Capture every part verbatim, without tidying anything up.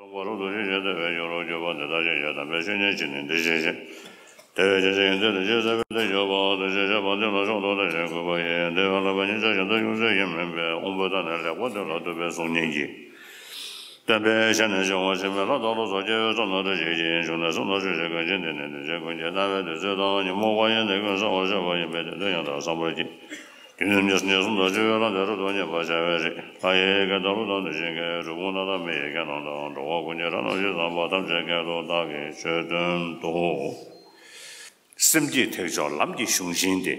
རོགས་པ་རབ་ཏུ་ཞི་ཞིང་བདེ་བའི་རྒྱུ་རུ་གྱུར་པ་འདི་ལྟར་ཤེས་བྱ། དམ་པའི་ཆོས་ཉིད་ཀྱིས་ནི་འདི་ཤེས་ཤིང་། དེ་བས་ཀྱང་ཇི་སྙེད་ཚིག་འདི་ཇི་སྲིད་པའི་དུས་གྱུར་པ་དུས་ཕྱིན་ཆད་པ་འདི་ལ་མཆོག་ཏུ་དེ་བཞིན་བཀུར་བ་ཡིས། དེ་བས་ལྷག་པའི་སྙིང་རྗེ་ཞིང་དུ་ཡུམ་ཆེན་ཡིན་མིན་པས། དབང་པོའི་མཐའ་ནི་ལེགས་པར་དེ་ལ་གཏུགས་པའི་གཟུགས་བརྙན་གྱིས། བསྟན་པའི་ཞལ་ནས་བྱུང་བ་ཆེན་པོའི་ལྷ་དང་ལོ་ཙཱ་སྐྱེ་བོའི་ཚོགས་རྣམས་དང་བཅས་ཤིང་། བྱུང་ནས་བཟུང་ནས་བརྩོན་བྱེད་མཁན་ཆེན་ཏེ་ནས་འདི་ཕྱིར་ཀུན་གྱི་རྣམ་པའི་བདུད་རྩི་དང་། ཉོན་མོངས་པ་ཡི་ནད་ཀུན་སེལ་བར་མཆོད་པ་ཡིན་པས། དེ་དོན་ཡང་དག་བསམ་པར་བགྱི། དུས་ནམ་ཉི་ཤུ་ནས་གསུམ་དུ་སྤྱོད་པའི་ལྷ་དེ་རབ་ཏུ་མཉེས་པར་བྱ་བའི་རིགས། ལྷ་ཡི་སྐད་དང་ཀླུ་དང་གདུལ་བྱའི་སྐད། གྲུལ་བུམ་སྣ་ལྟ་མི་ཡི་སྐད་རྣམས་དང་། འགྲོ་བ་ཀུན་གྱི་སྒྲ་རྣམས་ཇི་ཙམ་པ། ཐམས་ཅད་སྐད་དུ་བདག་གིས་ཆོས་བསྟན་ཏོ། སེམས་བསྐྱེད་ཐེག་མཆོག་ལམ་གྱི་གཞུང་ཆེན་ཏེ།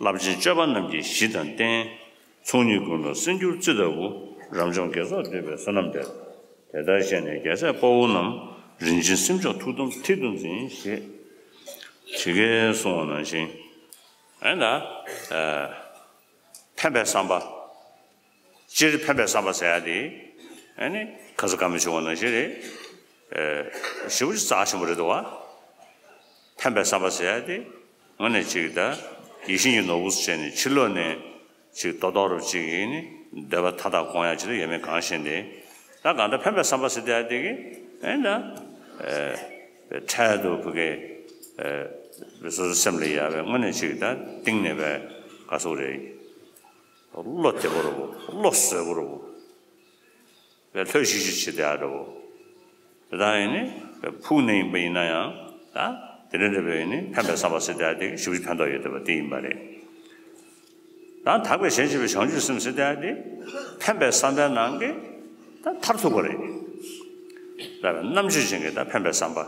རླབས་ཆེན་སྤྱོད་པ་རྣམས་ཀྱི་གཞི་དང་རྟེན། ཚོགས་གཉིས་ཀུན་ལ་སྲིད་འགྱུར་རྩི་ལྟ་བུ། རབ་འབྱམས་དགེ་ཚོགས་འདུས་པའི་བསོད་ནམས་དེར། དེ་ལྟར་ཤེས་ནས་རྒྱལ་སྲས་དཔའ་བོ་རྣམས། རིན་ཆེན་སེམས་མཆོག་ཐུགས་དམ་མཐིལ་དུ་འཛིན། ཞེས་ཇི་སྐད་གསུངས་པ་ནང་བཞིན། ཨེ་ད། ཨ། ཕན་པའི་བསམ་པ། སྤྱིར་ཕན་པའི་བསམ་པ་ཟེར་ཡ་དེ། ཨ་ནི་ཁ་ས་ཀ་མི་ཆུང་བ་ནང་བཞིན་རེད། ཨ། ཞེ་པོ་ཅིག་རྩ་ཆེན་པོ་རེད་འདུག་བ། ཕན་པའི་བསམ་པ་ཟེར་ཡ་དེ། དངོས་གནས་ཅིག་ད་ཡིད་བཞིན་གྱི་ནོར་བུ་བྱས་ནས་ཕྱི་ལོགས་ནས་ཅིག་རྡོག་རྡོག་རུ་ཅིག་ཡིན་ནི་འདོད་པ་མཐའ་དག་སྐོང་ཡ་ཅིག་ད་ཡོད་མེད་གང་ཤེས་ཏེ། ད་གང་ལྟར་ཕན་པའི་བསམ་པ་ཟེར་ཡ་དེ་གི། ཨེ་ད། ཨ། འཕྲལ་དུ་ཕ་གི། ཨ། སོ་སོའི་སེམས་ལ་ཡ་བའི་དངོས་གནས་ཅིག་ད་གཏིང་ནས་བའི་ག་ཟེར་རེད། བློ་བདེ་པོ་རེད་བོ། བློ་བཟོད་པོ་རེད་བོ། བའི་ལྷོད་ཤིག་ཤིག་བྱེད་བསྡད་ཡ་འདྲ་བོ། དེ་དག་ཡིན་ནི་བའི་ཕུགས་ནས་ཡིན་པ་ཡིན་ན་ཡང་ད་དེ་འདྲ་འདྲ་བའི་ཡིན་ནི་ཕན་པའི་བསམ་པ་ཟེར་བསྡད་ཡ་དེ་ཞེ་པོ་ཅིག་ཕན་ཐོགས་ཡོད་བསྡད་པ་དེ་ཡིན་པ་རེད། ད་དག་པའི་ཞལ་ཕྱེ་བའི་བྱང་ཆུབ་སེམས་ཟེར་བསྡད་ཡ་དེ་ཕན་པའི་བསམ་པའི་ནང་གི་ད་མཐར་ཐུག་པ་རེད། ད་བའི་རྣམ་དཔྱོད་ཅན་གྱི་ད་ཕན་པའི་བསམ་པ།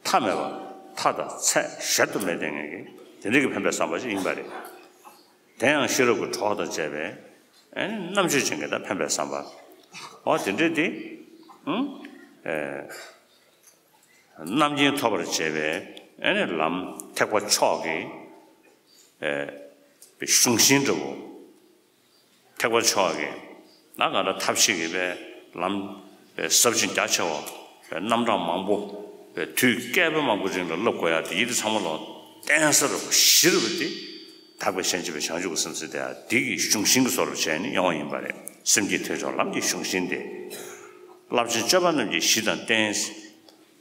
མཐའ་མེད་པ། མཐའ་དང་ཚད་གཞལ་དུ་མེད་བསྡད་མཁན་གྱི་དེ་འདྲ་གི་ཕན་པའི་བསམ་པ་ཞིག་ཡིན་པ་རེད། དེ་ཡང་ཤེས་རབ་ཀྱི་གྲོགས་དང་བཅས་པའི། ཨེ་ནི་རྣམ་དཔྱོད་ཅན་གྱི་ད་ཕན་པའི་བསམ་པ། འོ་དེ་འདྲ་དེ། ཨུམ། ཨེ། རྣམ་མཁྱེན་ཐོབ་པར་བྱེད་པའི་ཨེ་ནི་ལམ་ཐེག་པ་མཆོག་གི། ཨེ། གཞུང་ཤིང་འདྲ་བོ། ཐེག་པ་མཆོག་གི་ན་ག་ལ་ཐབས་ཤེས་ཀྱི་པའི་ལམ་པའི་ཟབ་ཅིང་རྒྱ་ཆེ་བ་པའི་རྣམ་གྲངས་མང་པོ་པའི་དུས་བསྐལ་པ་མང་པོ་རིང་ལ་བསླབ་དགོས་ཡ་དེ་ཡིད་དུ་ཚང་མ་ལོ་བརྟན་ས་རུ་གཞི་རུ་དེ་དག་པའི་ཞལ་ཕྱེ་བའི་བྱང་ཆུབ་ཀྱི་སེམས་ཟེར་དེ་ཡ་དེ་གི་གཞུང་ཤིང་གི་བཟོ་འདྲ་བྱས་ནས་ཡོང་བ་ཡིན་པ་རེད། སེམས་བསྐྱེད་ཐེག་མཆོག་ལམ་གྱི་གཞུང་ཤིང་དེ། རླབས་ཆེན་སྤྱོད་པ་རྣམས་ཀྱི་གཞི་དང་རྟེན།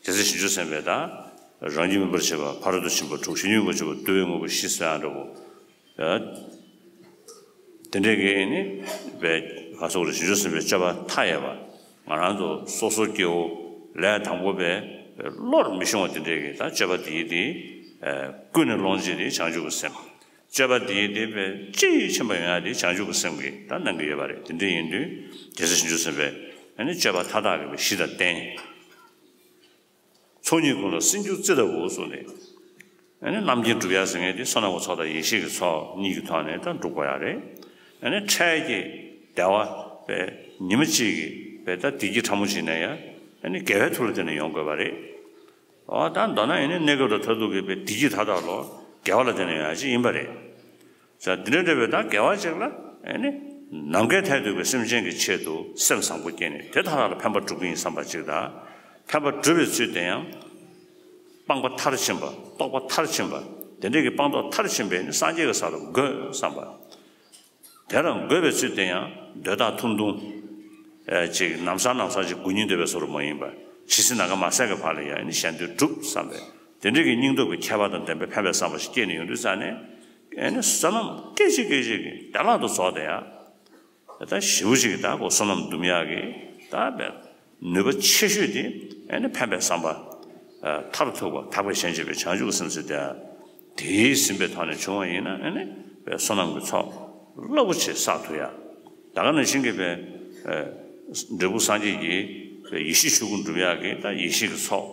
རྒྱལ་སྲས་བྱང་ཆུབ་སེམས་དཔའི་ད། རང་རྒྱུད་མངོན་པར་བྱེད་པ་ཕ་རོལ་ཏུ་ཕྱིན་པ་དྲུག་གཞན་ཡུལ་མངོན་པར་བྱེད་པ་བསྡུ་བའི་དངོས་པོ་བཞི་ཟེར་ཡ་འདྲ་བོ། དེ་འདྲའི་གི་ནི་བའི་ག་སོགས་རེ་བྱང་ཆུབ་སེམས་དཔའི་སྤྱོད་པ་མཐའ་ཡས་པ། ང་རང་ཚོ་སོ་སོ་སྐྱེ་བོ་ལས་དང་པོ་པའི་བློར་མི་ཤོང་བ་དེ་འདྲའི་གི་ད་སྤྱོད་པ་དེའི་དེ། ཀུན་ནས་སློང་བྱེད་དེ་བྱང་ཆུབ་ཀྱི་སེམས། སྤྱོད་པ་དེའི་དེ་བའི་སྤྱི་ཡི་ཕྱིན་པ་ཡོང་ཡ་དེ་བྱང་ཆུབ་ཀྱི་སེམས་ཀྱི་ད་གནང་གི་ཡོད་པ་རེད། དེ་འདྲ་ཡིན་དུས་རྒྱལ་སྲས་བྱང་ཆུབ་སེམས་དཔའི་ཨ་ནི་སྤྱོད་པ་མཐའ་དག་གི་བའི་གཞི་དང་རྟེན། ཚོགས་གཉིས་ཀུན་ལ་སྲིད་འགྱུར་རྩི་ལྟ་བུ་གསུངས་ནས། ཨ་ནི་རྣམ་མཁྱེན་སྒྲུབ་ཡ་ཟེར་མཁན་དེ་བསོད་ནམས་ཀྱི་ཚོགས་དང་ཡེ་ཤེས་ཀྱི་ཚོགས་གཉིས་ཀྱི་ཐོག་ནས་ད་སྒྲུབ་དགོས་ཡ་རེད། ཨ་ནི་འཕྲལ་གྱི་བདེ་བ་པའི་ཉི་མ་གཅིག་གི་པའི་ད་བདེ་སྐྱིད་ཕྲ་མོ་ཅིག་ནས་ཡང་ཨ་ནི་དགེ་བའི་མཐུ་ལ་བརྟེན་ནས་ཡོང་དགོས་པ་རེད། འོ་ད་མདོར་ན་ཡིན་ན་གནས་སྐབས་དང་མཐར་ཐུག་གི་པའི་བདེ་སྐྱིད་མཐའ་དག་ལོ་དགེ་བ་ལ་བརྟེན་ནས་ཡོང་ཡ་ཅིག་ཡིན་པ་རེད། ཟེར་འདི་འདྲ་འདྲ་བའི་ད་དགེ་བ་ཅིག་ལ་ཨེ་ནི་ནམ་མཁའི་མཐས་གཏུགས་པའི་སེམས་ཅན་གྱི་ཆེད་དུ་སེམས་བཟང་པོ་བསྐྱེད་ནས་དེ་མཐའ་དག་ལ་ཕན་པ་སྒྲུབ་ཀྱི་ཡིན་བསམ་པ་ཅིག་དང་། ཕན་པ་སྒྲུབ་པའི་ཚུལ་དེ་ཡང་སྤངས་པ་མཐར་ཕྱིན་པ། རྟོགས་པ་མཐར་ཕྱིན་པ། དེ་འདྲ་གི་སྤངས་རྟོགས་མཐར་ཕྱིན་པས་ནི་སངས་རྒྱས་ཀྱི་ས་ལ་འགོད་བསམ་པ། དེ་ལ་འགོད་པའི་ཚུལ་དེ་ཡང་འདོད་ཐག་ཐུང་ཐུང་། ཨེ་ཅིག་ལམ་སང་ལམ་སང་ཅིག་འགོད་སྙིང་འདོད་པའི་བཟོ་འདྲ་མ་ཡིན་པར་ཇི་སྲིད་ནམ་མཁའ་མ་ཟད་ཀྱི་བར་ལ་ཡང་ནི་གཞན་དོན་སྒྲུབ་བསམ་པས་དེ་འདྲ་གི་སྙིང་སྟོབས་ཀྱི་ཁྱད་པར་དང་ལྡན་པའི་ཕན་པའི་བསམ་པ་ཞིག་སྐྱེས་ནས་ཡོང་དུས་ཙང་ནས་ཨེ་ནི་བསོད་ནམས་སྐད་ཅིག་སྐད་ཅིག་གིས་བདེ་བླག་ཏུ་རྫོགས་ཏེ་ཡང་ད་ཞེ་པོ་ཅིག་ད་ཁོ་བསོད་ནམས་འདུམ་ཡག་གི་ད་བས། ནུས་པ་ཆེ་ཤོས་དེ་ཨེ་ནི་ཕན་པའི་བསམ་པ། ཨ། མཐར་ཐུག་པ་དག་པའི་ཞལ་ཕྱེ་བའི་བྱང་ཆུབ་ཀྱི་སེམས་ཟེར་དེ། དེས་ཟིན་པའི་ཐོག་ནས་བྱུང་བ་ཡིན་ན་ཨེ་ནི་བསོད་ནམས་ཀྱི་ཚོགས་རླབས་པོ་ཆེ་བསགས་ཐུབ་ཡ། ད་ག་ནང་བཞིན་གྱི་བའི། ཨ། འབྲས་བུ་སངས་རྒྱས་ཀྱི་བའི་ཡེ་ཤེས་ཆོས་སྐུ་འགྲུབ་ཡག་གི་ད་ཡེ་ཤེས་ཀྱི་ཚོགས་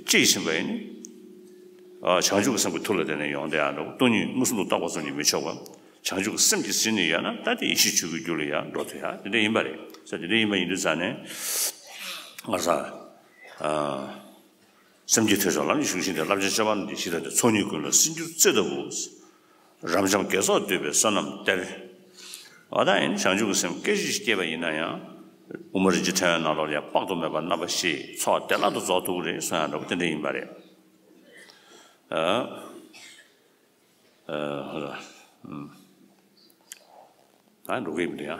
སྤྱི་ཡིས་ཟིན་པ་ཡིན་ནི། ཨ། བྱང་ཆུབ་ཀྱི་སེམས་ཀྱི་མཐུ་ལ་བརྟེན་ནས་ཡོང་བསྡད་ཡག་འདྲ་བོ། སྟོང་ཉིད་མངོན་སུམ་དུ་རྟོགས་པ་ཙམ་གྱིས་མི་ཆོག་པ། བྱང་ཆུབ་ཀྱི་སེམས་ཀྱིས་ཟིན་ནས་ཡོད་ན་ད་དེ་ཡེ་ཤེས་ཆོས་སྐུའི་རྒྱུ་ལ་ཡང་འགྲོ་ཐུབ་ཡ་དེ་འདྲ་ཡིན་པ་རེད། ས་དེ་འདྲ་ཡིན་པ་ཡིན་དུས་ཙང་ནས་ང་ས། ཨ། སེམས་བསྐྱེད་ཐེག་མཆོག་ལམ་གྱི་གཞུང་ཤིང་དེ། རླབས་ཆེན་སྤྱོད་པ་རྣམས་ཀྱི་གཞི་དང་རྟེན། ཚོགས་གཉིས་ཀུན་ལ་སྲིད་འགྱུར་རྩི་ལྟ་བུ། རབ་འབྱམས་དགེ་ཚོགས་འདུས་པའི་བསོད་ནམས་གཏེར། འོ་ད་ཡིན་བྱང་ཆུབ་ཀྱི་སེམས་སྐད་ཅིག་སྐྱེས་པ་ཡིན་ན་ཡང་། དབུ་མ་རིན་ཆེན་ཕྲེང་བའི་ནང་ལོགས་ལ་ཡང་དཔག་ཏུ་མེད་པ་རྣམ་པ་བཞིའི་ཚོགས་བདེ་བླག་ཏུ་རྫོགས་ཐུབ་ཀྱི་རེད་གསུང་ཡག་འདྲ་བོ་དེ་འདྲ་ཡིན་པ་རེད། ཨ། ཨ། ཧོ་ལ། ཨུམ། ད་འགྲོ་གི་མི་འདུག་ཡ།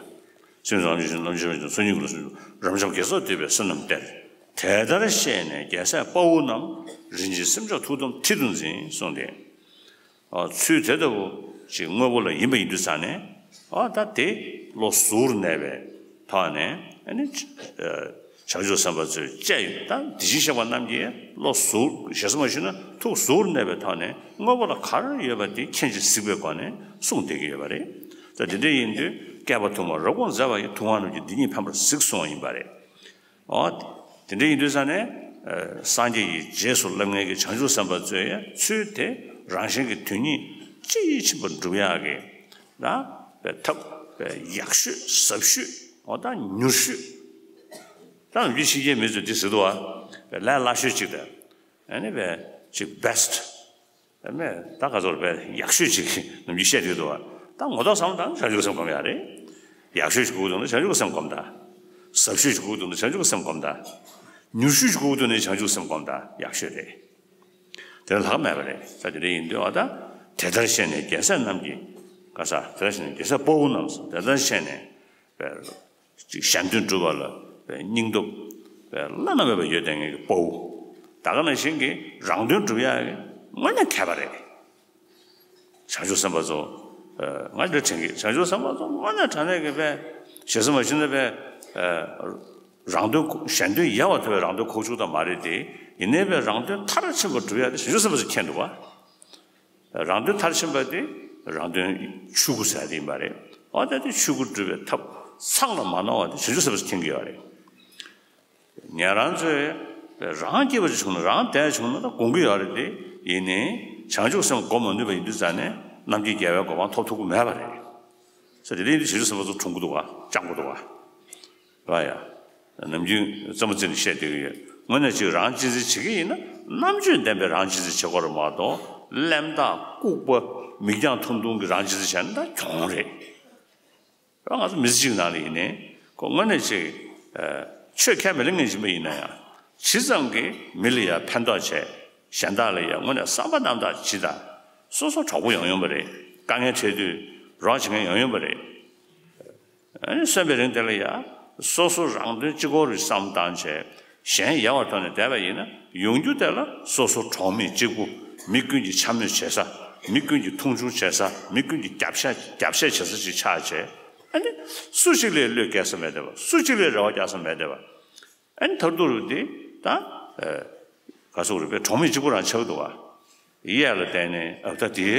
སེམས་ཙམ་ཞིག་རྣམ་ཤེས་མེད་ཅིང་ཚོགས་གཉིས་ཀྱི་ལོག་སེམས་རབ་འབྱམས་དགེ་ཚོགས་བསྡུས་པའི་བསོད་ནམས་གཏེར། དེ་ལྟར་ཤེས་ནས་རྒྱལ་སྲས་དཔའ་བོ་རྣམས། རིན་ཆེན་སེམས་མཆོག་ཐུགས་དམ་མཐིལ་དུ་འཛིན་གསུངས་ཏེ། ཨ་ཚུལ་དེ་ལྟ་བུ་ཅིག་དངོས་པོ་ལ་ཡིན་པ་ཡིན་དུས་ཙང་ནས། ཨ་ད་དེ་བློ་གཟུར་གནས་པའི་ཐོག་ནས་ཨ་ནི་ཨ་བྱང་ཆུབ་སེམས་དཔའ་ཚོས་བཅས་ཡོད་ད་དེ་བཞིན་གཤེགས་པ་རྣམས་ཀྱིས་བློ་གཟུར་ཞེ་ས་མ་ཞུས་ན་ཐུགས་གཟུར་གནས་པའི་ཐོག་ནས་དངོས་པོ་ལ་ག་རེ་ཡོད་པ་དེ་མཁྱེན་ཅིང་གཟིགས་པའི་སྒོ་ནས་གསུངས་བསྡད་ཀྱི་ཡོད་པ་རེད། ད་དེ་འདྲ་ཡིན་དུས་བསྐལ་པ་ཐུང་བ་རབ་དགོངས་མཛད་པ་ཡིས། ཐུབ་དབང་རྣམས་ཀྱིས་འདི་ཉིད་ཕན་པར་གཟིགས་གསུངས་པ་ཡིན་པ་རེད། འོ། དེ་འདྲ་ཡིན་དུས་ཙང་ནས། ཨ་སངས་རྒྱས་ཀྱི་རྗེས་སུ་བསླབ་མཁན་གྱི་བྱང་ཆུབ་སེམས་དཔའ་ཚོས་ཡང་ཚུལ་དེ་རང་གཞན་གྱི་དོན་གཉིས་དཔྱིས་ཕྱིན་པར་སྒྲུབ་ཡག་གི་ན་པའི་ཐབས་པའི་ཡག་ཤོས་ཟབ་ཤོས། འོ་ད་མྱུར་ཤོས། ད་ནམ་རྒྱུན་ཕྱི་རྒྱལ་མི་ཚོས་འདི་ཟེར་འདུག་བ། པའི་ལས་སླ་ཤོས་གཅིག་དང་། ཨ་ནི་པའི་ཅིག་best། ཨ་ནི་ད་ག་ཚོར་པའི་ཡག་ཤོས་ཅིག་ནམ་རྒྱུན་བཤད་འདུག་བ། ད་ངོ་ཐོག་བསམ་བློ་བཏང་བྱང་ཆུབ་སེམས་སྒོམ་ཡག་རེད། ཡག་ཤོས་ཅིག་དགོས་འདུག་ན་བྱང་ཆུབ་སེམས་སྒོམ་ད། ཟབ་ཤོས་ཅིག་དགོས་འདུག་ན་བྱང་ཆུབ་སེམས་སྒོམ་ད། མྱུར་ཤོས་ཅིག་དགོས་འདུག་ན་བྱང་ཆུབ་སེམས་སྒོམ་ད་ཡག་ཤོས་རེད། དེ་ལ་ལྷག་མེད་པ་རེད། ད་དེ་འདྲ་ཡིན་དུས་ཨ་ད། དེ་ལྟར་ཤེས་ནས་རྒྱལ་སྲས་རྣམས་ཀྱིས། ག་ས་དེ་ལྟར་ཤེས་ནས་རྒྱལ་སྲས་དཔའ་བོ་རྣམས་སུ་དེ་ལྟར་ཤེས་ནས། པའི་ཅིག་གཞན་དོན་སྒྲུབ་པ་ལ་པའི་སྙིང་སྟོབས་པའི་བླ་ན་མེད་པ་ཡོད་བསྡད་མཁན་གྱི་དཔའ་བོ། ད་ག་ནང་བཞིན་གྱི་རང་དོན་སྒྲུབ་ཡག་གི་དངོས་གནས་མཁས་པ་རེད། བྱང་ཆུབ་སེམས་དཔའ་ཚོ། ཨ་ང་འདིར་དྲན་གྱི་བྱང་ཆུབ་སེམས་དཔའ་ཚོ་དངོས་གནས་དྲང་གནས་ཀྱི་པའི་ཞེ་ས་མ་ཞུས་ན་པའི་ཨ་རང་དོན་གཞན་དོན་ཡལ་བར་ཐལ་བའི་རང་དོན་ཁུག་ཀྱོག་ད་མ་རེད་དེ། ཡིན་ནའི་པའི་རང་དོན་མཐར་ཕྱིན་པ་སྒྲུབ་ཡག་དེ་བྱང་ཆུབ་སེམས་དཔའ་ཚོས་མཁྱེན་འདུག་བ། རང་དོན་མཐར་ཕྱིན་པ་དེ་རང་དོན་ཆོས་སྐུ་ཟེར་ཡག་དེ་ཡིན་པ་རེད། འོ་ད་དེ་ཆོས་སྐུ་སྒྲུབ་པའི་ཐབས་ཚང་ལ་མ་ནོར་བ་དེ་བྱང་ཆུབ་སེམས་དཔའ་ཚོས་མཁྱེན་གྱི་ཡོད་རེད། ཉན་རང་ཚོས་རང་སྐྱིད་པ་ཅིག་བྱུང་ན་རང་བདེ་བྱུང་ན་ད་དགོངས་ཀྱི་ཡོད་རེད་དེ། ཡིན་ནའི་བྱང་ཆུབ་སེམས་སྒོམ་མ་ནུས་པ་ཡིན་དུས་ཙང་ནས་རྣམ་མཁྱེན་རྒྱལ་བའི་གོ་འཕང་ཐོབ་ཐུབ་ཀྱི་མེད་པ་རེད། ས་དེ་ལས་འདི་བྱང་ཆུབ་སེམས་དཔའ་ཚོ་གྲོངས་ཀྱི་འདུག་ག་བཅང་གི་འདུག་ག་ར་ཡ། ནམ་རྒྱུན་རྩེད་མོ་རྩེ་ནས་བཤད་བསྡད་ཀྱི་ཡོད། དངོས་གནས་ཅིག་རང་གཅེས་འཛིན་བྱེད་ཀྱི་ཡིན་ན་རྣམ་དཔྱོད་ལྡན་པའི་རང་གཅེས་འཛིན་བྱེད་དགོས་རེད་མ་གཏོགས་གླེན་རྟགས་ལྐུགས་པ་མིག་རྒྱང་ཐུང་ཐུང་གི་རང་གཅེས་འཛིན་བྱས་ན་ད་གྱོང་རེད། ང་ཚོ་མི་ཚེ་གཅིག་ནང་ལ་ཡིན་ནའི་ཁོ་དངོས་གནས་ཅིག་ཆོས་ཁས་མི་ལེན་མཁན་ཞིག་ཡིན་ན་ཡང་ཇི་ཙམ་གྱིས་མི་ལ་ཡང་ཕན་ཐོགས་བྱས། གཞན་དག་ལ་ཡང་དངོས་གནས་བསམ་པ་རྣམ་དག་ཇི་ལྟར། སོ་སོ་གྲོགས་པོ་ཡོང་ཡོང་བ་རེད། དཀའ་ངལ་འཕྲད་དུས་རོགས་བྱེད་མཁན་ཡོང་ཡོང་བ་རེད། ཨ་ནི་གསོན་པའི་རིང་དེ་ལ་ཡང་སོ་སོ་རང་དོན་གཅིག་པོར་བསམ་བཏང་བྱས་གཞན་ཡལ་བར་དོར་ནས་བསྡད་པ་ཡིན་ན་ཡོང་རྒྱུ་དེ་ལ་སོ་སོ་གྲོགས་མེད་གཅིག་པུ་མི་ཀུན་གྱིས་འཕྱ་སྨོད་བྱེད་ས། མི་ཀུན་གྱིས་མཐོང་ཆུང་བྱེད་ས། མི་ཀུན་གྱིས་རྒྱབ་ཤ་རྒྱབ་བཤད་བྱེད་ས་ཞིག་ཆགས་བྱས། ཨ་ནི་སུ་གཅིག་ལ་བློས་འགེལ་ས་མེད་བསྡད་པ། སུ་གཅིག་ལ་རེ་བ་རྒྱག་ས་མེད་བསྡད་པ། ཨ་ནི་མཐར་ཐུག་རུ་དེ་ད་ག་སོག་རུ་པའི་གྲོགས་མེད་གཅིག་པུ་རང་ཆགས་འདུག་བ། གཡས་ལ་བལྟས་ནས་ཨ་ད་དེ་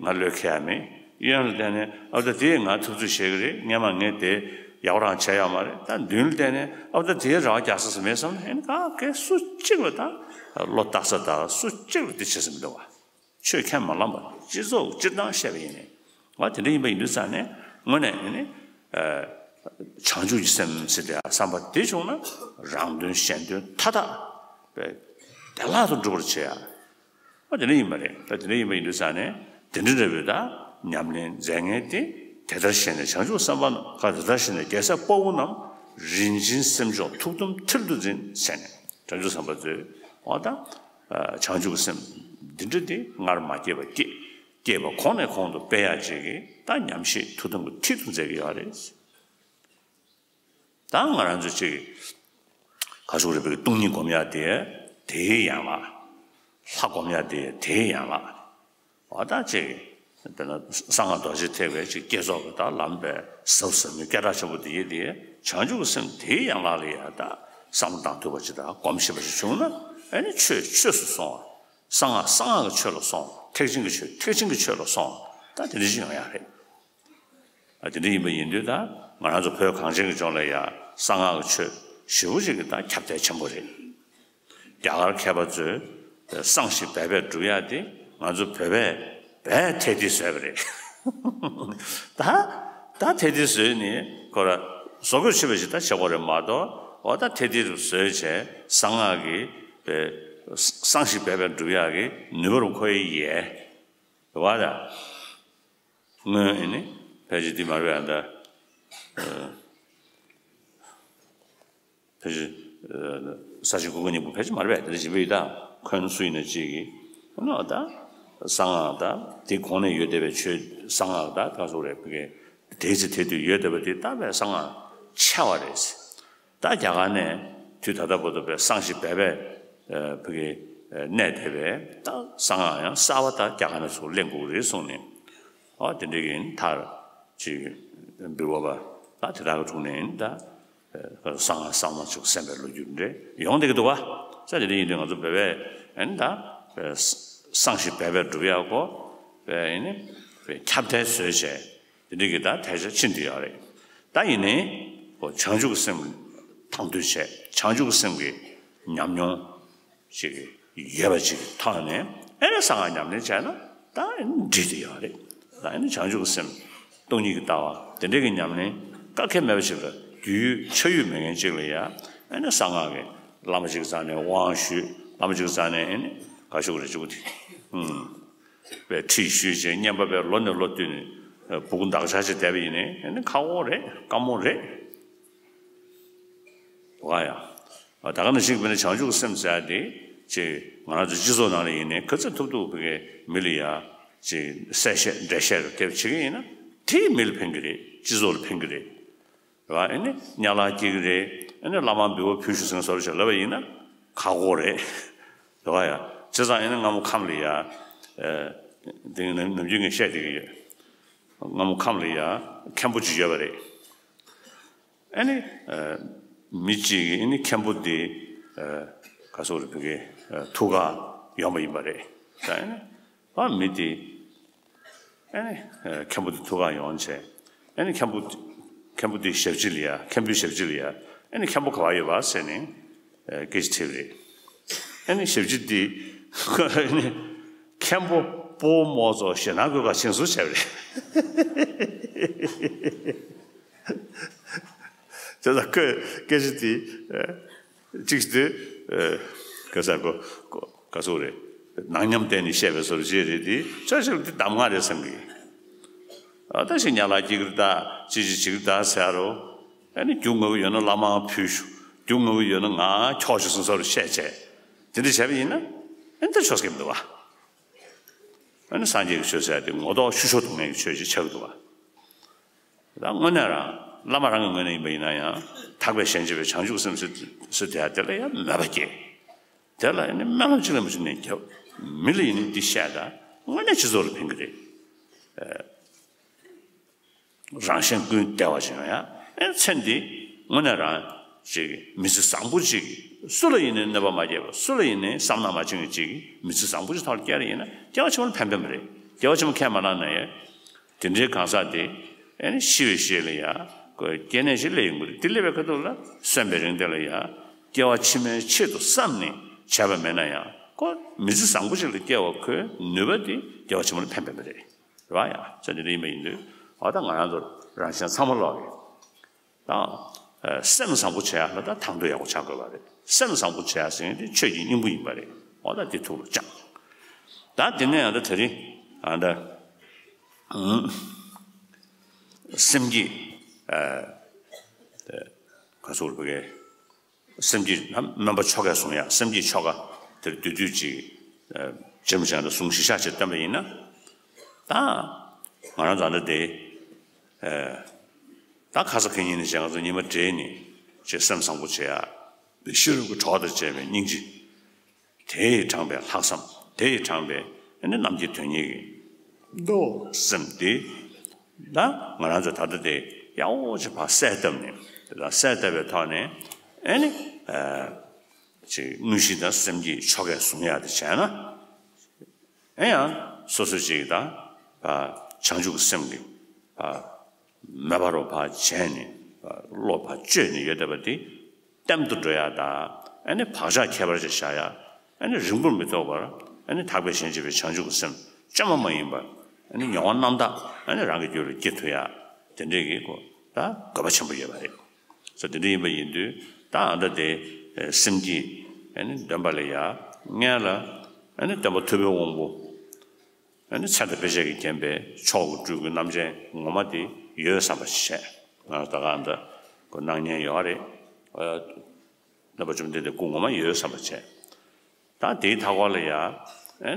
ང་བློས་འཁེལ་ཡ་མེད། གཡོན་ལ་བལྟས་ནས་ཨ་ད་དེ་ང་ཐུབ་ཚོད་བྱེད་ཀྱི་རེད། སྔན་མ་ངས་དེ་ཡག་པོ་རང་བྱས་ཡོད་མ་རེད། ད་མདུན་ལ་བལྟས་ནས་ཨ་ད་དེ་རང་རྒྱག་ས་ས་མེད་བསམ་ནས་ཨ་ནི་ག་གེ་སུ་གཅིག་ལ་ད་བློ་བཏགས་ས་ད་སུ་གཅིག་ལ་དེ་བྱེད་ས་མི་འདུག་བ། ཆོས་ཁས་མ་བླངས་པ་སྤྱི་ཚོགས་སྤྱིར་བཏང་བཤད་པ་ཡིན་ནས། ང་དེ་འདྲ་ཡིན་པ་ཡིན་དུས་ཙང་ནས་དངོས་གནས་ནི་བྱང་ཆུབ་ཀྱི་སེམས་ཟེར་དེ་བསམ་པ་དེ་བྱུང་ན་རང་དོན་གཞན་དོན་མཐའ་དག་པའི་བདེ་བླག་ཏུ་འགྲུབ་པར་བྱེད་ཡ། ང་དེ་འདྲ་ཡིན་པ་རེད། ད་དེ་འདྲ་ཡིན་པ་ཡིན་དུས་ཙང་ནས་དེ་འདྲ་འདྲ་བོའི་ད་ཉམས་ལེན་མཛད་མཁན་དེ་དེ་ལྟར་ཤེས་ནས་བྱང་ཆུབ་སེམས་དཔའ་ཁ་དེ་ལྟར་ཤེས་ནས་རྒྱལ་སྲས་དཔའ་བོ་རྣམས་རིན་ཆེན་སེམས་མཆོག་ཐུགས་དམ་མཐིལ་དུ་འཛིན་ཟེར་ནས་བྱང་ཆུབ་སེམས་དཔའ་ཚོས་འོ་ད། བྱང་ཆུབ་ཀྱི་སེམས་འདི་འདྲ་དེ་སྔར་མ་སྐྱེས་པ་སྐྱེས། སྐྱེས་པ་གོང་ནས་གོང་དུ་སྤེལ་ཡག་ཅིག་གི་ད་ཉམས་བཞེས་ཐུགས་དམ་གྱི་མཐིལ་དུ་མཛད་ཀྱི་ཡོད་རེད། ད་ང་རང་ཚོ་ཅིག་ག་ཟུག་རེད་པའི་སྟོང་ཉིད་སྒོམ་ཡག་དེ་དེའི་ཡན་ལག་ལྷ་སྒོམ་ཡག་དེ་དེའི་ཡན་ལག་འོ་ད་ཅིག་དཔེར་ན་གསང་སྔགས་རྡོ་རྗེ་ཐེག་པའི་ཅིག་བསྐྱེད་རྫོགས་ཀྱི་ད་ལམ་པའི་ཟབ་ཟབ་མོའི་སྐད་གྲགས་ཆེན་པོ་དེ་ཡི་དེ་བྱང་ཆུབ་ཀྱི་སེམས་དེའི་ཡན་ལག་ལ་ཡང་ད་བསམ་བློ་བཏང་ཐུབ་པ་ཅིག་དང་སྒོམ་ཤེས་པ་ཞིག་བྱུང་ན་ཨ་ནི་ཆོས་ཆོས་སུ་སོང་བ། གསང་སྔགས་གསང་སྔགས་ཀྱི་ཆོས་ལ་སོང་བ། ཐེག་ཆེན་གྱི་ཆོས་ཐེག་ཆེན་གྱི་ཆོས་ལ་སོང་བ། ད་དེ་འདྲ་ཞིག་ཡོང་ཡག་རེད། ཨ་དེ་འདྲ་ཡིན་པ་ཡིན་དུས་ད་ང་རང་ཚོ་བོད་གངས་ཅན་གྱི་ལྗོངས་ལ་ཡང་གསང་སྔགས་ཀྱི་ཆོས་ཞེ་པོ་ཅིག་གི་ད་ཁྱབ་གདལ་ཆེན་པོ་རེད། རྒྱ་གར་མཁས་པ་ཚོས་གསང་ཞིང་སྦས་པས་སྒྲུབ་ཡག་དེ་ང་ཚོ་བོད་པས་བས་ཐེ་ཐི་བཟོས་པ་རེད། ད་ད་ཐེ་ཐི་བཟོས་ནས་ཁོ་ར་བཟོ་བཀོད་བྱས་པ་ཞིག་ད་བྱེད་དགོས་རེད་མ་གཏོགས་འོ་ད་ཐེ་ཐི་རུ་བཟོས་བྱས་གསང་སྔགས་ཀྱི་བས་གསང་ཞིང་སྦས་པས་སྒྲུབ་ཡག་གི་ནུས་པ་རུ་ཁོ་ཡི་ཡས་རེད་བ་ད། སྔོན་ཨེ་ནི་ཕལ་ཆེར་འདི་མ་རེད་པས་ཨ་ད། ཕལ་ཆེར་ས་ཆེན་ཀུན་དགའ་སྙིང་པོ་ཕལ་ཆེར་མ་རེད་པས་དེ་འདྲ་བྱེད་པ་ཡིན་ད། འཁོན་སུ་ཡིན་ན་གཅིག་གིས་ཨ་ནི་ད་གསང་སྔགས་ད་དེ་གོང་ནས་ཡོད་བསྡད་པའི་ཆོས་གསང་སྔགས་ད་ག་ཟེར་རེད་པས་དེའི་ཚེ་དེ་དུས་ཡོད་བསྡད་པ་དེ་ད་པས་གསང་སྔགས་ ཆེ་བ་རེད། ད་རྒྱ་གར་ནས་དུས་ད་ལྟ་བར་དུ་བའི་སང་ཞིག་བས་པས་བི་གའི་གནས་དེ་བས་ད་གསང་སྔགས་ཡང་གསར་བ་ད་རྒྱ་གར་ནས་ཚུར་གླེང་དགོས་རེད་གསུངས་ནས། ཨོ་དེ་འདྲའི་གི་མཐར་ཅིག་འབུལ་བ་པ་ད་དེ་དག་གི་དྲུང་ནས་ད། གསང་སྔགས་གསར་མ་ཅིག་གསན་པའི་ལོ་རྒྱུས་འདྲ་ཡོང་བསྡད་ཀྱི་འདུག་བ། ས་དེ་འདྲ་ཡིན་དུས་ང་ཚོ་བོད་པས་ཨ་ནི་ད་སང་ཞིག་བས་པས་སྒྲུབ་ཡག་གོ་བས་ཨ་ནི་ཁྱབ་གདལ་བཟོས་བྱས་དེ་འདྲ་གི་ད་དལ་ཆ་ཕྱིན་བསྡད་ཡོད་རེད། ད་ཡིན་ནའི་བྱང་ཆུབ་ཀྱི་སེམས་དང་དུ་བྱས་བྱང་ཆུབ་ཀྱི་སེམས་ཀྱི་ཉམས་མྱོང་ཅིག་ཡོད་པ་ཅིག་གི་ཐོག་ནས་ཨེ་ནས་གསང་སྔགས་ཉམས་ལེན་བྱས་ན་ད་འགྲིག་དེ་ཡོད་རེད། ད་ཨེ་ནས་བྱང་ཆུབ་ཀྱི་སེམས་སྟོང་ཉིད་ཀྱི་ལྟ་བ་དེ་འདྲའི་གི་ཉམས་ལེན་དཀའ་ཁེལ་མེད་པ་ཞིག་ལ་རྒྱུས་ཡོད་ཆ་ཡོད་མེད་མཁན་ཅིག་ལ་ཡ་ཨེ་ནས་གསང་སྔགས་ཀྱི་བླ་མ་ཅིག་རྩ་ནས་དབང་ཞུས་བླ་མ་ཅིག་རྩ་ནས་ཨེ་ནས་ག་ཞུ་གི་རེད་ཅུ་གུ་དེ་ཨུམ་པའི་ཁྲིད་ཞུས་བྱས་བསྙེན་པ་པའི་ལོ་ནས་ལོ་བསྟུད་ནས་སྦུ་གུ་འདག་ཆ་ཅིག་བསྡད་པ་ཡིན་ནའི་ཨེ་ནས་ཁག་པོ་རེད་དཀའ་མོ་རེད། བ་ཡ། ད་ག་ནང་བཞིན་དཔེར་ན་བྱང་ཆུབ་ཀྱི་སེམས་ཟེར་ཡ་དེ་ཅིག་ང་རང་ཚོ་སྤྱི་ཚོགས་ནང་ལ་ཡིན་ནའི་ག་ཚོད་ཐུབ་ཐུབ་བི་གའི་མི་ལ་ཡ་ཅིག་གསལ་བཤད་འགྲེལ་བཤད་རུ་སྐྱེལ་བྱེད་ཀྱི་ཡིན་ན་དེ་མི་ལ་ཕན་གྱི་རེད། སྤྱི་ཚོགས་ལ་ཕན་གྱི་རེད། རེད་བ། ཨེ་ནི་གཉའ་ལག་སྐྱེལ་གྱི་རེད། ཨེ་ནི་བླ་མ་འབུལ་བ་ཕུལ་ཞུ་ཟེར་བཟོ་འདྲ་ཞིག་ལབ་པ་ཡིན་ན་ཁག་པོ་རེད། རེད་བ་ཡ། བྱས་ཙང་ཨེ་ནི་སྔ་མོ་ཁམས་ལ་ཡ། དེ་ནམ་རྒྱུན་ངས་བཤད་བསྡད་ཀྱི་ཡོད། སྔ་མོ་ཁམས་ལ་ཡ་མཁན་པོ་ཅིག་ཡོད་པ་རེད། ཨ་ནི། མི་གཅིག་གིས་ཨ་ནི་མཁན་པོ་དེ། ག་སོག་རེ་བོད་ཀྱི་ཐུགས་ཁ་ཡོང་བ་ཡིན་པ་རེད། ད་ཨ་ནི། ཨ་མི་དེ། ཨ་ནི། མཁན་པོ་དེ་ཐུགས་ཁ་ཡོང་བྱས། ཨ་ནི་མཁན་པོ། མཁན་པོ་དེའི་ཞབས་ཕྱི་ལ་ཡ་མཁན་པོའི་ཞབས་ཕྱི་ལ་ཡ་ཨ་ནི་མཁན་པོ་ག་པར་ཡོད་པ་ཟེར་ནས། སྐད་ཆ་དྲིས་པ་རེད། ཨ་ནི་ཞབས་ཕྱི་དེ། ཨ་ནི། མཁན་པོ་སྤོ་བོ་རྨོ་ཚོ་ཞེད་སྣང་དགོས་ཁ་ཕྱིན་སོང་བྱས་པ་རེད། དེ་ལ་ཁོས་སྐད་ཆ་དེ་གཅིག་དེ་ག་ས་གོ་ག་སོག་རེད། ནག་ཉམས་བསྟན་ནས་བཤད་པའི་བཟོ་འདྲ་ཅིག་རེད་དེ་ཅོག་ཅིག་ལ་དེ་གདམས་ངག་རེད་བསམ་གི། ཨ་ད་ཞིག་གཉའ་ལག་སྐྱེལ་གི་རེད་ད་ཅི་ཅི་བྱེད་གི་རེད་ད་ཟེར་རོ། ཨ་ནི་རྒྱུ་ངོ་བོ་ཡོད་ན་བླ་མར་ཕུལ་ཞུ། རྒྱུ་ངོ་བོ་ཡོད་ན་ང་འཁྱོག་ཞུ་སོང་བཟོ་འདྲ་བཤད་བྱས། དེ་འདྲ་བྱས་པ་ཡིན་ན་ཨ་ནི་ད་ཆོག་གི་མི་འདུག་བ། ཨ་ནི་སངས་རྒྱས་ཀྱི་ཆོས་ཟེར་ཡ་དེ་ངོ་ཐོག་ཤུ་ཤོ་གཏོང་མཁན་གྱི་ཆོས་ཅིག་ཆགས་ཀྱི་འདུག་བ། ད་དངོས་གནས་རང་བླ་མ་རང་གི་ངོས་ནས་ཡིན་པ་ཡིན་ན་ཡང་ཐེག་པའི་གཞན་གཅེས་པའི་བྱང་ཆུབ་སེམས་ཟེར་ཟེར་དེ་ཡ་དེ་ལ་ཡང་མོས་པ་སྐྱེ། དེ་ལ་ཡང་ནི་སྨོན་ལམ་གཅིག་ལས་མ་བྱུང་ནས་རྒྱབ། མི་ལ་ཡིན་ནི་འདི་བཤད་ད་དངོས་གནས་སྤྱི་ཚོགས་ལ་ཕན་གི་རེད། རང་གཞན་ཀུན་བདེ་བ་ཞིག་ཡོང་ཡ། ཨེ་ཚེ་འདི་དངོས་གནས་རང་ཅིག་མི་ཚེ་བཟང་པོ་ཅིག་སུ་ལ་ཡིན་ནའི་གནོད་པ་མ་སྐྱེལ་བ་སུ་ལ་ཡིན་ནའི་བསམ་ན་མ་བྱུང་བའི་ཅིག་མི་ཚེ་བཟང་པོ་ཅིག་ཐོག་ལ་སྐྱེལ་ཡིན་ན་སྐྱེ་བ་ཕྱི་མ་ལ་ཕན་པ་མ་རེད། སྐྱེ་བ་ཕྱི་མ་ཁས་མ་བླངས་ན་ཡ། དེ་འདྲའི་གང་ཟག་དེ་ཨེ་ནི་ཤི་བའི་རྗེས་ལ་ཡ་ཁོ་སྐྱེ་གནས་ཤིག་སླེབས་ཡོང་གི་རེད། དེ་སླེབས་པའི་ཁ་ཐུག་ལ་གསོན་པའི་རིང་དེ་ལ་ཡ་སྐྱེ་བ་ཕྱི་མའི་ཆེད་དུ་བསམ་ནས་བྱས་པ་མེད་ན་ཡང་ཁོ་མི་ཚེ་བཟང་པོ་ཞིག་ལ་སྐྱེ་བ་ཁོའི་ནུས་པ་དེ་སྐྱེ་བ་ཕྱི་མ་ལ་ཕན་པ་མ་རེད། རེད་བ་ཡ། ས་དེ་འདྲ་ཡིན་པ་ཡིན་དུས་ཨ་ད་ང་རང་ཚོ་རང་གཞན་ཚང་མ་ལོག་རེད། ད་སེམས་བཟང་པོ་བྱེད་ཡ་ལ་ད་དང་དུ་ཡག་པོ་ཆགས་དགོས་པ་རེད། སེམས་བཟང་པོ་བྱེད་ཡ་ཟེར་མཁན་དེ་ཆོས་ཀྱི་སྙིང་པོ་ཡིན་པ་རེད། ཨ་ད་དེ་ཐུགས་ལ་བཅངས། ད་དེ་ནས་ཨ་ད་དེ་རིང་ཨ་ད་སེམས་བསྐྱེད་ག་ཚོད་རེད་བ་གས། སེམས་བསྐྱེད་སྨན་པ་ཆོ་གས་གསུང་ཡ་སེམས་བསྐྱེད་ཆོ་ག་དེར་བསྡུས་བསྡུས་ཅིག་ཇེ་མང་ཅན་དུ་གསུང་གཞི་བཞག་ཅིག་བཏོན་པ་ཡིན་ན། ད་ང་རང་ཚོ་ཨ་ད་དེ་ད་ཁ་ས་ཁ་ཉིན་ནས་བྱས་ང་ཚོ་ཉི་མ་སྦྲེལ་ནས་ཅིག་སེམས་བཟང་པོ་བྱེད་ཡ་ཤེས་རབ་ཀྱི་གྲོགས་དང་བཅས་པའི་སྙིང་རྗེ། དེས་དྲངས་པའི་ལྷག་བསམ་དེས་དྲངས་པའི་ཨ་ནི་རྣམ་རྒྱལ་དོན་གཉེར་གྱི་མདོ་སེམས་དེ་ད་ང་རང་ཚོ་ད་ལྟ་དེ་ཡག་པོ་ཅིག་ཕར་གསལ་བཏབ་ནས་དེ་དག་གསལ་བཏབ་པའི་ཐོག་ནས་ཨ་ནི་ཅིག་དངོས་གཞི་དང་སེམས་བསྐྱེད་ཆོ་གས་གསུང་ཡག་དེ་བྱས་ན་ཨེ་ཡང་སོ་སོ་ཅིག་ད་བྱང་ཆུབ་ཀྱི་སེམས་ཀྱི་མོས་པ་རུ་ཕར་བྱས་ནས་བློ་ཕར་བཅོས་ནས་ཡོད་བསྡད་པ་དེ། ལྟེམ་དུ་འགྲོ་ཡ་དང་ཨ་ནི་བག་ཆགས་ཁྱད་པར་ཅན་བཞག་ཡ། ཨ་ནི་རིང་པོར་མི་ཐོགས་པར་ཨ་ནི་ཐེག་པའི་གཞན་གཅེས་པའི་བྱང་ཆུབ་ཀྱི་སེམས་བཅོས་མ་མ་ཡིན་པར་ཨ་ནི་མྱོང་བ་རྣམ་དག་ཨ་ནི་རང་གི་རྒྱུད་ལ་སྐྱེ་ཐུབ་ཡ། དེ་འདྲའི་གི་གོ་ད་དགོས་པ་ཆེན་པོ་ཡོད་པ་རེད། ས་དེ་འདྲ་ཡིན་པ་ཡིན་དུས་ད་ཨ་ད་དེ་སེམས་བསྐྱེད་ཨ་ནི་འདོན་པ་ལ་ཡ་སྔོན་ལ་ཨ་ནི་སྟོན་པ་ཐུབ་པའི་དབང་པོ། ཨ་ནི་ཚེ་དང་དཔེ་བྱད་ཀྱིས་བརྒྱན་པའི་མཆོག་གི་སྤྲུལ་སྐུའི་རྣམ་བཅད་ངོ་མ་དེ་ཡོད་བསམ་པ་བྱས། ང་ད་ག་འདི་ཁོ་སྣང་བརྙན་ཡོད་རེད། རྣམ་པ་བཅོམ་ལྡན་འདས་སྐུ་ངོ་མ་ཡོད་བསམ་པ་བྱས། ད་དེའི་མཐའ་སྐོར་ལ་ཡ་ཨ་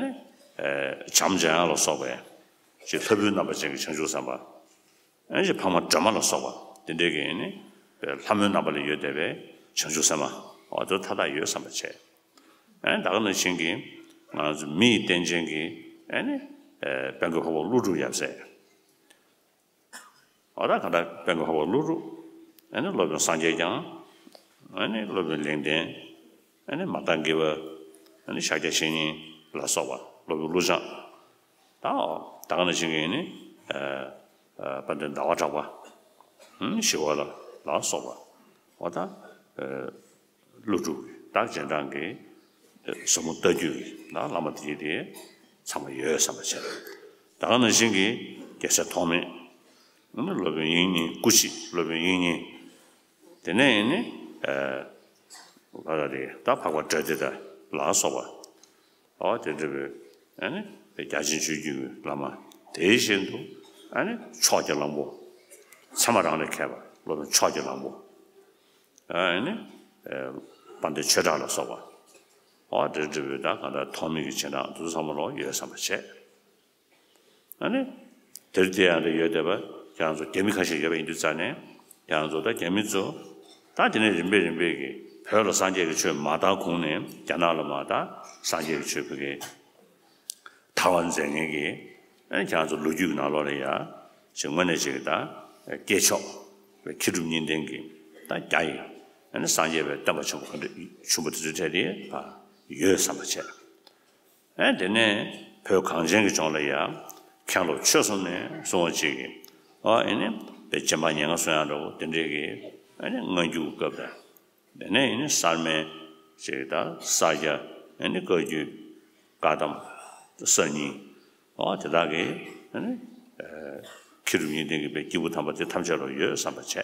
ནི་བྱམས་འཇམ་དབྱངས་ལ་སོགས་པའི་ཅིག་ལྷ་བུའི་རྣམ་པ་ཅན་གྱི་བྱང་ཆུབ་སེམས་དཔའ། ཨ་ནི་ཅིག་འཕགས་མ་སྒྲོལ་མ་ལ་སོགས་པ་དེ་འདྲའི་གི་ཨ་ནི་ པའི་ལྷ་མོའི་རྣམ་པ་ལ་ཡོད་བསྡད་པའི་བྱང་ཆུབ་སེམས་དཔའ་འོ་དེ་མཐའ་དག་ཡོད་བསམ་པ་བྱས། ཨ་ནི་ད་ག་ནང་བཞིན་གྱི་ང་རང་ཚོ་མི་ཡི་རྟེན་ཅན་གྱི་ཨ་ནི་དཔལ་མགོན་འཕགས་པ་ཀླུ་སྒྲུབ་ཡབ་སྲས། འོ་ད་གང་ལྟར་དཔལ་མགོན་འཕགས་པ་ཀླུ་སྒྲུབ། ཨ་ནི་སློབ་དཔོན་སངས་རྒྱས་བསྐྱངས། ཨ་ནི་སློབ་དཔོན་ལེགས་ལྡན། ཨ་ནི་མར་དང་གི་པ། ཨ་ནི་ཤཱཀྱ་བཤེས་གཉེན་ལ་སོགས་པ་སློབ་དཔོན་ཀླུ་བྱང་། ད་ད་ག་ནང་བཞིན་གྱི་ནི་དཔལ་ལྡན་ཟླ་བ་གྲགས་པ། ཞི་བ་ལྷ་ལ་སོགས་པ། འོ་ད། ཀླུ་སྒྲུབ་ཀྱི་ད་རྗེས་འབྲང་གི་ཟབ་མོ་ལྟ་བརྒྱུད་ཀྱི་ད་བླ་མ་དེ་དེ་ཚང་མ་ཡོད་བསམ་པ་བྱས། ད་ག་ནང་བཞིན་གྱི་རྒྱལ་སྲས་ཐོགས་མེད། ཨ་ནི་སློབ་དཔོན་དབྱིག་གཉེན་སྐུ་མཆེད་སློབ་དཔོན་དབྱིག་གཉེན། དེ་ནས་ནི་ཨ་ལ་ལ་རེ་ད་འཕགས་པ་ཏྲ་ཏི་ཏྲ་ལ་སོགས་པ། འོ་དེ་འདྲ་བའི་ཨ་ནི་རྒྱ་ཆེན་ཆོས་བརྒྱུད་ཀྱི་བླ་མ། དེ་བཞིན་དུ་ཨ་ནི་ཕྱོགས་ཀྱི་གླང་པོ། ཚད་མ་རང་ལས་མཁས་པ་སློབ་དཔོན་ཕྱོགས་ཀྱི་གླང་པོ། ཨ་ནི་དཔལ་ལྡན་ཆོས་གྲགས་ལ་སོགས་པ། འོ་དེ་འདྲ་བའི་ད་གང་ལྟར་ཐོགས་མེད་ཀྱི་རྗེས་འབྲང་དེ་ཚོ་ཚང་མ་ལོག་ཡོད་བསམ་པ་བྱས། ཨ་ནི། དེར་དེ་ཡང་དེ་ཡོད་བསྡད་པ་ཁྱེད་རང་ཚོ་རྒྱ་མི་ཁ་ཤས་ཡོད་པ་ཡིན་དུས་ཙང་ནས་ཁྱེད་རང་ཚོ་ད་རྒྱ་མི་ཚོ། ད་དེ་ནས་རིམ་པས་རིམ་པས་ཀྱི་བོད་ལ་སངས་རྒྱས་ཀྱི་ཆོས་མར་དར་གོང་ནས་རྒྱ་ནག་ལ་མར་ད་སངས་རྒྱས་ཀྱི་ཆོས་བོད་ཀྱི་དར་བར་མཛད་མཁན་གྱི་ཨ་ནི་ཁྱེད་རང་ཚོ་ལོ་རྒྱུས་ཀྱི་ནང་ལོགས་ལ་ཡ། ཞེས་དངོས་གནས་ཅིག་ད་སྐྱེས་མཆོག་མཁས་གྲུབ་གཉིས་ལྡན་གྱི་ད་རྒྱ་ཡི་ཨ་ནི་སངས་རྒྱས་པའི་བསྟན་པ་ཆེན་པོ་ག་འདྲ་བྱུང་པ་དེ་ཚོའི་གྲས་དེ་ཡོད་བསམ་པ་བྱས། ཨེ་དེ་ནས་བོད་གངས་ཅན་གྱི་ལྗོངས་ལ་ཡང་མཁན་སློབ་ཆོས་གསུམ་ནས་གསུང་བ་གཅིག་གིས་ཨོ་ཨེ་ནི་བོད་སྦྱིན་པ་ཉེར་ལྔ་གསུང་ཡག་འདྲ་བོ་དེ་འདྲས་ཀྱི་ཨེ་ནི་སྔ་འགྱུར་སྐབས་དང་། དེ་ནས་ཨེ་ནི་གསར་མའི་ཅིག་དང་ས་སྐྱ་ཨེ་ནི་བཀའ་བརྒྱུད་བཀའ་གདམས་གསར་རྙིང་ཨོ་དེ་དག་གི་ཨེ་ནི་མཁས་གྲུབ་གཉིས་ལྡན་གྱི་བོད་སྐྱེས་བུ་དམ་པ་དེ་ཐམས་ཅད་ལ་ཡོད་བསམ་པ་བྱས།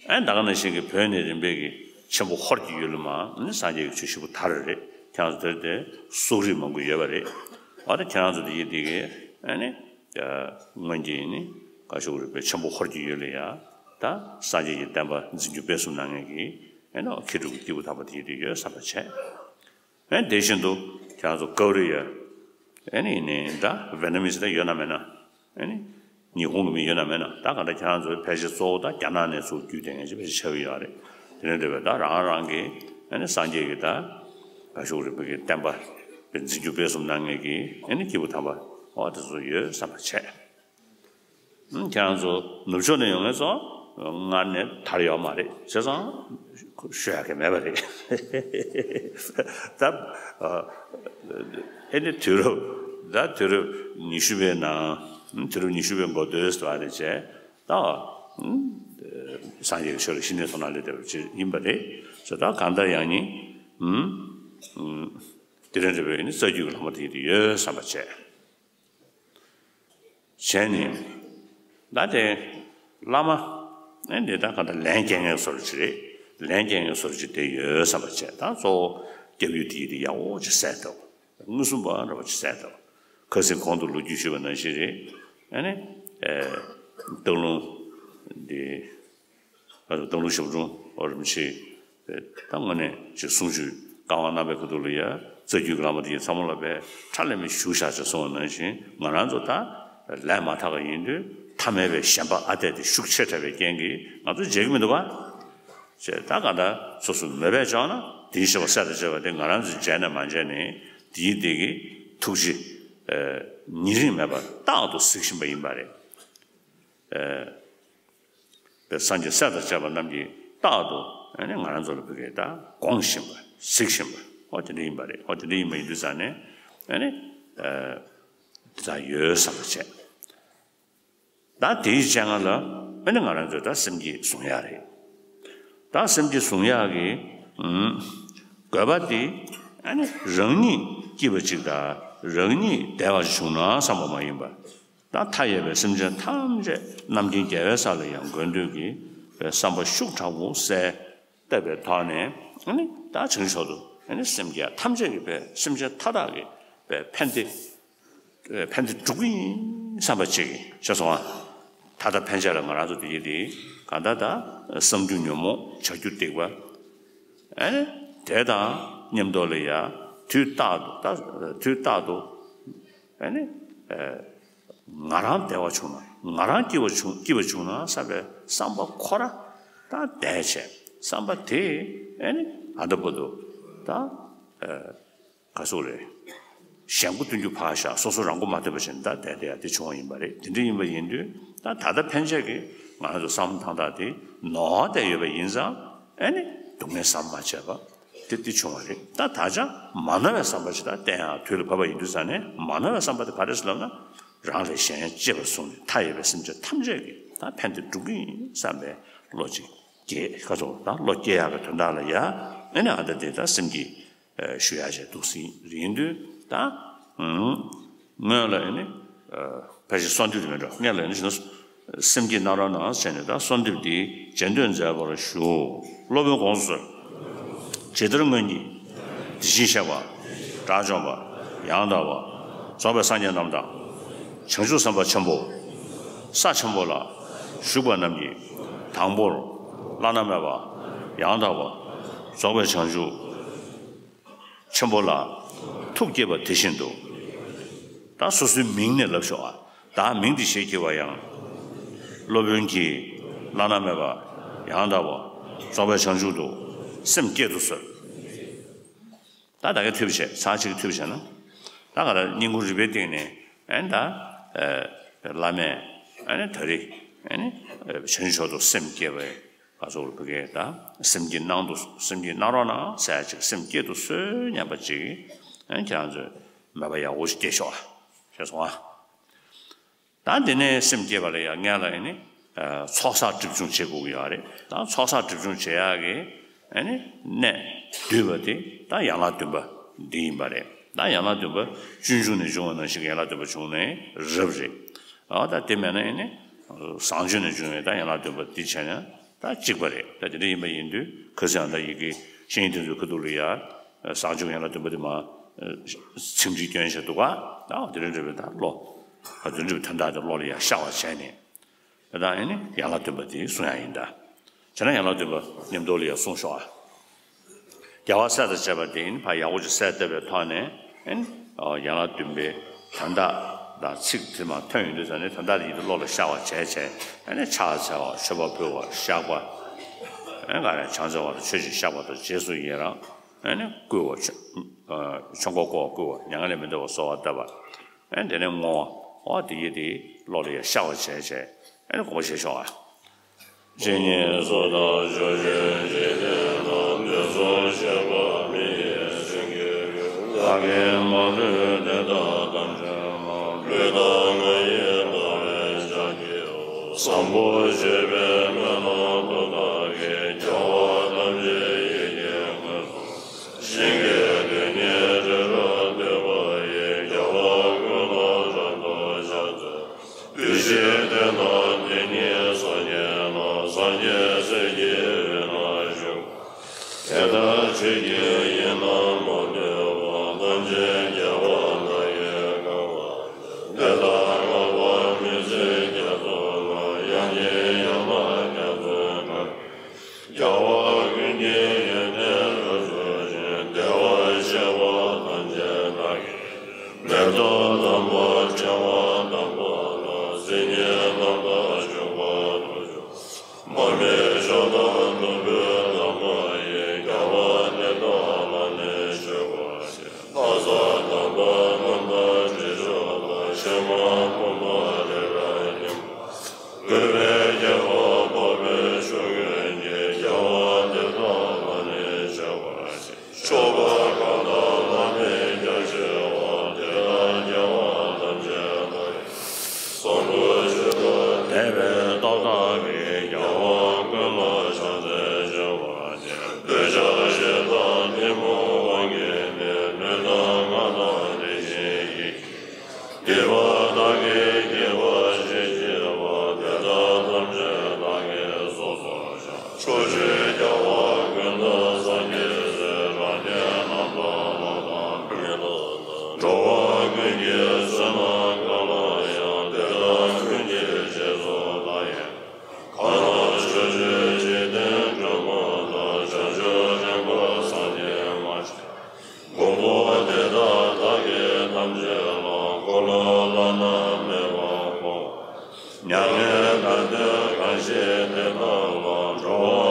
ཨ་ནི་ད་ག་ནང་བཞིན་གྱི་བོད་ནས་རིམ་པས་ཀྱི་ཆེན་པོ་ཧོར་གྱི་ཡུལ་ལ་མར་ཨ་ནི་སངས་རྒྱས་ཀྱི་ཆོས་ཞིབ་པོ་དར་རེད། ཁྱེད་རང་ཚོ་དེར་དེ་སོག་རིགས་མང་པོ་ཡོད་པ་རེད། འོ་ད་ཁྱེད་རང་ཚོ་དེ་ཡི་དེ་གའི་ཨ་ནི་སྔོན་གྱི་ནི་ག་ཤོག་རིག་པའི་ཆེན་པོ་ཧོར་གྱི་ཡུལ་ལ་ཡ་ད་སངས་རྒྱས་ཀྱི་བསྟན་པ་འཛིན་སྐྱོང་སྤེལ་གསུམ་གནང་མཁན་གྱི་ཨ་ནི་མཁས་གྲུབ་ཀྱི་སྐྱེས་བུ་དམ་པ་དེ་ཡི་དེ་ཡོད་བསམ་པ་བྱས། ཨེ་དེ་བཞིན་དུ་ཁྱེད་རང་ཚོ་ཀའོ་རི་ཡ། ཨེ་ནི་ནི་ད་ཝེ་ནམ་མི་སི་ད་ཡོད་ན་མེད་ན། ཨེ་ནི་ཉི་ཧོང་གི་མི་ཡོད་ན་མེད་ན། ད་ག་འདྲ་ཁྱེད་རང་ཚོའི་ཕལ་ཆེར་གཙོ་བོ་ད་རྒྱ་ནག་ནས་ཚུར་བརྒྱུད་དེ་ངེས་ཅིག་ཕལ་ཆེར་ཆགས་ཀྱི་ཡོད་རེད། དེ་ནས་འདོད་པའི་ད་རང་རང་གི་ཨེ་ནི་སངས་རྒྱས་ཀྱི་ད་ག་ཤོག་རིག་པའི་གི་བསྟན་པ་འཛིན་སྐྱོང་སྤེལ་གསུམ་གནང་མཁན་གྱི་ཨེ་ནི་སྐྱེས་བུ་དམ་པ་འོ་དེ་ཚོ་ཡོད་བསམ་པ་བྱས། ཁྱེད་རང་ཚོ་ནུབ་ཕྱོགས་ནས་ཡོང་མཁན་ཚོ་སྔར་ནས་དར་ཡོད་མ་རེད་བྱས་ཙང་ཤོད་ཡག་གི་མེད་པ་རེད། ད་ཨེ་ནི་དུས་རབས་ད་དུས་རབས་ཉི་ཤུ་པའི་ནང་དུས་རབས་ཉི་ཤུ་པའི་འགོ་སྟོད་ཟེར་བ་ནས་བྱས་ད་སངས་རྒྱས་ཀྱི་ཆོས་ལ་གཞི་ནས་ཐོག་ན་སླེབས་བསྡད་པ་ཅིག་ཡིན་པ་རེད། བྱས་ད་གང་ལྟར་ཡང་ནི་དེ་རིང་འདྲ་བའི་ནི་རྩ་རྒྱུད་ཀྱི་ལྷག་མ་དེ་ཡིན་དུ་ཡོད་བསམ་པ་བྱས། བྱས་ནས་ད་དེ་བླ་མ་ཨེ་འདི་ད་ག་ད་ལན་སྐྱེལ་མཁན་བཟོ་འདྲ་ཅིག་རེད། ལན་སྐྱེལ་མཁན་བཟོ་འདྲ་ཅིག་དེ་ཡོད་བསམ་པ་བྱས། ད་གཙོ་བོ་སྐྱབས་ཡུལ་དེ་ཡིན་དེ་ཡག་པོ་ཅིག་གསལ་འདུག་མངོན་སུམ་པ་འདྲ་པོ་ཅིག་གསལ་འདུག་ཁ་སང་གོང་དུ་ལོ་རྒྱུས་ཞུས་པ་ནང་བཞིན་རེད། ཨ་ནི་ཨེ་སྟག་ལུང་འདི། སྟག་ལུང་ཞབས་དྲུང་རིན་པོ་ཆེ་ད་དངོས་གནས་ཅིག་གསུང་ཆོས་བཀའ་དབང་གནང་བའི་ཁ་ཐུག་ལ་ཡ་རྩ་རྒྱུད་ཀྱི་བླ་མ་དེ་ཚང་མ་ལ་བས་ཁྲ་ལས་མི་བཞུགས་བཞག་ཅེས་གསུངས་པ་ནང་བཞིན་ང་རང་ཚོ་ད་ལས་མ་དག་པ་ཡིན་དུས་ཐ་མལ་པའི་ཞེན་པ་ཨ་འཐས་དེ་ཤུགས་ཆེ་དྲགས་པའི་རྐྱེན་གྱིས་ང་ཚོ་བརྗེད་ཀྱི་མི་འདུག་ག་ཅེས་ད་ག་ད་སོ་སོ་མོས་པས་བྱུང་ན་དེའི་ཞེན་པ་སེལ་དང་བཅས་པ་དེ་ང་རང་ཚོས་བརྗེད་ནས་མ་བརྗེད་ནས་དེའི་དེ་གི་ཐུགས་རྗེ་ཉེ་རིང་མེད་པར་རྟག་ཏུ་གཟིགས་བཞིན་པ་ཡིན་པ་རེད། པའི་སངས་རྒྱས་སྲས་དང་བཅས་པ་རྣམས་ཀྱིས་རྟག་ཏུ་ཨ་ནི་ང་རང་ཚོ་ལ་བོད་སྐད་ད་དགོངས་བཞིན་པ་གཟིགས་བཞིན་པ་ཨོ་དེ་འདྲ་ཡིན་པ་རེད། ཨོ་དེ་འདྲ་ཡིན་པ་ཡིན་དུས་ཙང་ནས་ཨ་ནི་འདི་ལྟར་ཡོད་བསམ་པ་བྱས། ད་དེའི་སྤྱན་སྔ་ལ་ཨ་ནི་ང་རང་ཚོས་ད་སེམས་བསྐྱེད་བཟུང་ཡག་རེད། ད་སེམས་བསྐྱེད་བཟུང་ཡག་གི་དགོས་པ་དེ་ཨ་ནི་རང་ཉིད་སྐྱིད་པ་ཅིག་དང་རང་ཉིད་བདེ་བ་ཅིག་བྱུང་ན་བསམ་པ་མ་ཡིན་པ། ད་མཐའ་ཡས་པའི་སེམས་ཅན་ཐམས་ཅད་རྣམ་མཁྱེན་རྒྱལ་བའི་ས་ལ་ཡང་འགོད་འདོད་ཀྱི་བའི་བསམ་པ་ཤུགས་དྲག་པོ་གསལ་བཏབ་པའི་ཐོག་ནས་ཨ་ནི་ད་བྱང་ཆུབ་མཆོག་ཏུ་ཨ་ནི་སེམས་བསྐྱེད་ཐམས་ཅད་ཀྱི་བའི་སེམས་ཅན་མཐའ་དག་གི་བའི་ཕན་བདེ་ཕན་བདེ་སྒྲུབ་ཀྱི་ཡིན་བསམ་པ་ཅིག་ཤེས་སོང་ཨ། ད་ལྟ་ཕན་ཆད་ལ་ང་རང་ཚོ་དེ་ཡི་དེ་ག་ད་ད་བསམ་རྒྱུ་ཉོན་མོངས་བྱ་རྒྱུ་སྡིག་པ་ཨ་ནི་དེ་དང་མཉམ་དུ་ལ་ཡ་དུས་རྟག་ཏུ་ད་དུས་རྟག་ཏུ། ཨ་ནི། ཨེ། ང་རང་བདེ་བ་བྱུང་ན་ང་རང་སྐྱིད་པ་བྱུང་སྐྱིད་པ་བྱུང་ན་བསམ་པའི་བསམ་པ་ཁོ་ར། ད་བསྡད་བྱས་བསམ་པ་དེ་ཨེ་ནི་ཨ་ད་བུ་དུ་ད་ག་ཟུག་རེད། གཞན་མགོ་སྟོན་རྒྱུ་ཕར་བཞག་སོ་སོ་རང་མགོ་མ་ཐོན་པ་བྱས་ནས་ད་བསྡད་བསྡད་ཡ་དེ་བྱུང་བ་ཡིན་པ་རེད། དེ་འདྲ་ཡིན་པ་ཡིན་དུས་ད་ད་ལྟ་ཕན་ཆད་ཀྱི་ང་རང་ཚོ་བསམ་བློ་ཐང་ཐག་དེ་ནོར་བསྡད་ཡོད་པ་ཡིན་ཙང་ཨེ་ནི་སྡུག་བསྔལ་བསམ་མ་བྱས་པ་དེ་དེ་བྱུང་བ་རེད། ད་ད་ཆ་མ་ནོར་བའི་བསམ་པ་ཞིག་ད་བསྟེན་ཡང་དུས་ལ་བབ་པ་ཡིན་དུས་ཙང་ནས་མ་ནོར་བའི་བསམ་པ་དེ་ག་རེ་ཟེར་ལབ་ན། རང་ལས་གཞན་གཅེས་པར་བཟུང་ནས་མཐའ་ཡས་པའི་སེམས་ཅན་ཐམས་ཅད་ཀྱི་ད་ཕན་བདེ་སྒྲུབ་ཀྱི་ཡིན་བསམ་པའི་བློ་ཅིག་སྐྱེས་ཁ་ཚོ་ད་བློ་སྐྱེ་ཡག་གི་དོན་དག་ལ་ཡ་ཨེ་ནི་ཨ་ད་དེ་ད་སེམས་ཀྱི་ཞུ་ཡག་ཅིག་འདུག་སེ་ཡིན་དུས་ད་སྔོན་ལ་ཨེ་ནི་ཕལ་ཆེར་གསོལ་འདེབས་དེ་མིན་འགྲོ་སྔོན་ལ་ཨེ་ནི་སེམས་བསྐྱེད་གནང་རོགས་གནང་ཟེར་ནས་ད་གསོལ་འདེབས་འདི་རྗེས་ཟློས་མཛད་པར་ཞུ། སློབ་དཔོན་དགོངས་སུ་གསོལ། ཇི་ལྟར་སྔོན་གྱི་དེ་བཞིན་གཤེགས་པ་དགྲ་བཅོམ་པ་ཡང་དག་པ་རྫོགས་པའི་སངས་རྒྱས་རྣམས་དང་། བྱང་ཆུབ་སེམས་དཔའ་ཆེན་པོ་ས་ཆེན་པོ་ལ་བཞུགས་པ་རྣམས་ཀྱིས་དང་པོར་བླ་ན་མེད་པ་ཡང་དག་པ་རྫོགས་པའི་བྱང་ཆུབ་ཆེན་པོ་ལ་ཐུགས་བསྐྱེད་པ་དེ་བཞིན་དུ། ད་སོ་སོའི་མིང་ནས་ལབ་ཤོག་ཨ། བདག་མིང་འདི་ཞེས་བགྱི་བ་ཡང་། སློབ་དཔོན་གྱིས་བླ་ན་མེད་པ་ཡང་དག་པ་རྫོགས་པའི་བྱང་ཆུབ་ཏུ་སེམས་བསྐྱེད་དུ་གསོལ། ད་ད་གའི་ཐུབ་བྱས་ཚར་གཅིག་ཐུབ་བྱས་ན། ད་ག་ལ་སྙིང་ཁུང་རུས་པའི་གཏིང་ནས་ཨེ་ད་བླ་མས་ཨེ་ནི་ད་རེས་ཨེ་ནི་བྱང་ཆུབ་མཆོག་ཏུ་སེམས་བསྐྱེད་པའི་ག་ཚོད་བུ་གའི་ད་སེམས་བསྐྱེད་གནང་དུ་སེམས་བསྐྱེད་གནང་རོགས་གནང་ཟེར་ཅིག་སེམས་བསྐྱེད་དུ་གསོལ་སྙམ་པ་ཅིག་ཨེ་ཁྱེད་རང་ཚོས་མོས་པ་ཡག་པོ་ཞིག་སྐྱེ་ཤོག་ཨ། ཞེས་གསུངས་ཨ། ད་འདི་ནས་སེམས་བསྐྱེད་པ་ལ་ཡང་སྔོན་ལ་ཨེ་ནི་ཚོགས་བསགས་སྒྲིབ་སྦྱོང་བྱེད་དགོས་ཀྱི་ཡོད་རེད། ད་ཚོགས་བསགས་སྒྲིབ་སྦྱོང་བྱེད་ཡག་གི་ཨེ་ནི་གནད་བསྡུས་པ་དེ་ད་ཡན་ལག་བདུན་པ་འདི་ཡིན་པ་རེད། ད་ཡན་ལག་བདུན་པ་སྤྱོད་འཇུག་ནས་འབྱུང་བ་ནང་བཞིན་གྱི་ཡན་ལག་བདུན་པ་བྱུང་ནས་རབ་རེད། ཨ་ད་དེ་མེད་ན་ཨེ་ནི་བཟང་སྤྱོད་ནས་འབྱུང་བའི་ད་ཡན་ལག་བདུན་པ་འདི་བྱས་ན་ད་གཅིག་པ་རེད། ད་དེ་འདྲ་ཡིན་པ་ཡིན་དུས་ཁ་སང་ད་ཡི་གེ་ཤེས་ཡོན་དེ་ཚོའི་ཁ་ཐུག་ལ་ཡ་བཟང་སྤྱོད་ཡན་ལག་བདུན་པ་དེ་མ་ཚིག་འབྲི་སྐྱོན་བྱས་འདུག་ག་ད་དེ་རིང་འདྲ་བའི་ད་བློ་ག་ཚོད་འདྲ་བའི་དོན་དག་དེ་བློ་ལ་ཡ་ཤར་བ་བྱས་ནས་ད་ད་ཨེ་ནི་ཡན་ལག་བདུན་པ་དེ་གསུང་ཡ་ཡིན་ད། བྱས་ན་ཡན་ལག་བདུན་པ་མཉམ་དུ་ལ་ཡ་གསུང་ཤོག་ཨ། རྒྱལ་བ་སྲས་དང་བཅས་པ་དེ་ཡིན་ཕར་ཡག་པོ་ཅིག་གསལ་བཏབ་པའི་ཐོག་ནས་ཨེ་ནི་ཡན་ལག་བདུན་པའི་དོན་དག་དང་ཚིག་དེ་མ་ཐོན་ཡོང་དུས་ཙམ་ནས་དོན་དག་དེ་ཡིན་དུས་བློ་ལ་ཤར་བ་བྱས་བྱས་ཨེ་ནི་ཕྱག་འཚལ་བ་མཆོད་པ་ཕུལ་བ་བཤགས་པ་ཨེ་ག་རེ་ཕྱག་འཚལ་བ་དང་མཆོད་ཅིང་བཤགས་པ་དང་རྗེས་སུ་ཡི་རང་ཨེ་ནི་བསྐུལ་བ་ཆོ་ཆོས་འཁོར་བསྐོར་བ་བསྐུལ་བ་མྱ་ངན་ལས་མི་འདའ་བར་གསོལ་བ་བཏབ་པ་ཨེ་དེ་ནས་བསྔོ་བ་འོ་དེ་ཡིན་དེ་བློ་ལ་ཡ་ཤར་བ་བྱས་བྱས་ཨེ་ནི་དགོངས་པ་བཞེས་ཤོག་ཨ། ཇི་སྙེད་སུ་དག་ཕྱོགས་བཅུའི་འཇིག་རྟེན་ན། དུས་གསུམ་གཤེགས་པ་མི་ཡི་སེང་གེའི་རྒྱུད། བདག་གིས་མ་ལུས་དེ་དག་ཐམས་ཅད་ཀྱང་། ལུས་དང་ངག་ཡིད་དགའ་བའི་ཕྱག་བགྱིའོ། བཟང་པོ་སྤྱོད་པའི་སྨོན་ལམ་མཐའ་དག་གིས། རྒྱལ་བ་ཐམས་ཅད་ཡིད་ཀྱིས་མངོན་སུམ་དུ། ཞིང་གི་རྡུལ་སྙེད་འབྲས་བུར་འདོད་པ་ཡི། རྒྱལ་བ་ཀུན་ལ་རབ་ཏུ་ཕྱག་འཚལ་ལོ། བདུད་བཞིའི་གདོན་དང་དེ་ཉིད་སོགས་ཉེས་ལ། སངས་རྒྱས་སྲས་ཀྱི་དབུས་ན་བཞུགས་པ། དེ་ལྟར་ཁྱོད་ཀྱིས་ཡིད་ནང་མ་བཏུལ་བ། ཐམས་ཅད་རྒྱལ་བ་དག་གིས་བཀང་བ་ཡིས། དེ་དག་བསྔགས་པ་མི་ཟད་རྒྱ་མཚོ་ལས། ཡང་ཉིད་ཡང་དག་རྒྱ་མཚོའི་གར། རྒྱལ་བ་ཀུན་གྱི་ཡོན་ཏན་རབ་རྫོགས་ཤིང་། བདེ་བར་གཤེགས་པ་ཐམས་ཅད་བདག་གིས་བསྟན། མེ་ཏོག་དམ་པ་ཕྲེང་བ་དམ་པ་ལ། སིལ་སྙན་རྣམ་དག་བྱུག་པ་ལྟར་བྱུང་། མར་མེ་མཆོག་དང་ནོར་བུའི་ལྷ་མོ་ཡིས། རྒྱལ་བ་དེ་དག་ལ་ནི་མཆོད་པར་བགྱི། ལྷ་ས་དམ་པ་རྣམས་དང་དྲི་མཆོག་ལ། ཕྱེ་མ་ཕུར་མ་རེ་རེ་བསྙེན་པར་བགྱི། གུས་པས་དགྱེས་པ་དཔག་པའི་མཆོག་ཀུན་གྱིས། རྒྱལ་བ་དེ་དག་ལ་ནི་མཆོད་པར་བགྱི། མཆོད་པ་གང་དག་བླ་མེད་རྒྱ་ཆེ་བ། དེ་དག་རྒྱལ་བ་ཐམས་ཅད་དག་གིས། བཟང་པོ་སྤྱོད་པ་དད་པའི་སྟོབས་དག་གིས། རྒྱལ་བ་ཀུན་ལ་ཕྱག་འཚལ་མཆོད་པར་བགྱི། འདོད་ཆགས་ཞེ་སྡང་གཏི་མུག་དབང་གིས་ནི། ལུས་དང་ངག་དང་དེ་བཞིན་ཡིད་ཀྱིས། སྡིག་པ་དག་གིས་བགེགས་པ་བཞི་བགྱིས་པ། དེ་དག་ཐམས་ཅད་བདག་གིས་སོ་སོར་བཤགས། ཕྱོགས་བཅུའི་རྒྱལ་བ་ཀུན་དང་སངས་རྒྱས་སྲས། རང་གི་རྣམ་པར་བློ་དང་མི་རྟོག་ལ། འགྲོ་བ་ཀུན་གྱི་བསོད་ནམས་གང་ལ་ཡང་། དེ་དག་ཀུན་གྱི་རྗེས་སུ་བདག་ཡི་རང་། གང་ལ་ཕྱོགས་བཅུའི་འཇིག་རྟེན་དྲི་མ་དག། བྱང་ཆུབ་སེམས་དཔའ་སངས་རྒྱས་མ་ཆགས། མགོན་པོ་དེ་དག་བདག་གིས་ཐམས་ཅད་ལ། འཁོར་ལོ་བླ་ན་མེད་པ་བསྐོར་བ། མྱ་ངན་ལས་འདས་གང་ཞིག་དེ་དག་ལ། འགྲོ་བ་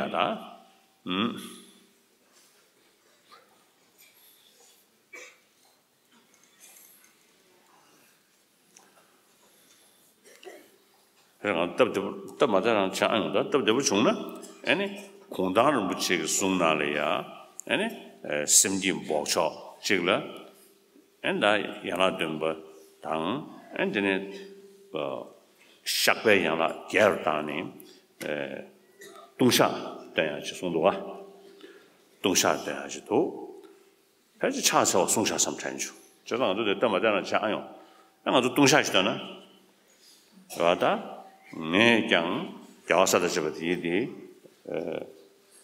ད། ཨུམ། ཕེར་ང་སྟབས་བདེ་པོ་སྟབས་མ་བདེ་རང་ཆགས་ཨ་ཡོང་ད། སྟབས་བདེ་པོ་བྱུང་ན་ཨ་ནི་གུང་ཐང་རིན་པོ་ཆེ་གི་གསུང་ནང་ལ་ཡ་ཨ་ནི་སེམས་ཀྱི་འབོགས་ཆོག་གཅིག་ལ་ཨ་ནི་ད་ཡན་ལག་བདུན་པ་དང་ཨ་ནི་དེ་ནས་བཤགས་པའི་ཡན་ལག་བརྒྱད་རུ་བཏང་ནས་ལྟུང་བཤགས་བཏོན་ཡག་ཅིག་གསུངས་འདུག་བ། ལྟུང་བཤགས་བཏོན་ཡག་ཅིག་འདུག་ཕལ་ཆེར་ཕྱག་འཚལ་བ་བསྲུང་བྱ་བསམ་དྲན་བྱུང་། བྱས་ཙང་ང་ཚོ་དེ་སྟབས་མ་བདེ་ན་ཆ་ཨ་ཡོང་། ཨ་ང་ཚོ་ལྟུང་བཤགས་ཤིག་བཏོན་ན། རེད་བ་ད། ངས་ཀྱང་རྒྱལ་བ་ས་དང་བཅས་པ་དེ་ཡིན་ཏེ།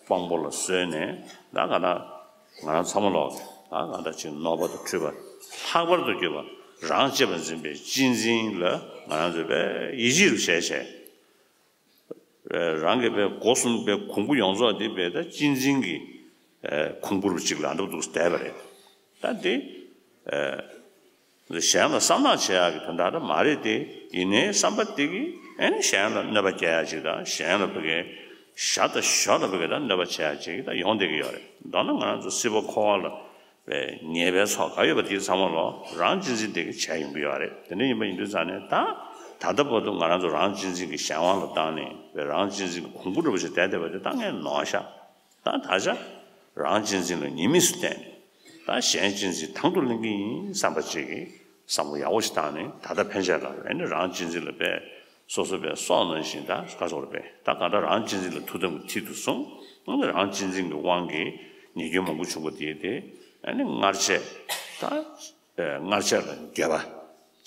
དཔང་པོ་ལ་གསོལ་ནས་ད་ག་ད། ང་རང་ཚང་མ་ལོག་ད་ག་ད་ཅིག་ནོར་བ་དང་འཁྲུལ་པ་ལྷག་པར་དུ་གྱུར་པ་རང་གཅེས་པར་འཛིན་པའི་གཅེས་འཛིན་ལ་ང་རང་ཚོས་དཔེ་ཡིད་ཆེས་རུ་བྱས་བྱས། རང་གི་དཔེ་སྒོ་གསུམ་དཔེ་གོང་བུ་ཡོངས་རྫོགས་འདི་དཔེ་ད་གཅེས་འཛིན་གྱི་ཁུང་བུར་གཅིག་ལ་འདུག་འདུག་བསྡད་པ་རེད། ད་འདི་གཞན་ལ་བསམ་གནག་བྱེད་ཡག་གི་དོན་དག་ད་མ་རེད་དེ། ཡིན་ནའི་བསམ་པ་དེ་གིས་ཨ་ནི་གཞན་ལ་གནོད་པ་སྐྱེལ་ཡག་ཅིག་དང་གཞན་ལ་ཕ་གི་ཞར་དང་ཞོར་ལ་ཕ་གི་ད་གནོད་པ་བྱེད་ཡག་ཅིག་ད་ཡོང་བསྡད་ཀྱི་ཡོད་རེད། མདོར་ན་ང་རང་ཚོ་སྲིད་པ་འཁོར་བ་ལ་པའི་ཉེས་པའི་ཚོགས་ག་ཡོད་པ་དེ་ཚང་མ་ལོ་རང་གཅེས་འཛིན་དེ་གིས་བྱས་ཡོང་གི་ཡོད་རེད། དེ་འདྲ་ཡིན་པ་ཡིན་དུས་ཙང་ནས་ད་ད་ལྟ་བར་དུ་ང་རང་ཚོ་རང་གཅེས་འཛིན་གྱི་གཞན་དབང་ལ་བཏང་ནས་པའི་རང་གཅེས་འཛིན་གྱི་གོང་བུ་འདྲ་པོ་ཞིག་བསྡད་བསྡད་པ་དེ་ད་ངས་ནོར་ཤག་ད་ད་ཆ་རང་གཅེས་འཛིན་ལ་ཉེས་དམིགས་སུ་བལྟས་ནས་ད་གཞན་གཅེས་འཛིན་དང་དུ་ལེན་གྱི་ཡིན་བསམ་པ་ཅིག་གིས་བསམ་བློ་ཡག་པོ་ཞིག་བཏང་ནས་ད་ལྟ་ཕན་ཆད་ལ་ཨ་ནི་རང་གཅེས་འཛིན་ལ་པའི་སོ་སོ་པའི་སྲོག་ནང་བཞིན་ད་ག་ཚོད་རེད་པས། ད་ག་ད་རང་གཅེས་འཛིན་ལ་ཐུགས་དམ་གྱི་མཐིལ་དུ་བཟུང་། ཨ་ནི་རང་གཅེས་འཛིན་གྱི་དབང་གིས་ཉེས་སྐྱོན་མང་པོ་བྱུང་བ་དེ་དེ་ཨ་ནི་སྔར་ཆད་ད་སྔར་ཆད་ལ་འགྱོད་པ་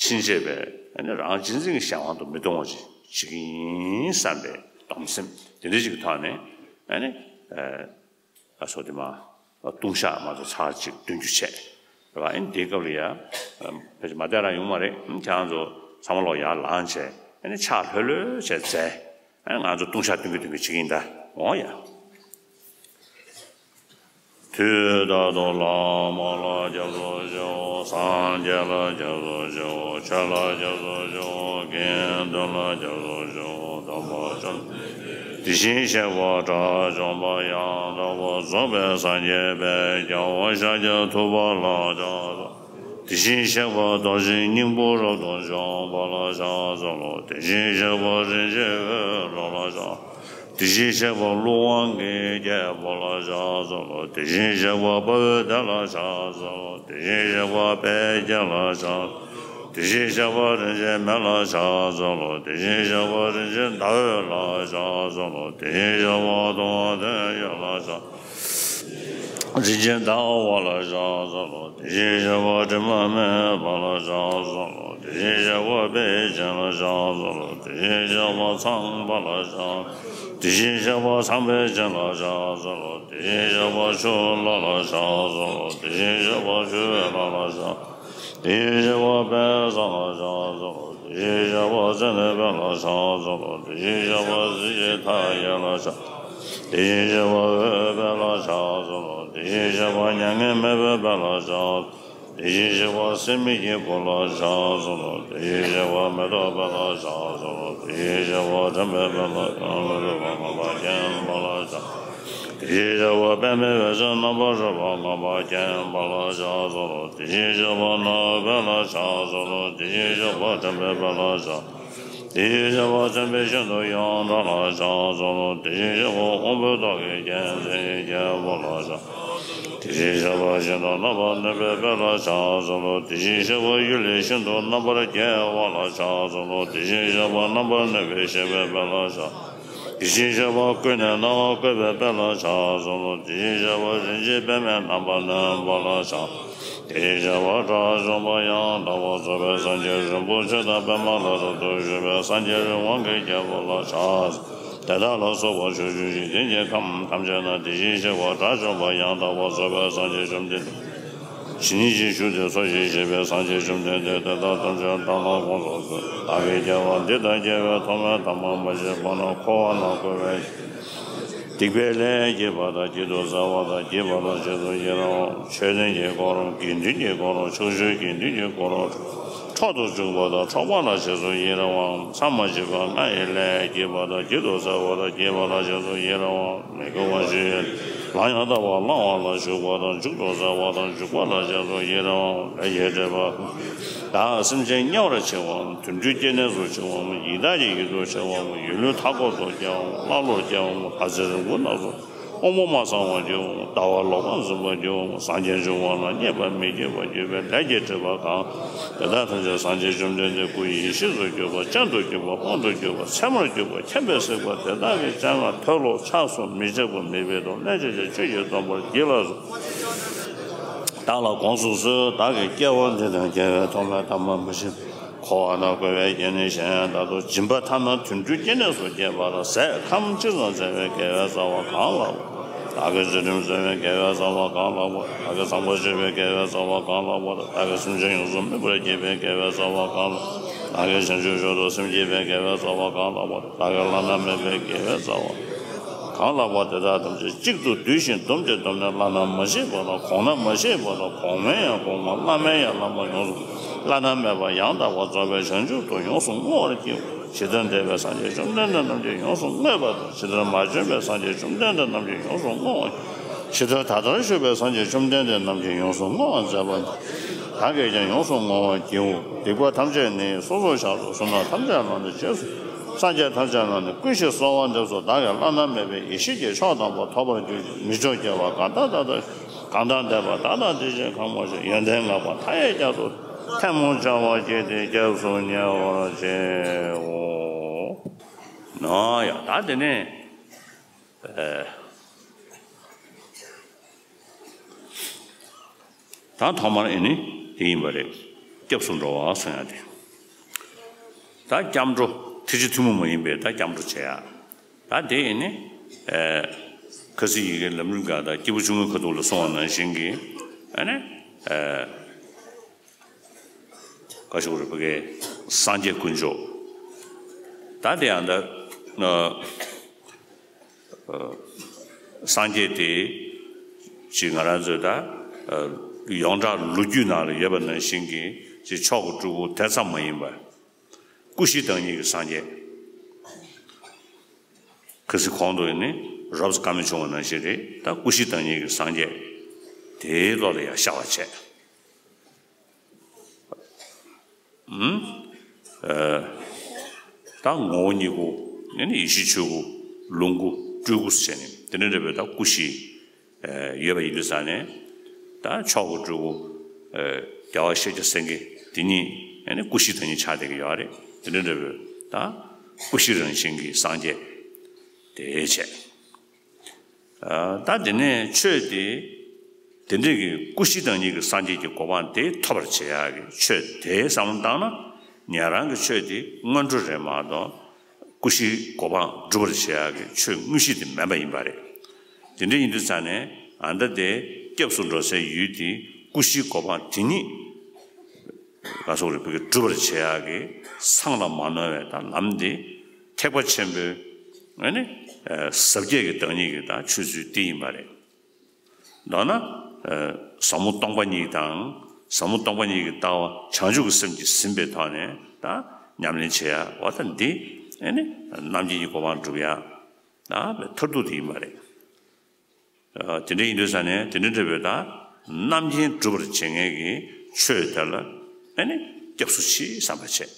ཕྱིན་ཆད་པའི་ཨ་ནི་རང་གཅེས་འཛིན་གྱི་གཞན་དབང་དུ་མི་གཏོང་བ་ཞིག་བྱེད་ཀྱི་ཡིན་བསམ་པའི་སྡོམ་སེམས་དེ་འདྲ་ཞིག་གི་ཐོག་ནས་ཨ་ནི། ཨ་སོ་དེ་མ། ལྟུང་བཤགས་མ་གཏོགས་ཚར་གཅིག་འདོན་རྒྱུ་བྱས། རེད་བ། ཨ་ནི་དེའི་སྐབས་ལ་ཡ། ཕལ་ཆེར་མ་བསྡད་རང་ཡོང་མ་རེད། ཁྱེད་རང་ཚོ་ཚང་མ་ལོག་ཡར་ལངས་བྱས། ཨ་ནི་ཕྱག་ལྷོད་ལྷོད་བྱས་མཛད། ཨ་ནི་ང་ཚོ་ལྟུང་བཤགས་འདོན་གྱི་འདོན་གྱི་བྱེད་ཀྱི་ཡིན་ད། འོང་ཡ། དུས་རྟག་ཏུ་བླ་མ་ལ་སྐྱབས་སུ་མཆིའོ། སངས་རྒྱས་ལ་སྐྱབས་སུ་མཆིའོ། ཆོས་ལ་སྐྱབས་སུ་མཆིའོ། དགེ་འདུན་ལ་སྐྱབས་སུ་མཆིའོ། སྟོན་པ་བཅོམ། དེ་བཞིན་གཤེགས་པ་དགྲ་བཅོམ་པ་ཡང་དག་པར་རྫོགས་པའི་སངས་རྒྱས་དཔལ་རྒྱལ་བ་ཤཱཀྱ་ཐུབ་པ་ལ་ཕྱག་འཚལ་ལོ། དེ་བཞིན་གཤེགས་པ་རྡོ་རྗེ་སྙིང་པོ་རབ་ཏུ་འཇོམས་པ་ལ་ཕྱག་འཚལ་ལོ། དེ་བཞིན་གཤེགས་པ་རིན་ཆེན་འོད་ལ་ཕྱག་དེ་བཞིན་གཤེགས་པ་ཀླུ་དབང་གི་རྒྱལ་པོ་ལ་ཕྱག་འཚལ་ལོ། དེ་བཞིན་གཤེགས་པ་དཔའ་བོའི་སྡེ་ལ་ཕྱག་འཚལ་ལོ། དེ་བཞིན་གཤེགས་པ་དཔལ་དགྱེས་ལ་ཕྱག་དེ་བཞིན་གཤེགས་པ་རིན་ཆེན་མེ་ལ་ཕྱག་འཚལ་ལོ། དེ་བཞིན་གཤེགས་པ་རིན་ཆེན་ཟླ་འོད་ལ་ཕྱག་འཚལ་ལོ། དེ་བཞིན་གཤེགས་པ་དུང་ལྡན་འོད་ལ་ཕྱག་རིན་ཆེན་ཟླ་བ་ལ་ཕྱག་འཚལ་ལོ། དེ་བཞིན་གཤེགས་པ་དྲི་མ་མེད་པ་ལ་ཕྱག་འཚལ་ལོ། དེ་བཞིན་གཤེགས་པ་དཔལ་ཆེན་ལ་ཕྱག་འཚལ་ལོ། དེ་བཞིན་གཤེགས་པ་ཚངས་པ་ལ་ཕྱག་དེ་བཞིན་གཤེགས་པ་ཚངས་པའི་སྤྱན་ལ་ཕྱག་འཚལ་ལོ། དེ་བཞིན་གཤེགས་པ་ཆུ་ལྷ་ལ་ཕྱག་འཚལ་ལོ། དེ་བཞིན་གཤེགས་པ་ཆོས་ལྷ་ལ་ཕྱག་དེ་བཞིན་གཤེགས་པ་དཔལ་བཟང་ལ་ཕྱག་འཚལ་ལོ། དེ་བཞིན་གཤེགས་པ་ཙནྡན་དཔལ་ལ་ཕྱག་འཚལ་ལོ། དེ་བཞིན་གཤེགས་པ་གཟི་བརྗིད་མཐའ་ཡས་ལ་ཕྱག་དེ་བཞིན་གཤེགས་པ་འོད་དཔལ་ལ་ཕྱག་འཚལ་ལོ། དེ་བཞིན་གཤེགས་པ་མྱ་ངན་མེད་པའི་དཔལ་ལ་ཕྱག་དེ་བཞིན་གཤེགས་པ་སྲེད་མེད་ཀྱི་སྐུ་ལ་ཕྱག་འཚལ་ལོ། དེ་བཞིན་གཤེགས་པ་མེ་ཏོག་དཔལ་ལ་ཕྱག་འཚལ་ལོ། དེ་བཞིན་གཤེགས་པ་དྲན་པའི་དཔལ་ལ་ཕྱག་འཚལ་ལོ། དེ་བཞིན་གཤེགས་པ་དཔལ་མེད་པའི་ཚེ་རྣམ་པར་རོལ་པ་ལྔ་པ་མཁྱེན་པ་ལ་ཕྱག་འཚལ་ལོ། དེ་བཞིན་གཤེགས་པ་སྣང་བའི་དཔལ་ལ་ཕྱག་འཚལ་ལོ། དེ་བཞིན་གཤེགས་པ་དྲན་པའི་དཔལ་ལ་ཕྱག་དེ་བཞིན་གཤེགས་པ་བྱམས་པའི་ཤིན་ཏུ་ཡང་དག་ལ་ཕྱག་འཚལ་ལོ། དེ་བཞིན་གཤེགས་པ་དབང་པོའི་ཏོག་གི་རྒྱལ་མཚན་གྱི་རྒྱལ་པོ་ལ་ཕྱག་དེ་བཞིན་གཤེགས་པ་ཤིན་ཏུ་རྣམ་པར་གནོན་པའི་དཔལ་ལ་ཕྱག་འཚལ་ལོ། དེ་བཞིན་གཤེགས་པ་གཡུལ་ལས་ཤིན་ཏུ་རྣམ་པར་རྒྱལ་བ་ལ་ཕྱག་འཚལ་ལོ། དེ་བཞིན་གཤེགས་པ་རྣམ་པར་གནོན་པའི་གཤེགས་པའི་དཔལ་ལ་ཕྱག་དེ་བཞིན་གཤེགས་པ་ཀུན་ནས་སྣང་བ་བཀོད་པའི་དཔལ་ལ་ཕྱག་འཚལ་ལོ། དེ་བཞིན་གཤེགས་པ་རིན་ཆེན་པདྨས་རྣམ་པར་གནོན་པ་ལ་ཕྱག་དེ་བཞིན་གཤེགས་པ་དགྲ་བཅོམ་པ་ཡང་དག་པར་རྫོགས་པའི་སངས་རྒྱས་རིན་པོ་ཆེ་དང་པདྨ་ལ་རབ་ཏུ་བཞུགས་པའི་སངས་རྒྱས་རི་དབང་གི་རྒྱལ་པོ་ལ་ཕྱག་དེ་དག་ལ་སོགས་པ་ཕྱོགས་བཅུའི་འཇིག་རྟེན་གྱི་ཁམས་ཐམས་ཅད་ན་དེ་བཞིན་གཤེགས་པ་དགྲ་བཅོམ་པ་ཡང་དག་པར་རྫོགས་པའི་སངས་རྒྱས་བཅོམ་ལྡན་འདས་ཇི་སྙེད་ཅིག་བཞུགས་ཏེ་འཚོ་ཞིང་གཞེས་པའི་སངས་རྒྱས་བཅོམ་ལྡན་འདས་དེ་དག་ཐམས་ཅད་བདག་ལ་དགོངས་སུ་གསོལ། བདག་གིས་རྒྱལ་བ་འདི་དང་རྒྱལ་བའི་ཐོག་མའི་དམ་པ་མ་བྱས་གོང་ན་འཁོར་བ་ན་བསྐོར་བའི་སྡིག་པའི་ལས་བགྱིས་པ་དང་བགྱིད་དུ་སྩལ་བ་དང་བགྱིས་པ་དང་བགྱིད་དུ་ཡི་རང་བ། མཆོད་རྟེན་གྱི་དཀོར་རམ་དགེ་འདུན་གྱི་དཀོར་རམ་ཕྱོགས་བཅུའི་དགེ་འདུན་གྱི་དཀོར་རམ། འཕྲོག་ཏུ་འཇུག་པ་དང་འཕྲོག་པ་ལ་རྗེས་སུ་ཡི་རང་བའམ། མཚམས་མ་བཅད་པར་ལྔ་ཡི་ལས་བགྱིས་པ་དང་བགྱིད་དུ་སྩལ་བ་དང་བགྱིས་པ་ལ་རྗེས་སུ་ཡི་རང་བའམ། མི་དགེ་བ་བཞི་ཡི་ལམ་ཡང་དག་པར་བླང་བ་ལ་ཞུགས་པ་དང་འཇུག་ཏུ་སྩལ་བ་དང་འཇུག་པ་ལ་རྗེས་སུ་ཡི་རང་བའམ། ལས་ཀྱི་སྒྲིབ་པ་དག་སེམས་ཅན་དམྱལ་བར་མཆི་བའམ། དུད་འགྲོའི་སྐྱེ་གནས་སུ་མཆི་བའམ། ཡི་དྭགས་ཀྱི་ཡུལ་དུ་མཆི་བའམ། ཡུལ་ལུས་མཐའ་འཁོབ་ཏུ་སྐྱེ་བའམ། ཀླ་ཀློར་སྐྱེ་བའམ། ལྷ་ཚེ་རིང་པོ་རྣམས་སུ་དབང་པོ་མ་ཚང་བར་གྱུར་བའམ། ལྟ་བ་ལོག་པར་འཛིན་པར་གྱུར་བའམ། སངས་རྒྱས་འབྱུང་བ་ལ་མཉེས་པར་མི་བགྱིད་པར་གྱུར་པའི་ལས་ཀྱི་སྒྲིབ་པ་གང་དེ་དག་ཐམས་ཅད་སངས་རྒྱས་བཅོམ་ལྡན་འདས་སྐུ་ཡེ་ཤེས་སུ་གྱུར་པ། སྤྱན་དུ་གྱུར་པ། དབང་དུ་གྱུར་པ། མཚན་མར་གྱུར་པ། མཁྱེན་པས་གཟིགས་པ་དེ་དག་གི་སྤྱན་སྔར་མཐོལ་ལོ་ཕྱག་གསུམ་མི་བྱེད་པར་མི་འབད་དོ། སླན་ཆད་ཀྱང་ཆོས་ཀྱི་སྟོན་པར་བགྱིད་ལགས་སོ། བདག་ལ་དགོངས་སུ་གསོལ། བདག་གིས་སྐྱེ་བ་འདི་དང་རྒྱལ་བའི་ཐོག་མའི་ཐ་མ་མ་བྱིན་པ། འཁོར་བ་དང་འཁོར་བའི་སྐྱེ་གནས་གཞན་ཡང་ད་དུ་སྦྱིན་པ་ཐ་མ་དུད་འགྲོའི་སྐྱེ་གནས་སུ་སྐྱེས་པ་ལ་ཟས་ཁམ་གཅིག་ཙམ་སྩལ་བའི་དགེ་བའི་རྩ་བ་གང་ལགས་པ། བདག་གིས་ཚུལ་ཁྲིམས་བསྲུང་བའི་དགེ་བའི་རྩ་བ་གང་ལགས་པ། བདག་གིས་བཟང་པོ་སྤྱོད་པའི་དགེ་བའི་རྩ་བ་གང་ལགས་པ། བདག་གིས་སེམས་ཅན་ཡོངས་སུ་སྨིན་པར་བགྱིས་པའི་དགེ་བའི་རྩ་བ་གང་ལགས། བདག་གིས་བྱང་ཆུབ་མཆོག་ཏུ་སེམས་བསྐྱེད་པའི་དགེ་བའི་རྩ་བ་གང་ལགས་པ། བདག་གིས་བླ་ན་མེད་པའི་དགེ་བའི་རྩ་བ་གང་ལགས་པ། དེ་དག་ཐམས་ཅད་གཅིག་ཏུ་བསྡུས་ཤིང་བསྡོམས་ཏེ་བསྡོམས་ནས་བླ་ན་མ་མཆིས་པ་དང་། གོང་ན་མ་མཆིས་པ་དང་། གོང་མའི་ཡང་གོང་མ། བླ་མའི་ཡང་བླ་མ་ཡོངས་སུ། བླ་ན་མེད་པ་ཡང་དག་པར་རྫོགས་པའི་བྱང་ཆུབ་ཏུ་ཡོངས་སུ་བསྔོ་བར་བགྱིའོ། ཇི་ལྟར་འདས་པའི་སངས་རྒྱས་བཅོམ་ལྡན་འདས་རྣམས་ཀྱིས་ཡོངས་སུ་བསྔོས་པ་དང་། ཇི་ལྟར་མ་བྱོན་པའི་སངས་རྒྱས་བཅོམ་ལྡན་འདས་རྣམས་ཀྱིས་ཡོངས་སུ་བསྔོ་བར། ཇི་ལྟར་ད་ལྟར་བཞུགས་པའི་སངས་རྒྱས་བཅོམ་ལྡན་འདས་རྣམས་ཀྱིས་ཡོངས་སུ་བསྔོ་བར་མཛད་པ་དང་། བདག་གིས་ཀྱང་ཡོངས་སུ་བསྔོ་བར་བགྱིའོ། སྡིག་པ་ཐམས་ཅད་ནི་སོ་སོར་བཤགས་སོ། བསོད་ནམས་ཐམས་ཅད་ལ་ནི་རྗེས་སུ། སངས་རྒྱས་ཐམས་ཅད་ལ་ནི་ཀུན་ཤེས་གསོལ་བ་འདེབས་སོ། བདག་གིས་བླ་ན་མེད་པའི་ཡེ་ཤེས་ཀྱི་མཆོག་དམ་པ་ཐོབ་པར་གྱུར་ཅིག་མི་མཆོག་སྐྱེ་བ་གང་དག་ད་ལྟ་གང་དག་འདས་པ་ད་ལྟ་དེ་བཞིན་གང་མ་བྱོན། ཡོན་ཏན་བསྔགས་པ་མཐའ་ཡས་རྒྱ་མཚོ་ཐལ་མོ་སྦྱར་བ་བགྱིས་ཏེ་སྐྱབས་སུ་ཉེ་བར་མཆིའོ། ནོ་ཡ། ད་དེ་ནས་ཨེ། ད་ཐོག་མར་ཨེ་ནི་དེ་ཡིན་པ་རེད། སྐྱབས་སུ་འགྲོ་བ་གསུང་ཡ་དེ། ད་སྐྱབས་འགྲོ་ཐེག་ཆེན་ཐུན་མོང་མ་ཡིན་པའི་ད་སྐྱབས་འགྲོ་བྱེད་ཡ། ད་དེ་ཡིན་ནི། ཨེ། ཁ་སིག་ཡི་གེ་ལམ་རིམ་ཁག་དང་སྐྱེས་བུ་ཆུང་ངུའི་ཁ་ཐོག་ལ་གསུངས་པ་ནང་བཞིན་གྱི། ཨ་ནི། ཨེ། བཀའ་ཤོག་རེ་བ་གའི་སངས་རྒྱས་དཀོན་མཆོག་ད་དེ་ཡང་ད། ཨ། སངས་རྒྱས་དེ། ཅིག་ང་རང་ཚོའི་ད། ཨ། ཡོངས་གྲགས་ལོ་རྒྱུས་ནང་ལ་ཡོད་པ་ནང་བཞིན་གྱི་ཅིག་མཆོག་གི་སྤྲུལ་སྐུ་དེ་ཙམ་མ་ཡིན་པར། སྐུ་བཞི་བདག་ཉིད་ཀྱི་སངས་རྒྱས། ཁ་སིག་གོང་དུ་ནི་རོབ་ཙམ་བཀའ་མོལ་བྱུང་བ་ནང་བཞིན་རེད། ད་སྐུ་བཞི་བདག་ཉིད་ཀྱི་སངས་རྒྱས་དེའི་ཐོག་ལ་ཡང་ཤར་བ་བྱས། ཨུམ། ཨ། ད་ངོ་བོ་ཉིད་སྐུ། ཨ་ནི་ཡེ་ཤེས་ཆོས་སྐུ། ལོངས་སྐུ། སྤྲུལ་སྐུ་ཟེར་ནས་དེ་འདྲ་འདྲ་བའི་ད་སྐུ་བཞི། ཨ། ཡོད་པ་ཡིན་དུས་ཙང་ནས། ད་མཆོག་གི་སྤྲུལ་སྐུ། ཨ། རྒྱལ་བ་ཤཱཀྱ་སེང་གེ་དེ་ཉིད། ཨ་ནི་སྐུ་བཞི་དེ་ཉིད་ཆགས་བསྡད་ཀྱི་ཡོད་རེད། དེ་འདྲ་འདྲ་བའི་ད་སྐུ་བཞི་རང་བཞིན་གྱི་སངས་རྒྱས་དེ་བྱས། ཨ། ད་དེ་ནས་ཆོས་དེ། དེ་འདྲའི་གི་སྐུ་བཞི་བདག་ཉིད་ཀྱི་སངས་རྒྱས་ཀྱི་གོ་འཕང་དེ་ཐོབ་པར་བྱེད་ཡག་གི་ཆོས་དེ་བསམ་བློ་བཏང་ན། ཉན་རང་གི་ཆོས་དེ་སྔོན་འགྲོ་རེད་མ་གཏོགས། སྐུ་བཞིའི་གོ་འཕང་སྒྲུབ་པར་བྱེད་ཡག་གི་ཆོས་དངོས་གཞི་དེ་མིན་པ་ཡིན་པ་རེད། དེ་འདྲ་ཡིན་དུས་ཙང་ནས། ཨ། ད་དེ་སྐྱབས་སུ་འགྲོ་སའི་ཡུལ་དེ་སྐུ་བཞིའི་གོ་འཕང་དེ་ཉིད། ག་སོགས་རེ་བོད་ཀྱི་སྒྲུབ་པར་བྱེད་ཡག་གི་ཚང་ལ་མ་ནོར་བའི་ད་ལམ་འདི་ཐེག་པ་ཆེན་པོའི། ཨ་ནི། ཨ། ཟབ་རྒྱས་ཀྱི་བདག་ཉིད་ཀྱི་ད་ཆོས་ཚུལ་འདི་ཡིན་པ་རེད། མདོར་ན། ཨ། ཟབ་མོ་སྟོང་པ་ཉིད་དང་། ཟབ་མོ་སྟོང་པ་ཉིད་ཀྱི་ལྟ་བ་བྱང་ཆུབ་ཀྱི་སེམས་ཀྱིས་ཟིན་པའི་ཐོག་ནས་ད་ཉམས་ལེན་བྱེད་ཡག་འོ་ད་འདི། ཨ་ནི། རྣམ་མཁྱེན་གྱི་གོ་འཕང་སྒྲུབ་ཡག་ད་མཐར་ཐུག་དེ་ཡིན་པ་རེད། ཨ། དེ་འདྲ་ཡིན་དུས་ཙང་ནས་དེ་འདྲ་འདྲ་བའི་ད་རྣམ་མཁྱེན་སྒྲུབ་པར་བྱེད་མཁན་གྱི་ཆོས་དེ་ལ། ཨ་ནི། སྐྱབས་སུ་མཆི་བསམ་པ་བྱས།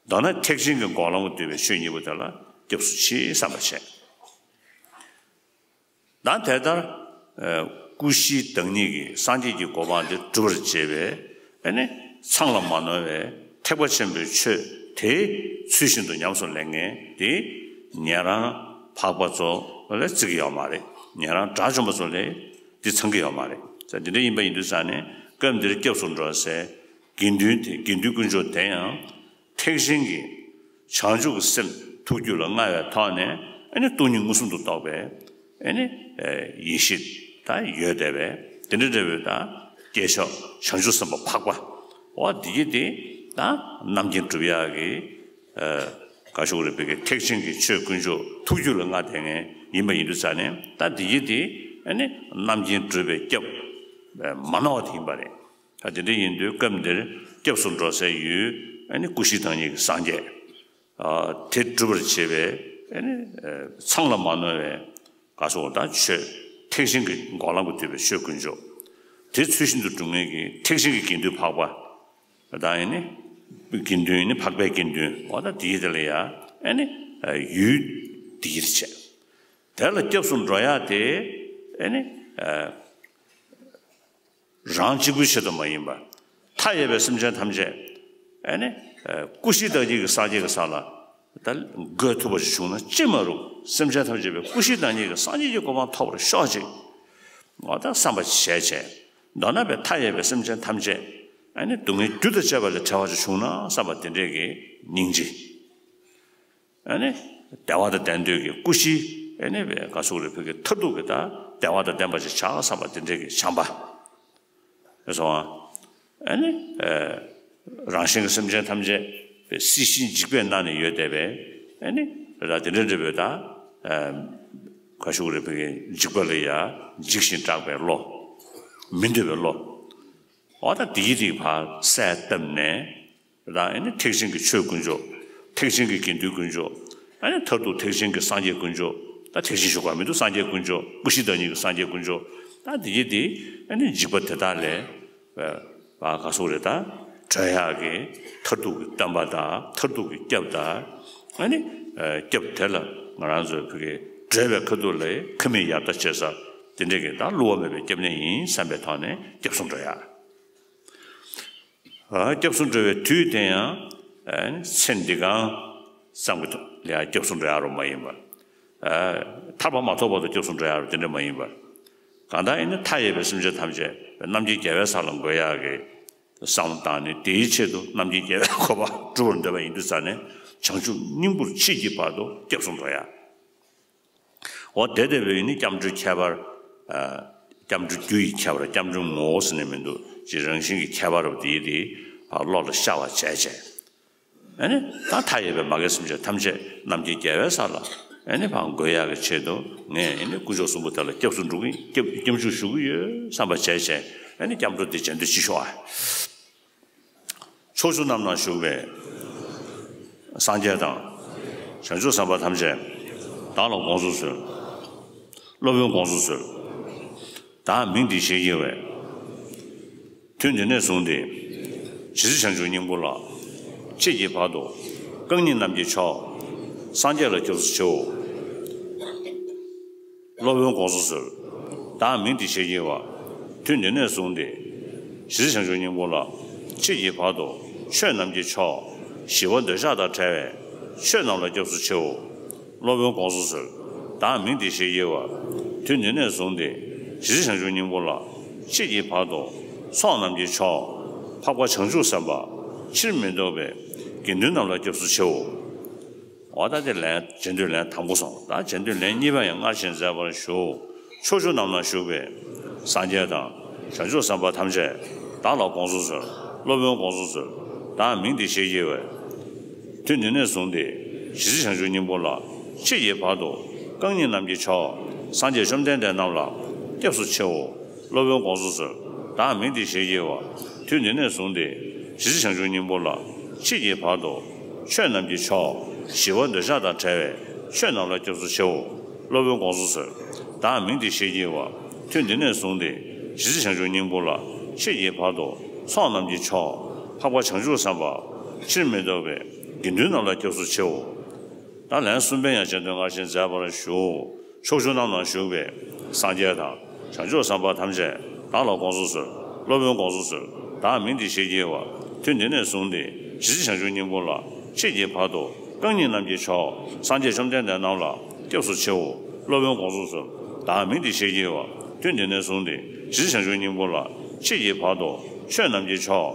མདོར་ན་ཐེག་ཆེན་གྱི་འགོག་ལམ་དུ་འདུས་པའི་ཆོས་གཉིས་པོ་དེ་ལ་སྐྱབས་སུ་མཆི་བསམ་པ་བྱས། ད་དེ་ལྟར། ཨ། སྐུ་བཞིའི་བདག་ཉིད་ཀྱི་སངས་རྒྱས་ཀྱི་གོ་འཕང་དེ་སྒྲུབ་པར་བྱེད་པའི། ཨ་ནི། ཚང་ལ་མ་ནོར་བའི་ཐེག་པ་ཆེན་པོའི་ཆོས་དེ་ཚུལ་བཞིན་དུ་ཉམས་སུ་ལེན་མཁན་དེ་ཉན་རང་འཕགས་པ་ཚོ་ལ་བརྩི་གི་ཡོད་མ་རེད། ཉན་རང་དགྲ་བཅོམ་པ་ཚོ་ལ་དེ་ཚང་གི་ཡོད་མ་རེད། ད་དེ་འདྲ་ཡིན་པ་ཡིན་དུས་ཙང་ནས་སྐབས་འདིར་སྐྱབས་སུ་འགྲོ་སའི་དགེ་འདུན་དེ། དགེ་འདུན་དཀོན་མཆོག་དེ་ཡང་། ཐེག་ཆེན་གྱི་བྱང་ཆུབ་ཀྱི་སེམས་ཐུགས་རྒྱུད་ལ་མངའ་བའི་ཐོག་ནས། ཨ་ནི་སྟོང་ཉིད་མངོན་སུམ་དུ་རྟོགས་པའི། ཨ་ནི། ཨེ། ཡེ་ཤེས་ད་ཡོད་བསྡད་པའི་དེ་འདྲ་འདྲ་བའི་ད་སྐྱེས་མཆོག་བྱང་ཆུབ་སེམས་དཔའ་འཕགས་པ། འོ་འདི་གི་དེ་ད་རྣམ་མཁྱེན་སྒྲུབ་ཡག་གི། ཨེ། ག་ཤོག་རེ་བོད་ཀྱི་ཐེག་ཆེན་གྱི་ཆོས་དཀོན་མཆོག་ཐུགས་རྒྱུད་ལ་མངའ་བསྡད་མཁན་ཡིན་པ་ཡིན་དུས་ཙང་ནས། ད་འདི་གི་དེ། ཨ་ནི། རྣམ་མཁྱེན་སྒྲུབ་པའི་སྐྱབས། ཨེ། མ་ནོར་བ་དེ་ཡིན་པ་རེད། ད་དེ་འདྲ་ཡིན་དུས་སྐབས་འདིར་ སྐྱབས་སུ་འགྲོ་སའི་ཡུལ། ཨ་ནི་སྐུ་བཞིའི་བདག་ཉིད་ཀྱི་སངས་རྒྱས། ཨ་དེ་སྒྲུབ་པར་བྱེད་པའི་ཨ་ནི་ཚང་ལ་མ་ནོར་བའི་ག་སོགས་དང་ཆོས་ཐེག་ཆེན་གྱི་འགོག་ལམ་གྱིས་བསྡུས་པའི་ཆོས་དཀོན་མཆོག་དེ་ཚུལ་བཞིན་དུ་སྒྲུབ་མཁན་གྱི་ཐེག་ཆེན་གྱི་དགེ་འདུན་འཕགས་པ། ད་ཨ་ནི་དགེ་འདུན་ནི་འཕགས་པའི་དགེ་འདུན། འོ་ད་དེའི་དེ་ལ་ཡ་ཨ་ནི་ཡུལ་དེ་ཡིར་བྱས། དེ་ལ་སྐྱབས་སུ་འགྲོ་ཡ་དེ་ཨ་ནི་རང་གཅིག་པུའི་ཆེད་དུ་མ་ཡིན་པར། མཐའ་ཡས་པའི་སེམས་ཅན་ཐམས་ཅད་ཨ་ནི་སྐུ་བཞིའི་བདག་ཉིད་ཀྱི་སངས་རྒྱས་ཀྱི་ས་ལ་ད་འགོད་ཐུབ་པ་ཞིག་བྱུང་ན་ཅི་མ་རུང་། སེམས་ཅན་ཐམས་ཅད་པའི་སྐུ་བཞིའི་བདག་ཉིད་ཀྱི་སངས་རྒྱས་ཀྱི་གོ་འཕང་ཐོབ་པར་ཤོག་ཅིག་འོ་ད་བསམ་པ་བྱས་བྱས། མདོར་ན་པའི་མཐའ་ཡས་པའི་སེམས་ཅན་ཐམས་ཅད་ཨ་ནི་སྡུག་བསྔལ་རྒྱུ་དང་བཅས་པ་ལས་བྲལ་བ་ཅིག་བྱུང་ན་བསམ་པ་དེ་འདྲས་ཀྱི་སྙིང་རྗེ། ཨ་ནི་བདེ་བ་དང་ལྡན་འདོད་ཀྱི་སྐུ་བཞི། ཨ་ནི་བའི་ག་སུ་རེ་ཕུལ་གྱི་མཐར་ཐུག་གི་ད་བདེ་བ་དང་ལྡན་པ་ཞིག་བྱ་བསམ་པ་དེ་འདྲས་ཀྱི་བྱམས་པ། ཨེ་སོང་ཨ། ཨ་ནི་རང་གཞན་གྱི་སེམས་ཅན་ཐམས་ཅད་པའི་སྲིད་ཞིའི་འཇིགས་པའི་ནང་ནས་ཡོད་བསྡད་པའི་ཨ་ནི་ར་དེ་འདྲ་འདྲ་བའི་ད་ག་ཤུག་རེ་ཕུལ་གྱི་འཇིགས་པ་ལ་ཡ་འཇིགས་ཤིང་སྐྲག་པའི་བློ། མི་འདོད་པའི་བློ། འོ་ད་དེའི་རིགས་ཕར་གསལ་བཏབ་ནས། ད་ཨ་ནི་ཐེག་ཆེན་གྱི་ཆོས་དཀོན་མཆོག་ཐེག་ཆེན་གྱི་དགེ་འདུན་དཀོན་མཆོག་ཨ་ནི་མཐར་ཐུག་ཐེག་ཆེན་གྱི་སངས་རྒྱས་དཀོན་མཆོག་ད་ཐེག་ཆེན་ཞུ་དགོས་མི་འདུག་སངས་རྒྱས་དཀོན་མཆོག་སྐུ་བཞི་བདག་ཉིད་ཀྱི་སངས་རྒྱས་དཀོན་མཆོག་ད་དེ་ཡི་དེ་ཨ་ནི་འཇིགས་པ་དེ་དག་ལས་བ་ག་སོགས་རེད། ད་གྲོལ་ཡག་གི་མཐར་ཐུག་གི་སྟོན་པ་དང་མཐར་ཐུག་གི་སྐྱབས་དང་། ཨ་ནི་སྐྱབས་དེ་ལ་ང་རང་ཚོའི་བོད་ཀྱི་བགྲོད་པའི་ཁ་ཐུག་ལ་ཁ་མིག་ཡར་ལྟ་བྱེད་ས་དེ་འདྲས་ཀྱི་ད་བསླུ་བ་མེད་པའི་སྐྱབས་གནས་ཡིན་བསམ་པའི་ཐོག་ནས་སྐྱབས་སུ་འགྲོ་ཡག་སྐྱབས་སུ་འགྲོ་བའི་དུས་དེ་ཡང་ཚེ་འདི་གང་ཙམ་གྱི་ཐོག་ལ་སྐྱབས་སུ་འགྲོ་ཡག་རུ་མ་ཡིན་པར། ཐར་པ་མ་ཐོབ་བར་དུ་སྐྱབས་སུ་འགྲོ་ཡག་རུ་དེ་འདྲ་མ་ཡིན་པར། གང་ལྟར་ཡིན་ན་མཐའ་ཡས་པའི་སེམས་ཅན་ཐམས་ཅད་རྣམ་མཁྱེན་རྒྱལ་བའི་ས་ལ་འགོད་ཡག་གི་བསམ་བློ་བཏང་ནས་དེའི་ཆེད་དུ་རྣམ་མཁྱེན་རྒྱལ་བའི་གོ་འཕང་སྒྲུབ་པར་འདོད་པ་ཡིན་དུས་ཙ་ནས་བྱང་ཆུབ་སྙིང་པོར་མཆིས་ཀྱི་བར་དུ་སྐྱབས་སུ་འགྲོ་ཡག་འོ་དེ་ལྟ་བུའི་ནི་སྐྱབས་འགྲོའི་ཁྱད་པར། སྐྱབས་འགྲོ་རྒྱུ་ཡི་ཁྱད་པར། སྐྱབས་འགྲོའི་ངོ་བོ་ཟེར་ནས་མི་འདུག་ཅེས་རང་བཞིན་གྱི་ཁྱད་པར་རུ་དེའི་དེ་བློ་ལ་ཤར་བ་བྱས་བྱས། ཨ་ནི་ད་མཐའ་ཡས་པའི་མ་རྒན་སེམས་ཅན་ཐམས་ཅད་རྣམ་མཁྱེན་རྒྱལ་བའི་ས་ལ་ཨ་ནི་ཕར་འགོད་ཡག་གི་ཆེད་དུ་ངས་ཨ་ནི་དཀོན་མཆོག་གསུམ་པོ་དེ་ལ་སྐྱབས་སུ་འགྲོ་གི་སྐྱབས་སྐྱབས་འཇུག་ཞུ་གི་ཡོད་བསམ་པ་བྱས་བྱས། ཨ་ནི་སྐྱབས་འགྲོ་དེ་བྱེད་འདོད་ཅི་ཤོག་ཨ། ཕྱོགས་བཅུ་རྣམས་ན་བཞུགས་པའི་སངས་རྒྱས་དང་། བྱང་ཆུབ་སེམས་དཔའ་ཐམས་ཅད་བདག་ལ་དགོངས་སུ་གསོལ། སློབ་དཔོན་དགོངས་སུ་གསོལ། བདག་མིང་འདི་ཞེས་བགྱི་བས། ཐུན་འདི་ནས་བཟུང་སྟེ། ཇི་སྲིད་བྱང་ཆུབ་སྙིང་པོ་ལ། མཆིས་ཀྱི་བར་དུ། རྐང་གཉིས་རྣམས་ཀྱི་མཆོག་སངས་རྒྱས་ལ་སྐྱབས་སུ་མཆིའོ། སློབ་དཔོན་དགོངས་སུ་གསོལ། བདག་མིང་འདི་ཞེས་བགྱི་བ། ཐུན་འདི་ནས་བཟུང་སྟེ། ཇི་སྲིད་བྱང་ཆུབ་སྙིང་པོ་ལ། མཆིས་ཀྱི་བར་དུ། ཆོས་རྣམས་ཀྱི་མཆོག་ཞི་བ་འདོད་ཆགས་དང་བྲལ་བའི། ཆོས་རྣམས་ལ་སྐྱབས་སུ་མཆིའོ། སློབ་དཔོན་དགོངས་སུ་གསོལ། བདག་མིང་འདི་ཞེས་བགྱི་བ། ཐུན་འདི་ནས་བཟུང་སྟེ། ཇི་སྲིད་བྱང་ཆུབ་སྙིང་པོ་ལ། མཆིས་ཀྱི་བར་དུ། ཚོགས་རྣམས་ཀྱི་མཆོག་འཕགས་པ་བྱང་ཆུབ་སེམས་དཔའ། ཕྱིར་མི་ལྡོག་པའི། དགེ་འདུན་རྣམས་ལ་སྐྱབས་སུ་མཆིའོ། འོ་ད་དེ་ལན་རྗེས་ཟློས་ལན་དང་པོ་སོང་། ད་རྗེས་ཟློས་ལན་གཉིས་པ་ཡང་སྔར་བཞིན་མཛད་པར་ཞུ། ཕྱོགས་བཅུ་རྣམས་ན་བཞུགས་པའི་སངས་རྒྱས་དང་བྱང་ཆུབ་སེམས་དཔའ་ཐམས་ཅད་བདག་ལ་དགོངས་སུ་གསོལ། སློབ་དཔོན་དགོངས་སུ་གསོལ། བདག་མིང་འདི་ཞེས་བགྱི་བས། ཐུན་འདི་ནས་བཟུང་སྟེ་ཇི་སྲིད་བྱང་ཆུབ་སྙིང་པོ་ལ། མཆིས་ཀྱི་བར་དུ་རྐང་གཉིས་རྣམས་ཀྱི་མཆོག་སངས་རྒྱས་བཅོམ་ལྡན་འདས་རྣམས་ལ་སྐྱབས་སུ་མཆིའོ། སློབ་དཔོན་དགོངས་སུ་གསོལ། བདག་མིང་འདི་ཞེས་བགྱི་བ། ཐུན་འདི་ནས་བཟུང་སྟེ། ཇི་སྲིད་བྱང་ཆུབ་སྙིང་པོ་ལ། མཆིས་ཀྱི་བར་དུ། ཆོས་རྣམས་ཀྱི་མཆོག་ཞི་བ་འདོད་ཆགས་དང་བྲལ་བའི། ཆོས་རྣམས་ལ་སྐྱབས་སུ་མཆིའོ། སློབ་དཔོན་དགོངས་སུ་གསོལ། བདག་མིང་འདི་ཞེས་བགྱི་བ། ཐུན་འདི་ནས་བཟུང་སྟེ། ཇི་སྲིད་བྱང་ཆུབ་སྙིང་པོ་ལ། མཆིས་ཀྱི་བར་དུ། ཚོགས་རྣམས་ཀྱི་མཆོག་འཕགས་པ་བྱང་ཆུབ་སེམས་དཔའ། ཕྱིར་མི་ལྡོག་པའི། དགེ་འདུན་རྣམས་ལ་སྐྱབས་སུ་མཆིའོ། ད་ལན་གསུམ་པའི་ཡང་རྗེས་ཟློས་སྔར་བཞིན་མཛད་པར་ཞུ། ཕྱོགས་བཅུ་རྣམས་ན་བཞུགས་པའི་སངས་རྒྱས་དང་བྱང་ཆུབ་སེམས་དཔའ་ཐམས་ཅད་བདག་ལ་དགོངས་སུ་གསོལ། སློབ་དཔོན་དགོངས་སུ་གསོལ། བདག་མིང་འདི་ཞེས་བགྱི་བ། ཐུན་འདི་ནས་བཟུང་སྟེ་ཇི་སྲིད་བྱང་ཆུབ་སྙིང་པོ་ལ། མཆིས་ཀྱི་བར་དུ་རྐང་གཉིས་རྣམས་ཀྱི་མཆོག་སངས་རྒྱས་བཅོམ་ལྡན་འདས་རྣམས་ལ་སྐྱབས་སུ་མཆིའོ། སློབ་དཔོན་དགོངས་སུ་གསོལ། བདག་མིང་འདི་ཞེས་བགྱི་བ། ཐུན་འདི་ནས་བཟུང་སྟེ་ཇི་སྲིད་བྱང་ཆུབ་སྙིང་པོ་ལ། མཆིས་ཀྱི་བར་དུ་ཆོས་རྣམས་ཀྱི་མཆོག་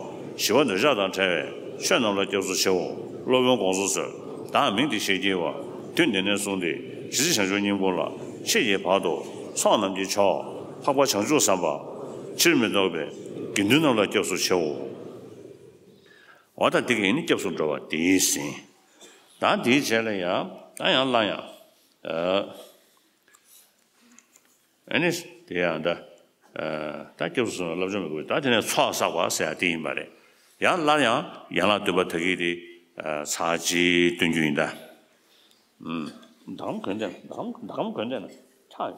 ཞི་བ་འདོད་ཆགས་དང་བྲལ་བའི་ཆོས་རྣམས་ལ་སྐྱབས་སུ་མཆིའོ། སློབ་དཔོན་དགོངས་སུ་གསོལ། བདག་མིང་འདི་ཞེས་བགྱི་བ། ཐུན་འདི་ནས་བཟུང་སྟེ་ཇི་སྲིད་བྱང་ཆུབ་སྙིང་པོ་ལ། མཆིས་ཀྱི་བར་དུ་ཚོགས་རྣམས་ཀྱི་མཆོག་འཕགས་པ་བྱང་ཆུབ་སེམས་དཔའ། ཕྱིར་མི་ལྡོག་པའི་དགེ་འདུན་རྣམས་ལ་སྐྱབས་སུ་མཆིའོ། འོ་ད་འདི་གིས་ནི་སྐྱབས་སུ་འགྲོ་བ་དེའི་ཟིན། ད་དེའི་རྗེས་ལ་ཡང་ད་ཡང་སླར་ཡང་། ཨ་ནི་དེ་ཡང་ད་ད་སྐྱབས་སུ་སོང་བའི་བསླབ་བྱ་མི་དགོས། ད་དེ་ནས་ཚོགས་བསགས་པ་ཟེར་ཡ་དེ་ཡིན་པ་རེད། ཡང་སླར་ཡང་ཡན་ལག་བདུན་པ་ད་གིན་དེ་ཚར་གཅིག་སྟོན་རྒྱུ་ཡིན་ད། ཟླ་གམ་གོན་བསྡད་ན། ཟླ་གམ་ཟླ་གམ་གོན་བསྡད་ན། ཁྲག་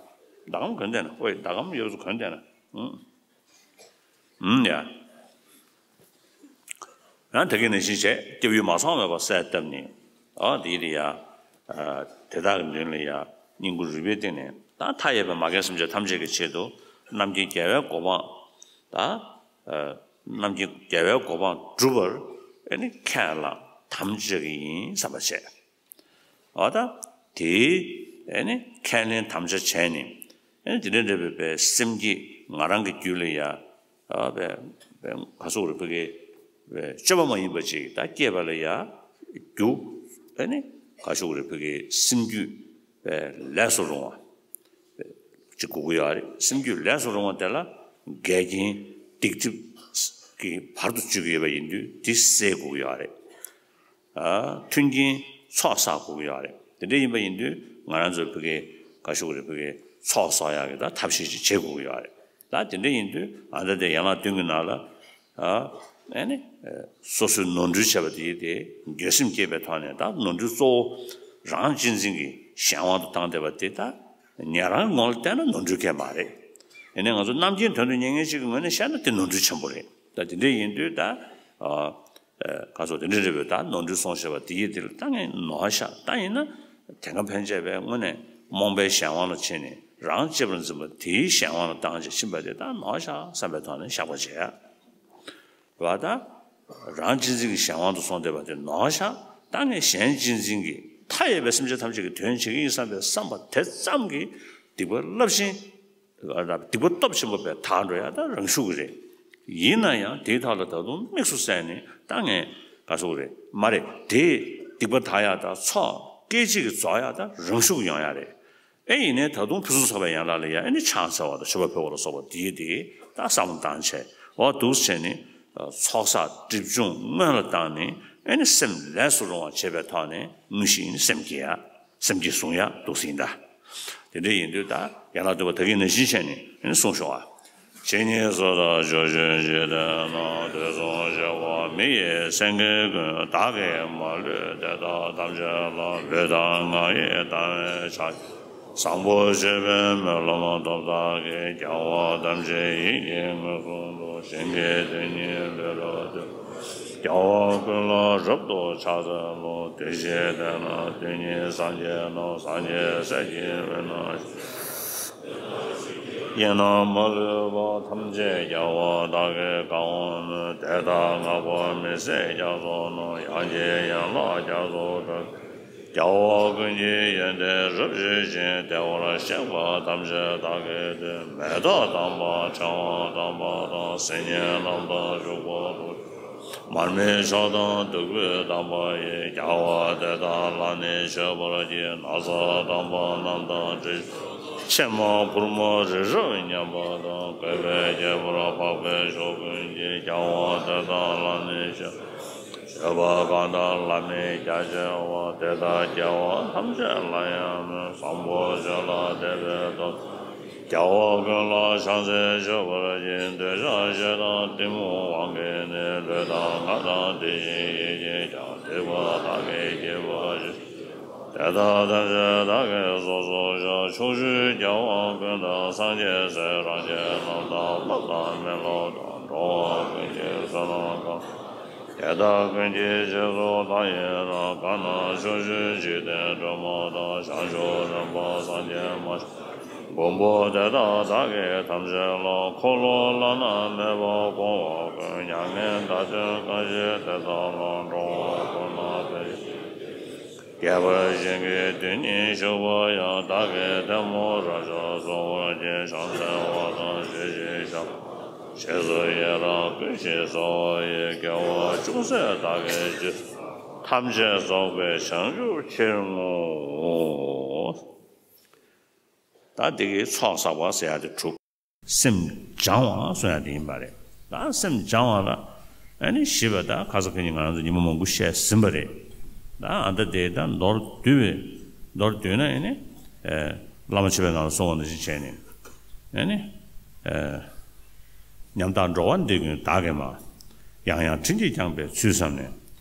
ཟླ་གམ་གོན་བསྡད་ན། ཨོའི་ཟླ་གམ་ཡོད་ཚོ་གོན་བསྡད་ན། ཨུམ། ཨུམ་ཡ། ཡང་དེ་གའི་ནང་བཞིན་བྱས་སྐྱབས་ཡུལ་མ་ཚང་བའི་བར་གསལ་བཏབ་ནས། ཨ་དེའི་རིང་ཡ། ཨ་དེ་དག་གི་མདུན་ལ་ཡ། སྙིང་ཁུང་རུས་པའི་གཏིང་ནས་ད་མཐའ་ཡས་པའི་མ་རྒན་སེམས་ཅན་ཐམས་ཅད་ཀྱི་ཆེད་དུ། རྣམ་མཁྱེན་རྒྱལ་བའི་གོ་འཕང་། ད། ཨ་རྣམ་མཁྱེན་རྒྱལ་བའི་གོ་འཕང་སྒྲུབ་པར་ཨེ་ནི་ཁས་བླངས་དམ་བཅའ་གི་ཡིན་བསམ་པ་བྱས། འོ་ད་དེའི་ཨེ་ནི་ཁས་ལེན་དམ་བཅའ་བྱས་ནས། ཨེ་ནི་དེ་འདྲ་འདྲ་བའི་པའི་སེམས་བསྐྱེད་ང་རང་གི་རྒྱུད་ལ་ཡ། ཨ་པའི་པའི་ག་སོགས་རེ་ཕ་གི་པའི་སྤྱོད་པ་མ་ཡིན་པ་ཅིག་ད་སྐྱེས་པ་ལ་ཡ། རྒྱུ་ཨེ་ནི་ག་སོགས་རེ་ཕ་གི་སེམས་རྒྱུད་པའི་ལས་སུ་རུང་བ། ཅིག་དགོས་ཀྱི་ཡོད་རེད། སེམས་རྒྱུད་ལས་སུ་རུང་བ་དེ་ལ་འགལ་རྐྱེན་སྡིག་སྒྲིབ་ཀྱི་བར་དུ་གཅོད་ཀྱི་ཡོད་པ་ཡིན་དུས་དེ་སེལ་དགོས་ཀྱི་ཡོད་རེད། ཨ་མཐུན་རྐྱེན་ཚོགས་བསགས་དགོས་ཀྱི་ཡོད་རེད། དེ་འདྲ་ཡིན་པ་ཡིན་དུས་ང་རང་ཚོའི་ཕ་གི་ག་ཤུག་རེད། ཕ་གི་ཚོགས་བསགས་ཡག་གི་ད་ཐབས་ཤེས་ཅིག་བྱེད་དགོས་ཀྱི་ཡོད་རེད། ད་དེ་འདྲ་ཡིན་དུས་ཨ་ད་དེ་ཡན་ལག་བདུན་གྱི་ནང་ལ། ཨ་ཨེ་ནི། སོ་སོའི་ནོར་འཁྲུལ་བྱས་པ་དེ་དེ་འགྱོད་སེམས་སྐྱེས་པའི་ཐོག་ནས། ད་ནོར་འཁྲུལ་གཙོ་བོ་རང་གཅེས་འཛིན་གྱི་གཞན་དབང་དུ་བཏང་བསྡད་པ་དེ་ད་ཉན་རང་ངོ་ལ་བལྟས་ན་ནོར་འཁྲུལ་གང་ཡང་མ་རེད། ཡིན་ནའི་ང་ཚོ་རྣམ་མཁྱེན་དོན་དུ་གཉེར་མཁན་ཞིག་གི་ངོས་ནས་བཤད་ན་དེ་ནོར་འཁྲུལ་ཆེན་པོ་རེད། ད་དེ་འདྲ་ཡིན་དུས་ད་ཨ་ག་ཚོད་དེ་འདྲ་རེད་པས། ད་ནོར་འཁྲུལ་སོང་བྱས་པ་དེ་ཡིས་དེ་ལ་ད་ངས་ནོར་བཞག་ད་ཡིན་ན་དེ་སྔ་ཕན་ཆད་པའི་དངོས་གནས་རྨོངས་པའི་གཞན་དབང་ལ་ཕྱིན་ནས་རང་གཅེས་པར་འཛིན་པ་དེའི་གཞན་དབང་ལ་བཏང་བྱས་ཕྱིན་པ་དེ་ད་ནོར་བཞག་བསམ་པའི་ཐོག་ནས་བཤགས་པ་བྱེད་ཡ། བ་དང་། རང་གཅེས་འཛིན་གྱི་གཞན་དབང་དུ་སོང་བསྡད་པ་དེ་ནོར་བཞག་ད་ངས་གཞན་གཅེས་འཛིན་གྱི་མཐའ་ཡས་པའི་སེམས་ཅན་ཐམས་ཅད་ཀྱི་དོན་བྱེད་ཀྱི་ཡིན་བསམ་པའི་བསམ་པ་དེ་ཙམ་གྱིས་སྡིག་པ་རླབས་ཆེན། སྡིག་པ་སྟོབས་ཆེན་པོ་དཔེ་དག་འགྲོ་ཡ་ད་རང་ཤུགས་ཀྱིས་རེད། ཡིན་ན་ཡང་དེའི་ཐོག་ལ་ད་དུང་དམིགས་སུ་བསལ་ནས་ད་ངས་ག་ཚོད་རེད་མ་རེད། དེ་སྡིག་པ་དག་ཡ་ད་ཚོགས་སྐད་ཅིག་གིས་རྫོགས་ཡ་ད་རང་ཤུགས་ཡོང་ཡ་རེད། ཨེ་ཡིན་ནའི་ད་དུང་ཕུན་སུམ་ཚོགས་པའི་ཡན་ལག་ལ་ཡ་ཨེ་ནི་ཕྱག་འཚལ་བ་དང་མཆོད་པ་ཕུལ་བ་ལ་སོགས་པ་འདིའི་དེ་ད་བསམ་བློ་བཏང་བྱས་འོ་འདུག་བྱས་ནས་ཚོགས་བསགས་སྒྲིབ་སྦྱོང་སྔོན་ལ་བཏང་ནས་ཨེ་ནི་སེམས་ལས་སུ་རུང་བ་བྱེད་པའི་ཐོག་ནས་དངོས་གཞི་ཨེ་ནི་སེམས་བསྐྱེད་ཡ། སེམས་བསྐྱེད་བཟུང་ཡ་འདུག་ཟིན་ད། དེ་འདྲ་ཡིན་དུས་ད་ཡན་ལག་བདུན་པ་ད་གིན་ནང་བཞིན་བྱས་ནས་ཨེ་ནི་གསུངས་ཤོག་ཨ། ཇི་སྙེད་སུ་དག་ཕྱོགས་བཅུའི་འཇིག་རྟེན་ན། དུས་གསུམ་གཤེགས་པ་མི་ཡི་སེང་གེ་ཀུན། བདག་གིས་མ་ལུས་དེ་དག་ཐམས་ཅད་ལ། ལུས་དང་ངག་ཡིད་དང་བས་ཕྱག་བཟང་པོ་སྤྱོད་པའི་སྨོན་ལམ་སྟོབས་དག་གིས། རྒྱལ་བ་ཐམས་ཅད་ཡིད་ཀྱིས་མངོན་སུམ་དུ། ཞིང་གི་དོན་གཉིས་ལུས་རབ་བཏུད། རྒྱལ་བ་ཀུན་ལ་རབ་ཏུ་ཕྱག་འཚལ་ལོ། དུས་ཕྱིས་དེ་ན་དུས་གཉིས་སངས་རྒྱས་རྣམས། སངས་རྒྱས་སྲས་ཀྱི་འོད་སྣང་ཞིང་། ཡིད་རྣམས་མ་ལུས་པ་ཐམས་ཅད་རྒྱལ་བ་དག་གིས་གང་བ་མོས། དེ་དག་བསྔགས་པ་མི་ཟད་རྒྱ་མཚོ་རྣམས། དབྱངས་ཀྱི་ཡན་ལག་རྒྱ་མཚོ་སྒྲོགས། རྒྱལ་བ་ཀུན་གྱི་ཡོན་ཏན་རབ་བརྗོད་ཅིང་། བདེ་བར་གཤེགས་པ་ཐམས་ཅད་བདག་གིས་བསྟོད། མེ་ཏོག་དམ་པ་ཕྲེང་བ་དམ་པ་དང་། སིལ་སྙན་རྣམས་དང་བྱུག་པ་དུ། མར་མེ་མཆོག་དང་བདུག་སྤོས་དམ་པ་ཡིས། རྒྱལ་བ་དེ་དག་ལ་ནི་མཆོད་པར་བགྱི། ན་བཟའ་དམ་པ་རྣམས་དང་། དྲི་ཆབ་ཕྱེ་མ་ཕུར་མ་རི་རབ་མཉམ་པ་དང་། གོས་དཔལ་ཁྱད་པར་འཕགས་པའི་མཆོག་ཀུན་གྱིས། རྒྱལ་བ་དེ་དག་ལ་ནི་མཆོད། མཆོད་པ་གང་དག་བླ་མེད་རྒྱ་ཆེ་བ། དེ་དག་རྒྱལ་བ་ཐམས་ཅད་ལ་ཡང་མོས། བཟང་པོ་སྤྱོད་ལ་དད་པའི་སྟོབས། རྒྱལ་བ་ཀུན་ལ་ཕྱག་འཚལ་མཆོད་པར་བགྱི། འདོད་ཆགས་ཞེ་སྡང་གཏི་མུག་དབང་གིས་ནི། ལུས་དང་ངག་དང་དེ་བཞིན་ཡིད་ཀྱིས་ཀྱང་། སྡིག་པ་དག་གིས་བགྱིས་པ་ཞིག་དེ་དག་ཐམས་ཅད་བདག་གིས་སོ་སོར་བཤགས། ཕྱོགས་བཅུའི་རྒྱལ་བ་ཀུན་དང་། སངས་རྒྱས་སྲས་རང་ཆེ་རྣམས་དང་། ལྷ་དང་མི་ལ་དང་། འགྲོ་བ་ཀུན་གྱི་བསོད་ནམས་གང་། དེ་དག་ཀུན་གྱི་རྗེས་སུ་བདག་ཡི་རང་། གང་རྣམས་ཕྱོགས་བཅུའི་འཇིག་རྟེན་སྒྲོན་མ་དང་། བྱང་ཆུབ་སེམས་དཔའ་སངས་རྒྱས་མ་ཆགས། མགོན་པོ་དེ་དག་བདག་གིས་ཐམས་ཅད་ལ། འཁོར་ལོ་བླ་ན་མེད་པ་བསྐོར་བ་ཀུན། མྱ་ངན་འདའ་སྟོན་གང་བཞེད་དེ་དག་ལ། འགྲོ་བ་ཀུན་ལ་ཕན་ཕྱིར། བསྐལ་པ་གཞན་གྱི་དུས་ནི་བཞུགས་པ་ཡང་། བདག་གིས་ཐལ་མོ་སྐྱེས་སུ་གསོལ་བར་བགྱི། བྱང་ཆུབ་སེམས་དཔའ་དང་བཅས་ཀྱི་ཞབས། རྗེས་སུ་ཡི་རང་བསྐུལ་ཞིང་གསོལ་བ་ཡི། དགེ་བ་ཅུང་ཟད་བདག་གིས་ཅི་བསགས་པ། ཐམས་ཅད་རྫོགས་པའི་བྱང་ཆུབ་ཕྱིར་བསྔོའོ། ད་འདི་གིས་ཚོགས་བསགས་པ་ཟེར་ཡ་དེ་གྲུབ། སེམས་སྦྱང་བ་གསུང་ཡ་དེ་ཡིན་པ་རེད། ད་སེམས་སྦྱང་བ་ལ་ཨ་ནི་ཞེས་པ་ད་ཁ་སང་ཁ་ཉིན་ང་རང་ཚོ་ཉིན་མོ་མང་པོ་བཤད་ཟིན་པ་རེད། ད་ཨ་ད་དེ་ད་མདོར་བསྡུས་པའི་མདོར་བསྡུས་ན་ཨ་ནི་ཨེ་བླ་མ་མཆོད་པའི་ནང་ལ་གསུངས་པ་ནང་བཞིན་བྱས་ནས་ཨ་ནི་ཨེ་ཉམ་ཐག་འགྲོ་བ་འདི་ཀུན་བདག་གིས་མ། ཡང་ཡང་དྲིན་གྱིས་བསྐྱངས་པའི་ཚུལ་བསམ་ནས།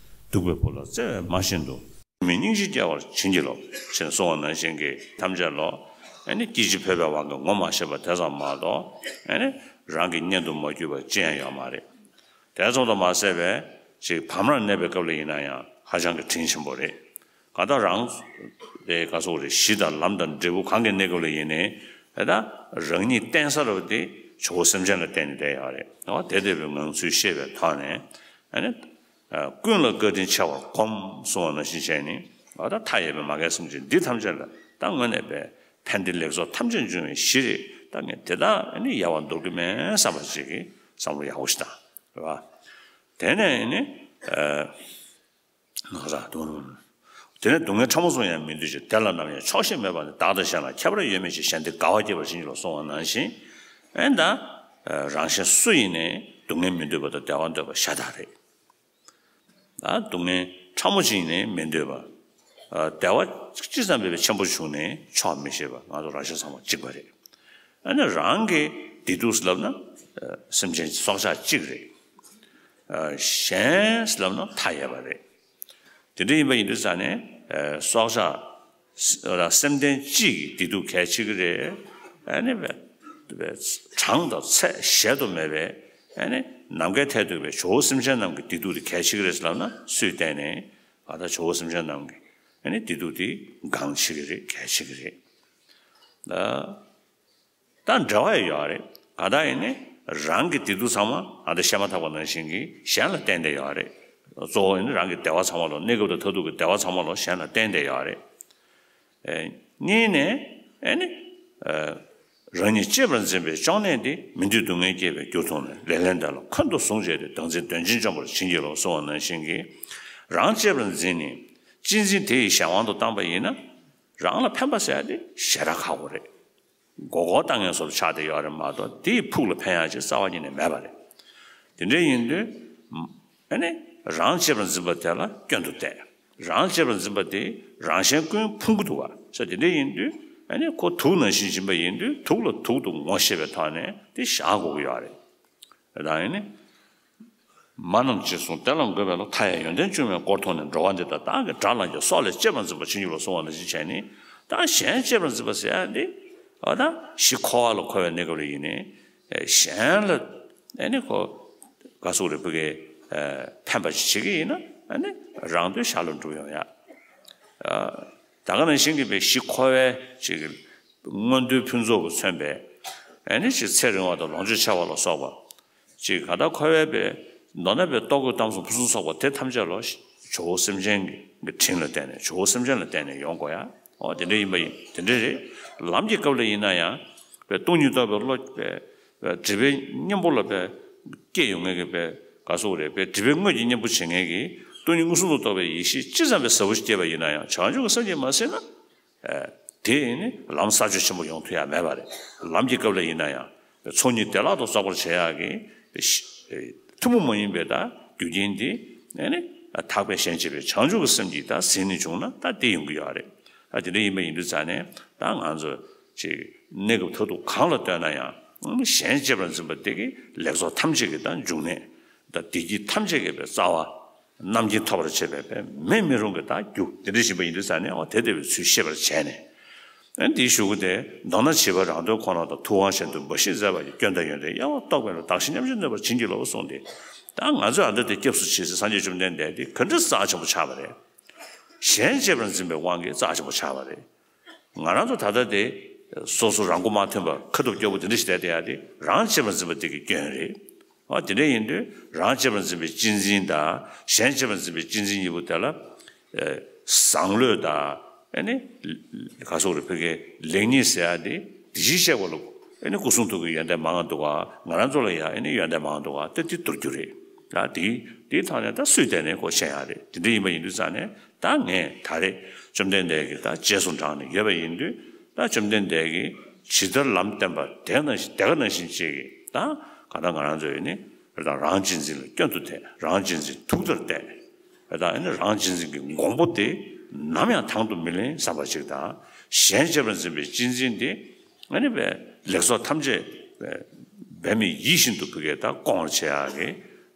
སྡུག་པའི་བུ་ལ་བརྩེ་བས་མ་བཞེད་དོ། མི་སྙིང་རྗེ་སྐྱེ་བར་བྱིན་གྱིས་རློབས། ཞེས་གསུངས་པ་ནང་བཞིན་གྱི་ཐམས་ཅད་ལོ། ཨ་ནི་སྐྱེ་འཆི་འཕོས་པའི་དབང་གིས་ངོ་མ་ཤེས་པ་དེ་ཙམ་མ་གཏོགས། ཨ་ནི་རང་གི་གཉེན་དུ་མ་གྱུར་པ་ཅི་ཡང་ཡོད་མ་རེད། དེ་ཙམ་དུ་མ་ཟད་པའི་ཅིག་བར་མར་གནས་པའི་སྐབས་ལ་ཡིན་ན་ཡང་ཧ་ཅང་གི་དྲིན་ཆེན་པོ་རེད། གང་ལྟར་རང་དེ་ག་སོགས་རེད། གཞི་དང་ལམ་དང་འབྲས་བུ་གང་གི་གནས་སྐབས་ལ་ཡིན་ནའི། དེ་ལྟར་རང་ཉིད་བརྟེན་ས་རུ་དེ་ཇོ་བོ་སེམས་ཅན་ལ་བརྟེན་ནས་བསྡད་ཡོད་རེད། འོ་དེ་ལྟ་བུའི་ངང་ཚུལ་ཤེས་པའི་ཐོག་ནས། ཨ་ནི། ཀུན་ལ་བཀའ་དྲིན་ཆེ་བར་སྒོམ་གསུངས་པ་ནང་བཞིན་བྱས་ནས། འོ་ད་མཐའ་ཡས་པའི་མ་རྒན་སེམས་ཅན་འདི་ཐམས་ཅད་ལ་ད་དངོས་གནས་པའི་ཕན་བདེ་ལེགས་ཚོགས་ཐམས་ཅད་འབྱུང་བའི་གཞི་རེད། ད་ངས་དེ་དག་ཨ་ནི་ཡལ་བར་འདོར་གི་མེད་བསམ་པ་ཅིག་གི་བསམ་བློ་ཡག་པོ་ཞིག་བཏང་། རེད་བ། དེ་ནས་ནི། ཨ། ནག་ར་དུང་། དེ་ནས་སྡུག་བསྔལ་ཕྲ་མོ་ཙམ་ཡང་མི་འདོད་ཅིང་། དེ་ལ་ནམ་ཡང་ཆོག་ཤེས་མེད་པ་ནི། བདག་དང་གཞན་ལ་ཁྱད་པར་ཡོད་མིན་ཞེས། གཞན་བདེ་དགའ་བ་སྐྱེད་པར་བྱིན་གྱིས་རློབས་གསུངས་པ་ནང་བཞིན། ཨེ་ད། རང་གཞན་སུ་ཡིན་ནའི་སྡུག་བསྔལ་མི་འདོད་པ་དང་བདེ་བ་འདོད་པ་ཤ་སྟག་རེད། ད་སྡུག་བསྔལ་ཕྲ་མོ་ཅིག་ཡིན་ནའི་མི་འདོད་པ། བདེ་བ་ཅི་ཙམ་མེད་པའི་ཆེན་པོ་བྱུང་ནའི་ཆོག་མི་ཤེས་པ། ང་ཚོ་རང་གཞན་ཚང་མ་གཅིག་པ་རེད། ཨ་ནི་རང་གི་བདེ་སྡུག་ལབ་ན་སེམས་ཅན་སྲོག་ཆགས་གཅིག་རེད། གཞན་ལབ་ན་མཐའ་ཡས་པ་རེད། དེ་འདྲ་ཡིན་པ་ཡིན་དུས་ཙང་ནས། སྲོག་ཆགས་སེམས་ལྡན་གཅིག་གི་བདེ་སྡུག་གལ་ཆེ་གི་རེད། ཨ་ནི་བས་བས་གྲངས་དང་ཚད་གཞལ་དུ་མེད་པའི། ཨ་ནི་ནམ་མཁའི་མཐས་གཏུགས་པའི་ཇོ་བོ་སེམས་ཅན་རྣམས་ཀྱི་བདེ་སྡུག་དེ་གལ་ཆེ་གི་རེད་ལབ་ན་སུས་བལྟས་ནས། ཨ་ད་ཇོ་བོ་སེམས་ཅན་རྣམས་ཀྱི་ཨ་ནི་བདེ་སྡུག་དེ་འགངས་ཆེ་གི་རེད། གལ་ཆེ་གི་རེད། ད། ད་འབྲེལ་བ་ཡོད་རེད། གང་ལྟར་ཡིན་ནའི་རང་གི་བདེ་སྡུག་ཚང་མ་ཨ་ད་བཤད་མ་ཐག་པ་ནང་བཞིན་གྱི་གཞན་ལ་བརྟེན་བསྡད་ཡོད་རེད། གཙོ་བོ་ཡིན་ན་རང་གི་བདེ་བ་ཚང་མ་ལོ། གནས་སྐབས་དང་མཐར་ཐུག་གི་བདེ་བ་ཚང་མ་ལོ་གཞན་ལ་བརྟེན་བསྡད་ཡོད་རེད། ཨེ། གཉིས་ནས། ཨེ་ནི། ཨེ། རང་ཉིད་གཅེས་པར་འཛིན་པའི་གཅོང་ནད་འདི། མི་འདོད་སྡུག་བསྔལ་སྐྱེད་པའི་རྒྱུར་མཐོང་ནས། ལེགས་ལྡན་འདས་ལ་འཁོན་དུ་བཟུང་བྱས་ཏེ། བདག་འཛིན་གདོན་ཆེན་འཇོམས་པར་བྱིན་གྱིས་རློབས་གསུངས་པ་ནང་བཞིན་གྱི། རང་གཅེས་པར་འཛིན་ནས་གཅེས་འཛིན་དེ་ཡི་གཞན་དབང་དུ་བཏང་པ་ཡིན་ན། རང་ལ་ཕན་པ་ཟེར་ཡ་དེ་ཞེ་དྲག་ཁག་པོ་རེད། མགོ་སྐོར་བཏང་མཁན་བཟོ་འདྲ་ཆགས་བསྡད་ཡོད་རེད་མ་གཏོགས། དེ་ཡི་ཕུགས་ལ་ཕན་ཡག་ཅིག་རྩ་བ་ཉིད་ནས་མེད་པ་རེད། དེ་འདྲ་ཡིན་དུས། ཨ་ནི། རང་གཅེས་པར་འཛིན་པ་དེ་ལ་སྐྱོན་དུ་བལྟས། རང་གཅེས་པར་འཛིན་པ་དེ་རང་གཞན་ཀུན་ཕུང་གི་འདུག་ག་ས། དེ་འདྲ་ཡིན་དུས་ཨ་ནི་ཁོ་དུག་ནང་བཞིན་སྦྱིན་པ་ཡིན་དུས། དུག་ལ་དུག་ཏུ་ངོ་ཤེས་པའི་ཐོག་ནས་དེ་བཞག་དགོས་ཀྱི་ཡོད་རེད། ད་ཡིན་ནི། མ་རྣམས་ཅེས་གསུངས་དེ་ལ་འགོད་པའི་བློ། མཐའ་ཡས་ཡོན་ཏན་འབྱུང་བའི་སྐོར་མཐོང་ནས། འགྲོ་བ་འདི་དག་བདག་གིས་དགྲར་ལངས་ཀྱང་། སྲོག་ལས་གཅེས་པར་འཛིན་པར་བྱིན་གྱིས་རློབས་གསུངས་པ་ནང་བཞིན་བྱས་ནས། ད་གཞན་གཅེས་པར་འཛིན་པ་ཟེར་ཡ་འདི། ཨ་ད་གཞི་འཁོར་བ་ལ་འཁོར་བའི་གནས་སྐབས་ལ་ཡིན་ནའི། གཞན་ལ་ཨ་ནི་ཁོ་ག་སོགས་རེ་ཕུག་གི་ཕན་པ་ཞིག་བྱེད་ཀྱི་ཡིན་ན། ཨ་ནི་རང་དོན་ཞར་ལ་འགྲུབ་ཡོང་ཡ། ད་ག་ནང་བཞིན་གྱི་པའི་གཞི་འཁོར་བའི་ཅིག་མངོན་མཐོའི་ཕུན་ཚོགས་ཀྱིས་མཚོན་པའི། ཨ་ནི་ཅིག་ཚེ་རིང་བ་དང་ལོངས་སྤྱོད་ཆེ་བ་ལ་སོགས་པ། ཅིག་ག་ད་འཁོར་བའི་པའི་མདོར་ན་པའི་ལྟོ་གོས་གཏམ་གསུམ་ཕུན་སུམ་ཚོགས་པ་དེ་ཐམས་ཅད་ལོ། ཇོ་བོ་སེམས་ཅན་གྱི་དྲིན་ལ་བརྟེན་ནས། ཇོ་བོ་སེམས་ཅན་ལ་བརྟེན་ནས་ཡོང་དགོས་ཡ། འོ་དེ་འདྲ་ཡིན་པ་ཡིན། དེ་འདྲ་རེད། ལམ་གྱི་སྐབས་ལ་ཡིན་ན་ཡང་། པའི་སྟོང་ཉིད་རྟོགས་པའི་བློ། པའི་སྒྲིབ་པའི་གཉེན་པོ་ལ་པའི་སྐྱེ་ཡོང་མཁན་གྱི་པའི་ག་སོགས་རེད། པའི་སྒྲིབ་པའི་དངོས་ཀྱི་གཉེན་པོ་བྱེད་མཁན་གྱི་སྟོང་ཉིད་མངོན་སུམ་དུ་རྟོགས་པའི་ཡེ་ཤེས་ཅི་ཙམ་པའི་ཟབ་པོ་ཞིག་སྐྱེས་པ་ཡིན་ན་ཡང་། བྱང་ཆུབ་ཀྱི་སེམས་ཀྱིས་མ་ཟིན་ན། དེ་ནི་ལམ་ས་ཕྱོགས་ཆེན་པོ་ཡོང་ཐུབ་ཡ་མེད་པ་རེད། ལམ་གྱི་སྐབས་ལ་ཡིན་ན་ཡང་། ཚོགས་གཉིས་བདེ་བླག་ཏུ་རྫོགས་པར་བྱེད་ཡག་གི་ཐུན་མོང་མ་ཡིན་པའི་ད་རྒྱུ་རྐྱེན་དེ་ནི་དག་པའི་ཞེན་བྱེད་པའི་བྱང་ཆུབ་ཀྱི་སེམས་ཀྱིས་ད་ཟིན་ནས་བྱུང་ན་ད་དེ་ཡོང་གི་ཡོད་རེད། ད་དེ་འདྲ་ཡིན་པ་ཡིན་དུས་ཙང་ནས་ད་ང་ཚོ་ཅིག་གནས་སྐབས་མཐར་ཐུག་གང་ལ་ལྟོས་ན་ཡང་གཞན་གཅེས་པར་འཛིན་པ་དེ་གི་ལེགས་ཚོགས་ཐམས་ཅད་ཀྱི་ད་འབྱུང་གནས། ད་བདེ་སྐྱིད་ཐམས་ཅད་ཀྱི་པའི་རྩ་བ། རྣམ་མཁྱེན་ཐོབ་པར་བྱེད་པའི་པའི་མེད་མི་རུང་གི་ད་རྒྱུ་དེ་འདྲ་ཞིག་པ་ཡིན་དུས་ཙང་ནས། འོ་དེ་ལྟ་བུའི་ཚུལ་ཤེས་པར་བྱས་ནས། ཨ་འདིའི་གཞུག་གུ་དེ། མདོར་ན་བྱིས་པ་རང་དོན་ཁོ་ན་དང་། ཐུབ་དབང་གཞན་དོན་འབའ་ཞིག་མཛད་པ་ཡི། སྐྱོན་དང་ཡོན་ཏན་གཡར་བ་རྟོག་པས་ན། བདག་གཞན་མཉམ་བརྗེར་གནས་པར་བྱིན་གྱིས་རློབས་གསུངས་ཏེ། ད་ང་ཚོས་ཨ་མདོ་དེ་སྐྱབས་སུ་མཆི་ཟེར་སངས་རྒྱས་བཅོམ་ལྡན་འདས་དེ་ག་འདྲ་རྩ་ཆེན་པོ་ཆགས་པ་རེད། གཞན་གཅེས་པར་འཛིན་པའི་དབང་གིས་རྩ་ཆེན་པོ་ཆགས་པ་རེད། ང་རང་ཚོ་ད་ལྟ་དེ་སོ་སོ་རང་མགོ་མ་ཐོན་པར་ཁ་ཐུབ་སྐྱོ་པོ་དེ་འདྲ་ཞིག་བསྡད་བསྡད་ཡ་དེ་རང་གཅེས་པར་འཛིན་པ་དེ་གི་སྐྱོན་རེད། འོ་དེ་འདྲ་ཡིན་དུས་རང་གཅེས་པར་འཛིན་པའི་གཅེས་འཛིན་དང་གཞན་གཅེས་པར་འཛིན་པའི་གཅེས་འཛིན་གཉིས་པོ་དེ་ལ། ཨེ། བཟང་བློས་དང་། ཨེ་ནི། ག་སོགས་རེ་ཕ་གིའི་ལེགས་ཉེས་ཟེར་ཡ་དེ་དེ་བཞིན་གཤེགས་པ་ལ། ཨེ་ནི་སྐུ་གསུང་ཐུགས་ཀྱི་ཡོན་ཏན་མང་ང་འདུག་ག་ང་རང་ཚོ་ལ་ཡང་ཨེ་ནི་ཡོན་ཏན་མང་ང་འདུག་ག་དེ་དེ་མདོར་བསྡུས་རེད། ཡ་དེ་དེའི་ཐོག་ནས་ད་སུས་བལྟས་ནས་ཁོ་ཤེས་ཡ་རེད། དེ་འདྲ་ཡིན་པ་ཡིན་དུས་ཙང་ནས། ད་ངས་ད་རེས་བཅོམ་ལྡན་འདས་ཀྱིས་ད་རྗེས་སུ་འབྲངས་ནས་ཡོད་པ་ཡིན་དུས། ད་བཅོམ་ལྡན་འདས་ཀྱིས་ཇི་ལྟར་ལམ་བསྟན་པ་དེ་ནང་བཞིན་དེ་ག་ནང་བཞིན་བྱེད་ཀྱི། ད་ག་ད་ང་རང་ཚོ་ཡིན་ནི་རང་གཅེས་འཛིན་ལ་སྐྱོན་དུ་བལྟས། རང་གཅེས་འཛིན་དུག་ལྟར་བལྟས། ད་ཨ་ནི་རང་གཅེས་འཛིན་གྱི་འགོང་པོ་དེ་ནམ་ཡང་དང་དུ་མི་ལེན་བསམ་པ་ཞིག་དང་། གཞན་གཅེས་པར་འཛིན་པའི་གཅེས་འཛིན་དེ་ཨ་ནི་བའི་ལེགས་ཚོགས་ཐམས་ཅད་འབད་མེད་ཡིད་བཞིན་དུ་ཕུལ་གྱི་ད་སྐོང་བར་བྱེད་ཡག་གི།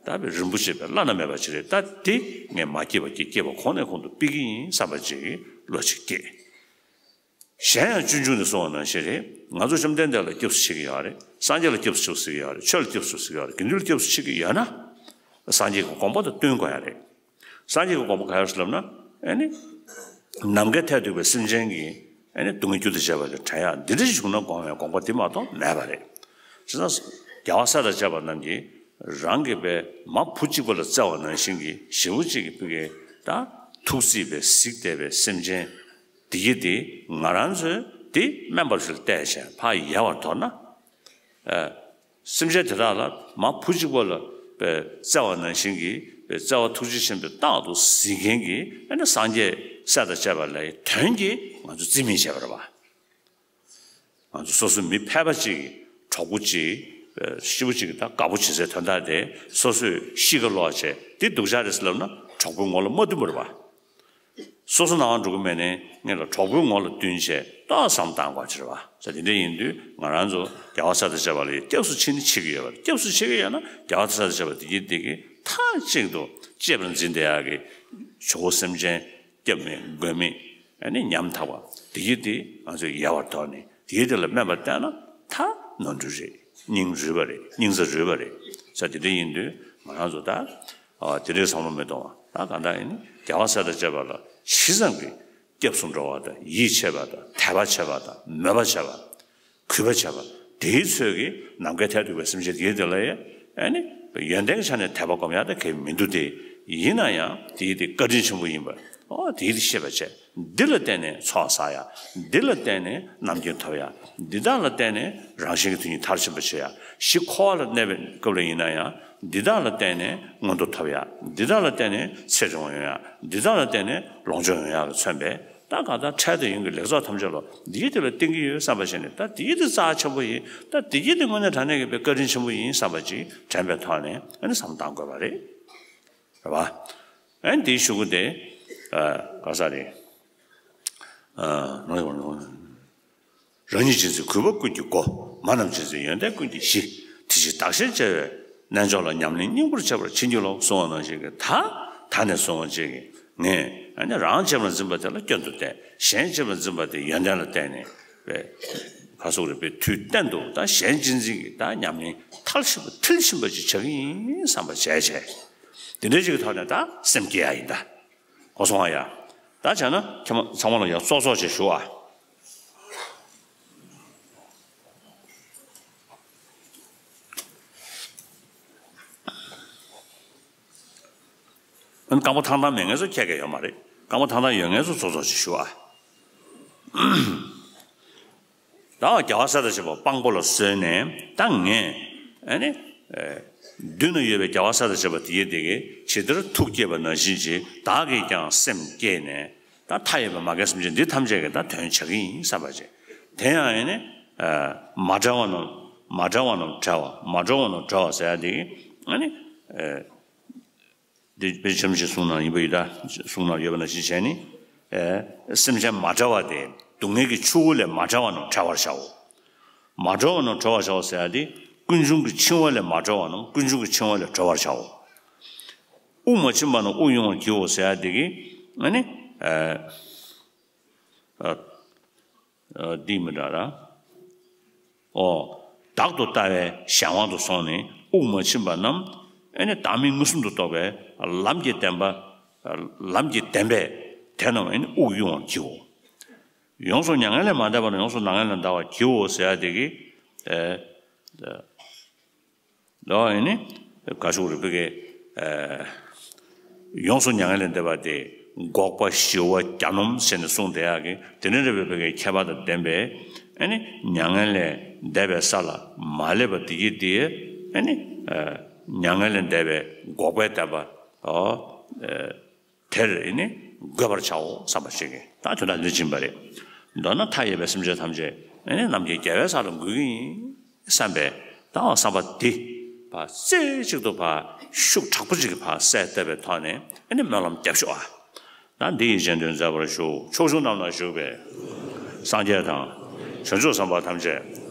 ད་བའི་རིན་པོ་ཆེ་བའི་བླ་ན་མེད་པ་ཅིག་རེད། ད་དེ་ངས་མ་སྐྱེས་པ་སྐྱེ། སྐྱེས་པ་གོང་ནས་གོང་དུ་སྤེལ་གྱི་ཡིན་བསམ་པ་ཅིག་བློ་ཅིག་སྐྱེས། གཞན་ཡང་སྤྱོད་འཇུག་ནས་གསུངས་པ་ནང་བཞིན་རེད། ང་ཚོ་བཅོམ་ལྡན་འདས་ལ་སྐྱབས་སུ་མཆི་གི་ཡོད་རེད། སངས་རྒྱས་ལ་སྐྱབས་སུ་མཆིའོ་ཟེར་གི་ཡོད་རེད། ཆོས་ལ་སྐྱབས་སུ་མཆིའོ་ཟེར་གི་ཡོད་རེད། དགེ་འདུན་ལ་སྐྱབས་སུ་མཆི་གི་ཡོད་ན། སངས་རྒྱས་ཀྱི་དགོངས་པ་དེ་སྟོན་དགོས་ཡ་རེད། སངས་རྒྱས་ཀྱི་དགོངས་པ་ག་རེ་ཟེར་ལབ་ན། ཨེ་ནི། ནམ་མཁའི་མཐས་གཏུགས་པའི་སེམས་ཅན་གྱི་ཨེ་ནི་སྡུག་བསྔལ་རྒྱུ་དང་བཅས་པ་ལས་བྲལ་ཡ་འདི་འདྲ་ཞིག་བྱུང་ན་དགོངས་པའི་དགོངས་པ་དེ་མ་གཏོགས་མེད་པ་རེད། བྱས་ཙང་རྒྱལ་བ་སྲས་དང་བཅས་པ་རྣམས་ཀྱིས་རང་གི་པའི་མ་བུ་གཅིག་པ་ལ་བརྩེ་བ་ནང་བཞིན་གྱི་ཞེ་པོ་གཅིག་གི་ཕ་གི་ད་ཐུགས་བརྩེ་བའི་གཟིགས་བསྡད་པའི་སེམས་ཅན་འདི་གི་དེ་ང་རང་ཚོས་དེ་དམན་པ་ཞིག་ལ་བལྟས་བྱས་ཕར་ཡལ་བར་དོར་ན། ཨ། སེམས་ཅན་དེ་དག་ལ་མ་བུ་གཅིག་པ་ལ་བརྩེ་བ་ནང་བཞིན་གྱི་བརྩེ་བ་ཐུགས་རྗེ་ཆེན་པོས་རྟག་ཏུ་གཟིགས་མཁན་གྱི་ཨ་ནི་སངས་རྒྱས་སྲས་དང་བཅས་པ་ལ་དོན་གྱིས་ང་ཚོ་རྩིས་མེད་བྱས་པ་རེད་པ། ང་ཚོ་སོ་སོའི་མི་ཕལ་པ་གཅིག་གི་གྲོགས་པོ་གཅིག་ཤི་བོ་གཅིག་གི་ད་དགའ་པོ་བྱེད་སའི་དོན་དག་དེ་སོ་སོས་ཤི་ཁ་ལོག་བྱས་དེ་སྡུག་ཅག་རེད་ཟེར་ལབ་ན་གྲོགས་པོའི་ངོ་ལ་མ་བསྟུན་པ་རེད་པ། སོ་སོ་ནང་འགྲོ་གི་མེད་ནའི་ངེད་ལ་གྲོགས་པོའི་ངོ་ལ་བསྟུན་བྱས་ཏོག་བསམ་བཏང་དགོས་ཀྱི་རེད་པ། ས་དེ་འདྲ་ཡིན་དུས་ང་རང་ཚོ་རྒྱལ་བ་སྲས་དང་བཅས་པ་ལ་སྐྱབས་སུ་མཆི་ནི་མཆི་གི་ཡོད་པ་རེད། སྐྱབས་སུ་མཆི་གི་ཡོད་ན་རྒྱལ་བ་སྲས་དང་བཅས་པ་དེ་གྱིས་དེ་གི་མཐའ་གཅིག་ཏུ་གཅེས་པར་འཛིན་བསྡད་ཡག་གི་ཇོ་བོ་སེམས་ཅན་སྐྱབས་མེད་མགོན་མེད་ཨ་ནི་ཉམ་ཐག་པ་དེ་གྱིས་དེ་ང་ཚོས་ཡལ་བར་དོར་ནས་དེ་གྱིས་དེ་ལ་སྨད་པ་བསྟན་ན་ད་ནོར་འཁྲུལ་རེད། སྙིང་རུས་པ་རེད། སྙིང་རྩ་རུས་པ་རེད། ས་དེ་འདྲ་ཡིན་དུས་ང་རང་ཚོ་ད། ཨ། དེ་འདྲའི་བསམ་བློ་མི་གཏོང་བ། ད་གང་ལྟར་ཡིན་ན་རྒྱལ་བ་སྲས་དང་བཅས་པ་ལ་ཇི་ཙམ་གྱིས་སྐྱབས་སུ་འགྲོ་བ་དང་ཡིད་ཆེས་པ་དང་དད་པ་བྱེད་པ་དང་མོས་པ་བྱེད་པ། གུས་པ་བྱེད་པ། དེའི་ཚོད་ཀྱིས་ནམ་མཁའི་མཐས་གཏུགས་པའི་སེམས་ཅན་དེའི་དེ་ལ་ཡང་ཨ་ནི་ཡོན་ཏན་གྱི་ཆ་ནས་དད་པ་སྒོམ་ཡག་དེ་གལ་མི་འདུག་སྟེ། ཡིན་ན་ཡང་དེའི་དེ་བཀའ་དྲིན་ཆེན་པོ་ཡིན་པ། ཨོ་དེའི་དེ་ཤེས་པ་བྱས། འདི་ལ་བརྟེན་ནས་ཚོགས་བསགས་ཡ། འདི་ལ་བརྟེན་ནས་རྣམ་མཁྱེན་ཐོབ་ཡ། འདི་དག་ལ་བརྟེན་ནས་རང་གཞན་གྱི་དོན་གཉིས་མཐར་ཕྱིན་པ་བྱེད་ཡ། ཞིག་འཁོར་བ་ལ་གནས་པའི་སྐབས་ལ་ཡིན་ན་ཡང་འདི་དག་ལ་བརྟེན་ནས་མངོན་མཐོ་ཐོབ་ཡ། འདི་དག་ལ་བརྟེན་ནས་ཚེ་རིང་བ་ཡོང་ཡ། འདི་དག་ལ་བརྟེན་ནས་ལོངས་སྤྱོད་ཡོང་ཡ་ལ་མཚོན་པས། ད་གང་ལྟར་འཕྲལ་དང་ཡུན་གྱི་ལེགས་ཚོགས་ཐམས་ཅད་ལ་འདིའི་དེ་ལ་བརྟེན་གྱི་ཡོད་བསམ་པ་བྱས་ནས། ད་འདིའི་དེ་རྩ་ཆེན་པོ་ཡིན། ད་འདིའི་དེ་དངོས་གནས་དྲང་གནས་ཀྱི་བཀའ་དྲིན་ཆེན་པོ་ཡིན་བསམ་པ་ཅིག་དྲན་པའི་ཐོག་ནས་ཨ་ནི་བསམ་བཏང་དགོས་པ་རེད། རེད་བ། ཨ་ནི་འདིའི་གཞུག་གུ་དེ། ཨ། ག་ས་རེད། ཨ། རང་ཉིད་ཅན་ཚེ་གུས་པ་ཀུན་གྱི་སྒོ། མ་རྣམས་ཅན་ཚེ་ཡོན་ཏན་ཀུན་གྱི་གཞི། དེ་ཕྱིར་བདག་གཞན་བརྗེ་བའི་རྣལ་འབྱོར་ལ། ཉམས་ལེན་སྙིང་པོར་བྱེད་པར་བྱིན་གྱིས་རློབས་གསུངས་པ་ནང་བཞིན་གྱི། ད་ད་ནས་བཟུང་བ་ཅིག་གིས་ངས་ཨ་ནི་རང་གཅེས་པར་འཛིན་པ་དེ་ལ་སྐྱོན་དུ་བལྟས། གཞན་གཅེས་པར་འཛིན་པ་དེ་ཡོན་ཏན་ལ་བལྟས་ནས་པའི་ག་སོགས་རེད་པའི་དུས་གཏན་དུ་ད་གཞན་གཅེས་འཛིན་གྱི་ད་ཉམས་ལེན་མཐར་ཕྱིན་པ་མཐིལ་ཕྱིན་པ་ཅིག་བྱ་གི་ཡིན་བསམ་པ་བྱས་བྱས། དེ་འདྲའི་ཅིག་གི་ཐོག་ནས་ད་སེམས་བསྐྱེད་ཡ་ཡིན་ད། གོ་སོང་ང་ཡ། ད་བྱས་ན་ཁྱེད་མ་ཚང་མ་ལ་ཡ་ཙོག་ཙོག་ཅིག་ཞུ་ཨ། ཨ་ནི་རྐང་པ་ཐང་ཐང་མེད་མཁན་ཚོ་ཁྱད་ཀྱང་ཡོད་མ་རེད། རྐང་པ་ཐང་ཐང་ཡོད་མཁན་ཚོ་ཙོག་ཙོག་ཅིག་ཞུ་ཨ། ད་རྒྱལ་བ་སྲས་དང་བཅས་པ་དཔང་པོ་ལ་བཟོས་ནས་ད་ངས་ཨ་ནི་ཨེ་མདུན་ན་ཡོད་པའི་རྒྱལ་བ་སྲས་དང་བཅས་པ་དེ་ཡི་དེ་གིས་ཇི་ལྟར་ཐུགས་བསྐྱེད་པ་ནང་བཞིན་གྱིས་བདག་གིས་ཀྱང་སེམས་བསྐྱེད་ནས། ད་མཐའ་ཡས་པའི་མ་རྒན་སེམས་ཅན་འདི་ཐམས་ཅད་ཀྱི་ད་དོན་བྱ་གི་ཡིན་བསམ་པ་བྱས། དེ་ཡང་ཨེ་ནི་ཨེ་མ་བྲལ་བ་རྣམས་མ་བྲལ་བ་རྣམས་བྲལ་བ། མ་གྲོལ་བ་རྣམས་གྲོལ་བ་ཟེར་ཡ་དེ་གིས་ཨ་ནི་ཨེ། འདི་དཔེ་ཆ་ཆེན་པོ་ཞིག་གསུངས་ན་ཡིན་པ་ཡིན་ད། གསུངས་ན་ཡོད་པ་ནང་བཞིན་བྱས་ནི། ཨེ། སེམས་ཅན་མ་བྲལ་བ་སྟེ། སྡུག་བསྔལ་གྱི་ཆུ་བོ་ལས་མ་བྲལ་བ་རྣམས་བྲལ་བར་བྱའོ། མ་གྲོལ་བ་རྣམས་གྲོལ་བར་བྱའོ་ཟེར་ཡ་དེ། ཀུན་འབྱུང་གི་འཆིང་བ་ལས་མ་གྲོལ་བ་རྣམས་ཀུན་འབྱུང་གི་འཆིང་བ་ལས་གྲོལ་བར་བྱའོ། དབུགས་མ་ཕྱིན་པ་རྣམས་དབུགས་དབྱུང་བར་བགྱིའོ་ཟེར་ཡ་དེ་གིས་ཨ་ནི། ཨེ། ཨ། འདི་མི་འདྲ་ར། ཨོ། བདག་ཏུ་ལྟ་བའི་གཞན་དབང་དུ་སོང་ནས་དབུགས་མ་ཕྱིན་པ་རྣམས་ཨེ་ནི་བདག་མེད་མངོན་སུམ་དུ་རྟོགས་པའི་ལམ་གྱི་བདེན་པ། ལམ་གྱི་བདེན་པས་དེ་རྣམས་ཨེ་ནི་དབུགས་དབྱུང་བར་བགྱིའོ། ཡོངས་སུ་མྱ་ངན་ལས་མ་འདས་པ་རྣམས་ཡོངས་སུ་མྱ་ངན་ལས་འདའ་བར་བགྱིའོ་ཟེར་ཡ་དེ་གིས། ཨེ། ལོ་ཨེ་ནི་ག་ཤུག་རེ་ཕི་གེ། ཡོངས་སུ་མྱ་ངན་ལས་འདས་པ་སྟེ། འགོག་པ་ཞི་བ་གྱ་ནོམ་ཟེར་ནས་གསུངས་བསྡད་ཡག་གི་དེ་ནི་རེ་བའི་ཕི་གེ་ཁྱད་པར་དང་ལྡན་པའི་ཨེ་ནི་མྱ་ངན་ལས་འདས་པའི་ས་ལ་མ་སླེབས་པ་དེ་གྱིས་དེ་ཨེ་ནི་མྱ་ངན་ལས་འདས་པའི་འགོག་པའི་བདེན་པ། ཨོ། དེར་ཨེ་ནི་འགོད་པར་བྱའོ་བསམ་པ་ཞིག་གིས་ད་དོན་དག་འདི་བྱིན་པ་རེད། མདོར་ན་མཐའ་ཡས་པའི་སེམས་ཅན་ཐམས་ཅད་ཨེ་ནི་རྣམ་མཁྱེན་རྒྱལ་བའི་ས་ལ་འགོད་ཀྱི་ཡིན་བསམ་པའི་ད་བསམ་པ་འདི་ཕར་རྩེ་གཅིག་ཏུ་ཕར་ཤུགས་དྲག་པོ་ཅིག་གིས་ཕར་གསལ་བཏབ་པའི་ཐོག་ནས་ཨེ་ནི་སྨོན་ལམ་རྒྱབ་ཤོག་ཨ། ད་འདི་ཡིས་རྗེས་ཟློས་མཛད་པར་ཞུ། ཕྱོགས་བཅུ་རྣམས་ན་བཞུགས་པའི་སངས་རྒྱས་དང་། བྱང་ཆུབ་སེམས་དཔའ་ཐམས་ཅད་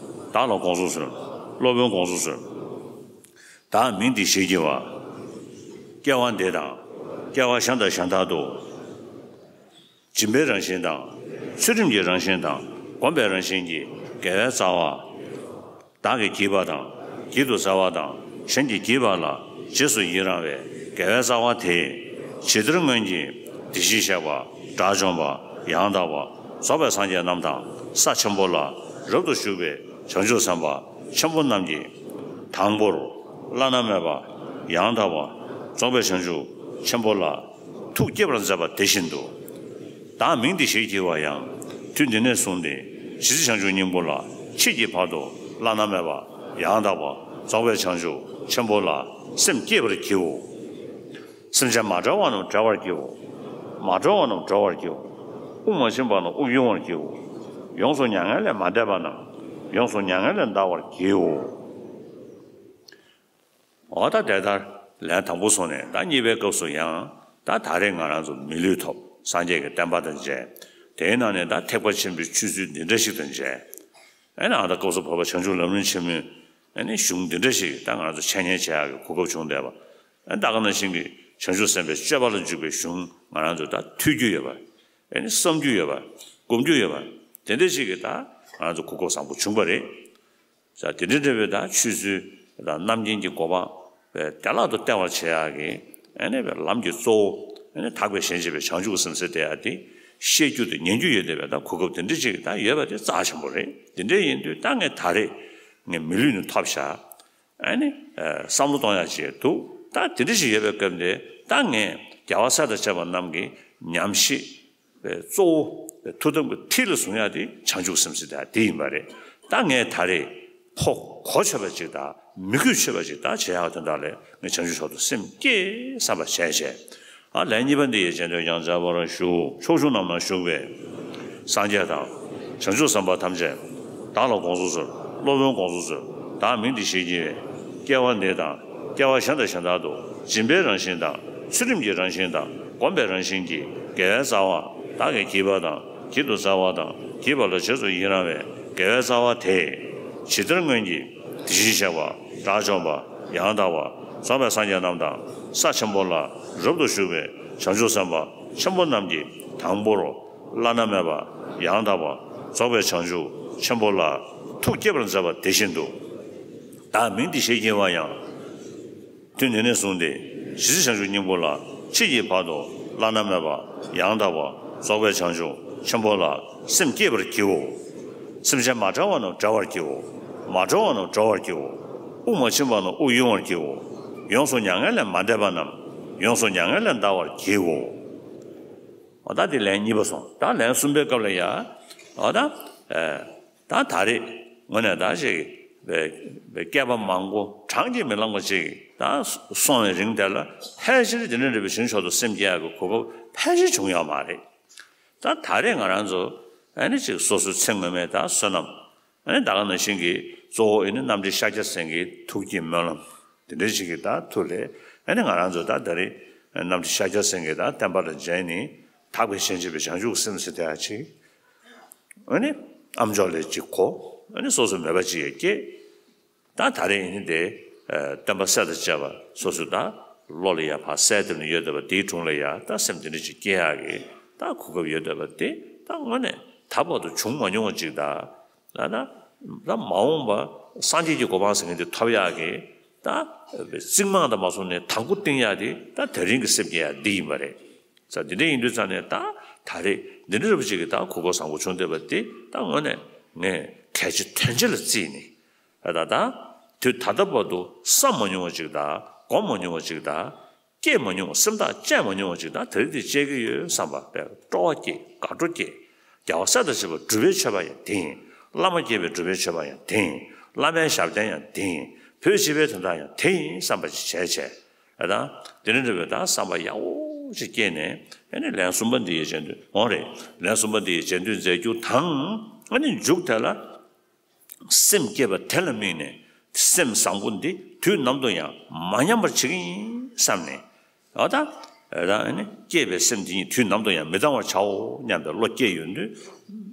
བདག་ལ་དགོངས་སུ་གསོལ། སློབ་དཔོན་དགོངས་སུ་གསོལ། བདག་མིང་འདི་ཞེས་བགྱི་བ། སྐྱེ་བ་འདི་དང་སྐྱེ་བ་གཞན་དང་གཞན་དག་ཏུ། སྦྱིན་པའི་རང་བཞིན་དང་། ཚུལ་ཁྲིམས་ཀྱི་རང་བཞིན་དང་སྒོམ་པའི་རང་བཞིན་གྱིས་དགེ་བའི་རྩ་བ། བདག་གིས་བགྱིས་པ་དང་། བགྱིད་དུ་སྩལ་བ་དང་གཞན་གྱིས་བགྱིས་པ་ལ་རྗེས་སུ་ཡི་རང་བའི་དགེ་བའི་རྩ་བ་དེས། ཇི་ལྟར་སྔོན་གྱི་དེ་བཞིན་གཤེགས་པ་དགྲ་བཅོམ་པ་ཡང་དག་པ་རྫོགས་པའི་སངས་རྒྱས་རྣམས་དང་ས་ཆེན་པོ་ལ་རབ་ཏུ་བཞུགས་པའི་བྱང་ཆུབ་སེམས་དཔའ་ཆེན་པོ་རྣམས་ཀྱིས། དང་པོར་བླ་ན་མེད་པ་ཡང་དག་པ་རྫོགས་པའི་བྱང་ཆུབ་ཆེན་པོ་ལ་ཐུགས་བསྐྱེད་པར་མཛད་པ་དེ་བཞིན་དུ། བདག་མིང་འདི་ཞེས་བགྱི་བ་ཡང་དུས་འདི་ནས་བཟུང་སྟེ་ཇི་སྲིད་བྱང་ཆུབ་སྙིང་པོ་ལ་མཆིས་ཀྱི་བར་དུ་བླ་ན་མེད་པ་ཡང་དག་པ་རྫོགས་པའི་བྱང་ཆུབ་ཆེན་པོ་ལ་སེམས་བསྐྱེད་པར་བགྱིའོ། སེམས་ཅན་མ་བསྒྲལ་བ་རྣམས་བསྒྲལ་བར་བགྱིའོ། མ་གྲོལ་བ་རྣམས་གྲོལ་བར་བགྱིའོ། དབུགས་མ་ཕྱིན་པ་རྣམས་དབུགས་དབྱུང་བར་བགྱིའོ། ཡོངས་སུ་མྱ་ངན་ལས་མ་འདས་པ་རྣམས་ཡོངས་སུ་མྱ་ངན་ལས་འདའ་བར་བགྱིའོ། འོ་ད་དེ་ལྟར་ལན་དང་པོ་སོང་ནས་ད་གཉིས་པའི་སྐབས་སུ་ཡང་ད་ད་རེས་ང་རང་ཚོ་མི་ལུས་ཐོབ། སངས་རྒྱས་ཀྱི་བསྟན་པ་དང་མཇལ། དེའི་ནང་ནས་ད་ཐེག་པ་ཆེན་པོའི་ཆོས་ཚུལ་འདི་འདྲ་ཞིག་དང་མཇལ། ཨེ་ན་ཨ་ད་སྐབས་སུ་བབ་པ་བྱང་ཆུབ་ལམ་རིམ་ཆེན་མོའི་ཨེ་ནི་གཞུང་འདི་འདྲ་ཞིག་ད་ང་རང་ཚོ་འཆད་ཉན་བྱེད་ཡག་གི་གོ་སྐབས་བྱུང་བསྡད་པ། ཨེ་ད་ག་ནང་བཞིན་གྱི་བྱང་ཆུབ་སེམས་དཔའི་སྤྱོད་པ་ལ་འཇུག་པའི་གཞུང་ང་རང་ཚོ་ད་ཐོས་རྒྱུ་ཡོད་པ། ཨེ་ནི་བསམ་རྒྱུ་ཡོད་པ། སྒོམ་རྒྱུ་ཡོད་པ། དེ་འདྲ་ཞིག་གི་ད་ང་རང་ཚོ་གོ་སྐབས་བཟང་པོ་བྱུང་པ་རེད། ས་དེ་འདྲ་འདྲ་བའི་ད་ཆོས་ཚུལ་དང་རྣམ་མཁྱེན་གྱི་གོ་འཕང་བདེ་བླག་ཏུ་བསྟན་པར་བྱེད་ཡག་གི་ཨེ་ནི་བའི་ལམ་གྱི་གཙོ་བོ་ཨེ་ནི་དག་པའི་གཞན་གཅེས་པའི་བྱང་ཆུབ་སེམས་ཟེར་དེ་ཡག་དེ་ཤེས་རྒྱུ་དང་ཉན་རྒྱུ་ཡོད་བསྡད་པའི་ད་གོ་སྐབས་དེ་འདྲ་ཅིག་ད་ཡོད་པ་དེ་རྩ་ཆེན་པོ་རེད། དེ་འདྲ་ཡིན་དུས་ད་ངས་ད་རེས་ངས་མི་ལུས་ནི་ཐོབ་ཤག་ཨེ་ནི་བསམ་བློ་གཏོང་ཡག་ཅིག་འདུག་ད་དེ་འདྲ་ཞིག་ཡོད་པའི་སྐབས་འདི་ད་ངས་རྒྱལ་བ་སྲས་དང་བཅས་པ་རྣམས་ཀྱི་ཉམས་ཞིབ་པའི་གཙོ་བོ་ཐུགས་དམ་གྱི་མཐིལ་ལ་བཟུང་ཡག་དེ་བྱང་ཆུབ་སེམས་ཟེར་དེ་དེ་ཡིན་པ་རེད། ད་ངས་ད་རེས་ཕོ་གོ་ཆོད་པ་ཅིག་དང་མི་གོ་ཆོད་པ་ཅིག་ད་བྱེད་ཡག་དོན་དག་ལས་ངས་བྱང་ཆུབ་མཆོག་ཏུ་སེམས་བསྐྱེད་བསམ་པ་བྱས་བྱས། ཨ་ལན་གཉིས་པ་འདི་ཡི་རྗེས་ཟློས་ཀྱང་མཛད་པར་ཞུ། ཕྱོགས་བཅུ་རྣམས་ན་བཞུགས་པའི་སངས་རྒྱས་དང་། བྱང་ཆུབ་སེམས་དཔའ་ཐམས་ཅད་བདག་ལ་དགོངས་སུ་གསོལ། སློབ་དཔོན་དགོངས་སུ་གསོལ། བདག་མིང་འདི་ཞེས་བགྱི་བའི་སྐྱེ་བ་འདི་དང་སྐྱེ་བ་གཞན་དང་གཞན་དག་ཏུ་སྦྱིན་པའི་རང་བཞིན་དང་ཚུལ་ཁྲིམས་ཀྱི་རང་བཞིན་དང་སྒོམ་པའི་རང་བཞིན་གྱིས་དགེ་བའི་རྩ་བ་བདག་གིས་བགྱིས་པ་དང་བགྱིད་དུ་སྩལ་བ་དང་བགྱིས་པ་ལ་རྗེས་སུ་ཡི་རང་བའི་དགེ་བའི་རྩ་བ་དེས་ཇི་ལྟར་སྔོན་གྱི་དེ་བཞིན་གཤེགས་པ་དགྲ་བཅོམ་པ་ཡང་དག་པ་རྫོགས་པའི་སངས་རྒྱས་རྣམས་དང་ས་ཆེན་པོ་ལ་རབ་ཏུ་བཞུགས་པའི་བྱང་ཆུབ་སེམས་དཔའ་ཆེན་པོ་རྣམས་ཀྱིས་དང་པོར་བླ་ན་མེད་པ་ཡང་དག་པ་རྫོགས་པའི་བྱང་ཆུབ་ཆེན་པོ་ལ་ཐུགས་བསྐྱེད་པར་མཛད་པ་དེ་བཞིན་དུ། བདག་མིང་འདི་ཞེས་བགྱི་བ་ཡང་། དུས་འདི་ནས་བཟུང་སྟེ་ཇི་སྲིད་བྱང་ཆུབ་སྙིང་པོ་ལ་མཆིས་ཀྱི་བར་དུ་བླ་ན་མེད་པ་ཡང་དག་པ་རྫོགས་པའི་བྱང་ཆུབ་ཆེན་པོ་ལ་སེམས་བསྐྱེད་པར་བགྱིའོ། སེམས་ཅན་མ་བསྒྲལ་བ་རྣམས་བསྒྲལ་བར་བགྱིའོ། མ་གྲོལ་བ་རྣམས་གྲོལ་བར་བགྱིའོ། དབུགས་མ་ཕྱིན་པ་རྣམས་དབུགས་དབྱུང་བར་བགྱིའོ། ཡོངས་སུ་མྱ་ངན་ལས་མ་འདས་པ་རྣམས་ཡོངས་སུ་མྱ་ངན་ལས་འདའ་བར་བགྱིའོ། འོ་ད་དེ་ལན་གཉིས་པ་སོང་། ད་ལན་གསུམ་པའི་སྐབས་ལ་ཡ། འོ་ད། ཨེ། ད་ད་རེས་དངོས་གནས་ད་ཅིག་བཀས་པ་མང་པོ་གྲངས་ཀྱིས་མི་ལངས་པ་ཅིག་ད་སོང་བའི་རིང་དེ་ལ་ཕལ་ཆེར་དེ་འདྲ་འདྲ་བའི་བྱང་ཆུབ་མཆོག་ཏུ་སེམས་བསྐྱེད་ཡག་གི་གོ་སྐབས་ཕལ་ཆེར་བྱུང་ཡོད་མ་རེད། ད་ད་རེས་ང་རང་ཚོ་ཨ་ནི་ཅིག་སོ་སོའི་ཚེ་སྔོན་མའི་ད་བསོད་ནམས། ཨ་ནི་ད་ག་ནང་བཞིན་གྱི་གཙོ་བོ་ཨ་ནི་རྣམ་འདྲེན་ཤཱཀྱ་སེང་གེའི་ཐུགས་ཀྱི་སྨོན་ལམ་དེ་འདྲ་ཞིག་གི་ད་མཐུ་ལས་ཨ་ནི་ང་རང་ཚོ་ད་ད་རེས་རྣམ་འདྲེན་ཤཱཀྱ་སེང་གེ་དང་བསྟན་པ་ལ་མཇལ་ནས་དག་པའི་གཞན་གཅེས་པའི་བྱང་ཆུབ་སེམས་ཟེར་དེ་ཡ་ཅིག་ཨ་ནི་ཨ་མཆོག་ལས་ཅིག་གོ། ཨ་ནི་སོ་སོ་མོས་པ་ཅིག་ཡང་སྐྱེས། ད་ད་རེས་ཨ་ནི་དེ་བསྟན་པ་སྲས་དང་བཅས་པ་སོ་སོ་ད་བློ་ལ་ཡ་ཕར་གསལ་སྟོན་ནས་ཡོད་བསྡད་པ་དེའི་དྲུང་ལ་ཡ་ད་སེམས་དེ་འདྲ་ཅིག་སྐྱེ་ཡག་གི་ད་གོ་སྐབས་ཡོད་བསྡད་པ་དེ་ད་དངོས་གནས་ད་བར་དུ་བྱུང་མ་མྱོང་བ་ཅིག་ད། ད་ད་ད་མ་འོངས་པ་སངས་རྒྱས་ཀྱི་གོ་འཕང་ཟེར་མཁན་དེ་ཐོབ་ཡག་གི་ད་རྩིག་རྨང་དང་མ་སོང་ནས་དང་པོ་བཏིང་ཡག་དེ་ད་དེ་རིང་གི་སེམས་བསྐྱེད་ཡག་འདི་ཡིན་པ་རེད། ས་འདི་འདྲ་ཡིན་དུས་ཙང་ནས་ད་ད་རེས་འདི་འདྲ་རབ་ཅིག་གི་ད་གོ་སྐབས་བཟང་པོ་བྱུང་བསྡད་པ་དེ་ད་དངོས་གནས་ངས་གལ་ཆེ་དོན་ཆེ་ལ་བརྩིས་ནས་ད་ད་ད་དུས་ད་ལྟ་བར་དུ་བསམ་མ་མྱོང་བ་ཅིག་ད་སྒོམ་མ་མྱོང་བ་ཅིག་ད། སྐྱེས་མ་མྱོང་བ་སེམས་ཐག་བཅད་མ་མྱོང་བ་ཅིག་ད་དེ་རིང་དེ་བཅད་ཀྱི་ཡོད་བསམ་པ་དཔེ་སྤྲོ་བ་སྐྱེས་དགའ་སྤྲོ་སྐྱེས། རྒྱལ་བ་སྲས་དང་བཅས་པ་སྒྲུབ་པའི་མཆོད་པ་ཡང་དེ་ཡིན། བླ་མ་དགྱེས་པའི་སྒྲུབ་པའི་མཆོད་པ་ཡང་དེ་ཡིན། བླ་མའི་ཞབས་བརྟན་ཡང་དེ་ཡིན། བོད་སྤྱི་པའི་དོན་དག་ཡང་དེ་ཡིན་བསམ་པ་ཅིག་བྱས་བྱས། ཨ་ད་དེ་རིང་འདྲ་བའི་ད་བསམ་པ་ཡག་པོ་ཅིག་སྐྱེས་ནས་ཨ་ནི་ལན་གསུམ་པ་འདི་ཡི་རྗེས་ཟློས་འོང་རེད། ལན་གསུམ་པ་འདི་ཡི་རྗེས་ཟློས་མཛད་རྒྱུ་དང་ཨ་ནི་མཇུག་དེ་ལ། སེམས་བསྐྱེད་པ་དེ་ལ་དམིགས་ནས་སེམས་བཟང་པོ་འདི་དུས་ནམ་དུ་ཡང་མ་ཉམས་པར་བྱེད་ཀྱི་ཡིན་བསམ་ནས། འོ་ད། རང་ནི་བསྐྱེད་པའི་སེམས་འདི་ཉིད་དུས་ནམ་དུ་ཡང་མི་གཏང་བར་བྱའོ་སྙམ་པའི་བློ་སྐྱེས་ཡོང་དུས།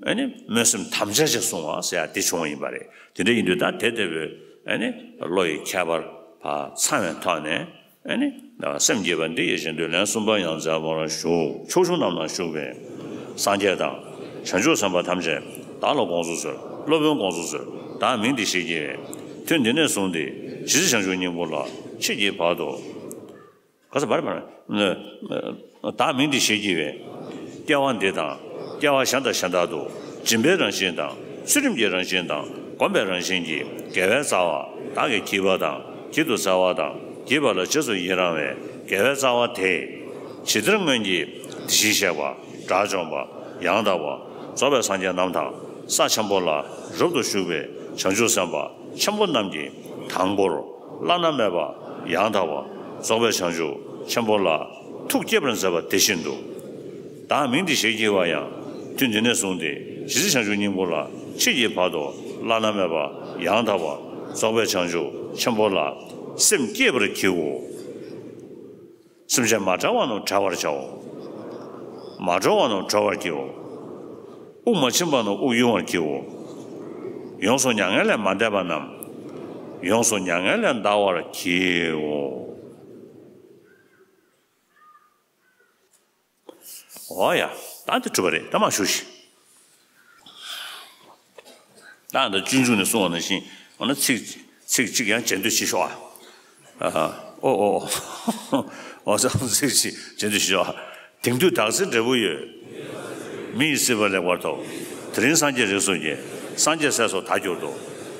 ཨ་ནི་སྨོན་སེམས་དམ་བཅའ་ཅིག་བཟུང་བ་ཟེར་ཡ་དེ་བྱུང་བ་ཡིན་པ་རེད། དེ་འདྲ་ཡིན་དུས་ད་དེ་ལྟ་བུའི་ཨ་ནི་བློ་ཡི་ཁྱད་པར་ཕར་ཚང་བའི་ཐོག་ནས་ཨ་ནི། སེམས་བསྐྱེད་པ་འདི་ཡི་རྗེས་ཟློས་ལན་གསུམ་པ་ཡང་མཛད་པར་ཞུ། ཕྱོགས་བཅུ་རྣམས་ན་བཞུགས་པའི་སངས་རྒྱས་དང་། བྱང་ཆུབ་སེམས་དཔའ་ཐམས་ཅད་བདག་ལ་དགོངས་སུ་གསོལ། སློབ་དཔོན་དགོངས་སུ་གསོལ། བདག་མིང་འདི་ཞེས་བགྱི་བས། ཐུན་འདི་ནས་བཟུང་སྟེ་ཇི་སྲིད་བྱང་ཆུབ་སྙིང་པོ་ལ་མཆིས་ཀྱི་བར་དུ། ག་ས་བར་བར། བདག་མིང་འདི་ཞེས་བགྱི་བས། སྐྱེ་བ་འདི་དང་སྐྱེ་བ་གཞན་དང་གཞན་དག་ཏུ་སྦྱིན་པའི་རང་བཞིན་དང་ཚུལ་ཁྲིམས་ཀྱི་རང་བཞིན་དང་སྒོམ་པའི་རང་བཞིན་གྱིས་དགེ་བའི་རྩ་བ་བདག་གིས་བགྱིས་པ་དང་བགྱིད་དུ་སྩལ་བ་དང་བགྱིས་པ་ལ་རྗེས་སུ་ཡི་རང་བའི་དགེ་བའི་རྩ་བ་དེས། ཇི་ལྟར་སྔོན་གྱི་དེ་བཞིན་གཤེགས་པ་དགྲ་བཅོམ་པ་ཡང་དག་པ་རྫོགས་པའི་སངས་རྒྱས་རྣམས་དང་ས་ཆེན་པོ་ལ་རབ་ཏུ་བཞུགས་པའི་བྱང་ཆུབ་སེམས་དཔའ་ཆེན་པོ་རྣམས་ཀྱིས་དང་པོར་བླ་ན་མེད་པ་ཡང་དག་པ་རྫོགས་པའི་བྱང་ཆུབ་ཆེན་པོ་ལ་ཐུགས་བསྐྱེད་པར་མཛད་པ་དེ་བཞིན་དུ། བདག་མིང་འདི་ཞེས་བགྱི་བ་ཡང་། ཐུན་འདི་ནས་བཟུང་སྟེ་ཇི་སྲིད་བྱང་ཆུབ་སྙིང་པོ་ལ་མཆིས་ཀྱི་བར་དུ་བླ་ན་མེད་པ་ཡང་དག་པ་རྫོགས་པའི་བྱང་ཆུབ་ཆེན་པོ་ལ་སེམས་བསྐྱེད་པར་བགྱིའོ། སེམས་ཅན་མ་བྲལ་བ་རྣམས་བྲལ་བར་བྱའོ། མ་གྲོལ་བ་རྣམས་གྲོལ་བར་བགྱིའོ། དབུགས་མ་ཕྱིན་པ་རྣམས་དབུགས་དབྱུང་བར་བགྱིའོ། ཡོངས་སུ་མྱ་ངན་ལས་མ་འདས་པ་རྣམས་ཡོངས་སུ་མྱ་ངན་ལས་འདའ་བར་བགྱིའོ། འོ་ཡ། ད་འདི་གྲུབ་པ་རེད། ད་མ་ཞུ་ཞིག་ད་འདི་སྤྱོད་འཇུག་ནས་གསུངས་པ་ནང་བཞིན། འོ་ན་ཚིག་ཚིག་གཅིག་ཡང་རྗེས་ཟློས་བྱེད་ཤོག་ཨ། ཨོ་ཨོ་ཨོ། འོ་ཚིག་གཅིག་རྗེས་ཟློས་བྱེད་ཤོག་ཨ། དེང་དུས་བདག་ཚེ་འབྲས་བུ་ཡོད། མི་ཡི་སྲིད་པ་ལེགས་པར་ཐོབ། དེ་རིང་སངས་རྒྱས་རིགས་སུ་སྐྱེས། སངས་རྒྱས་སྲས་སུ་ད་གྱུར་ཏོ།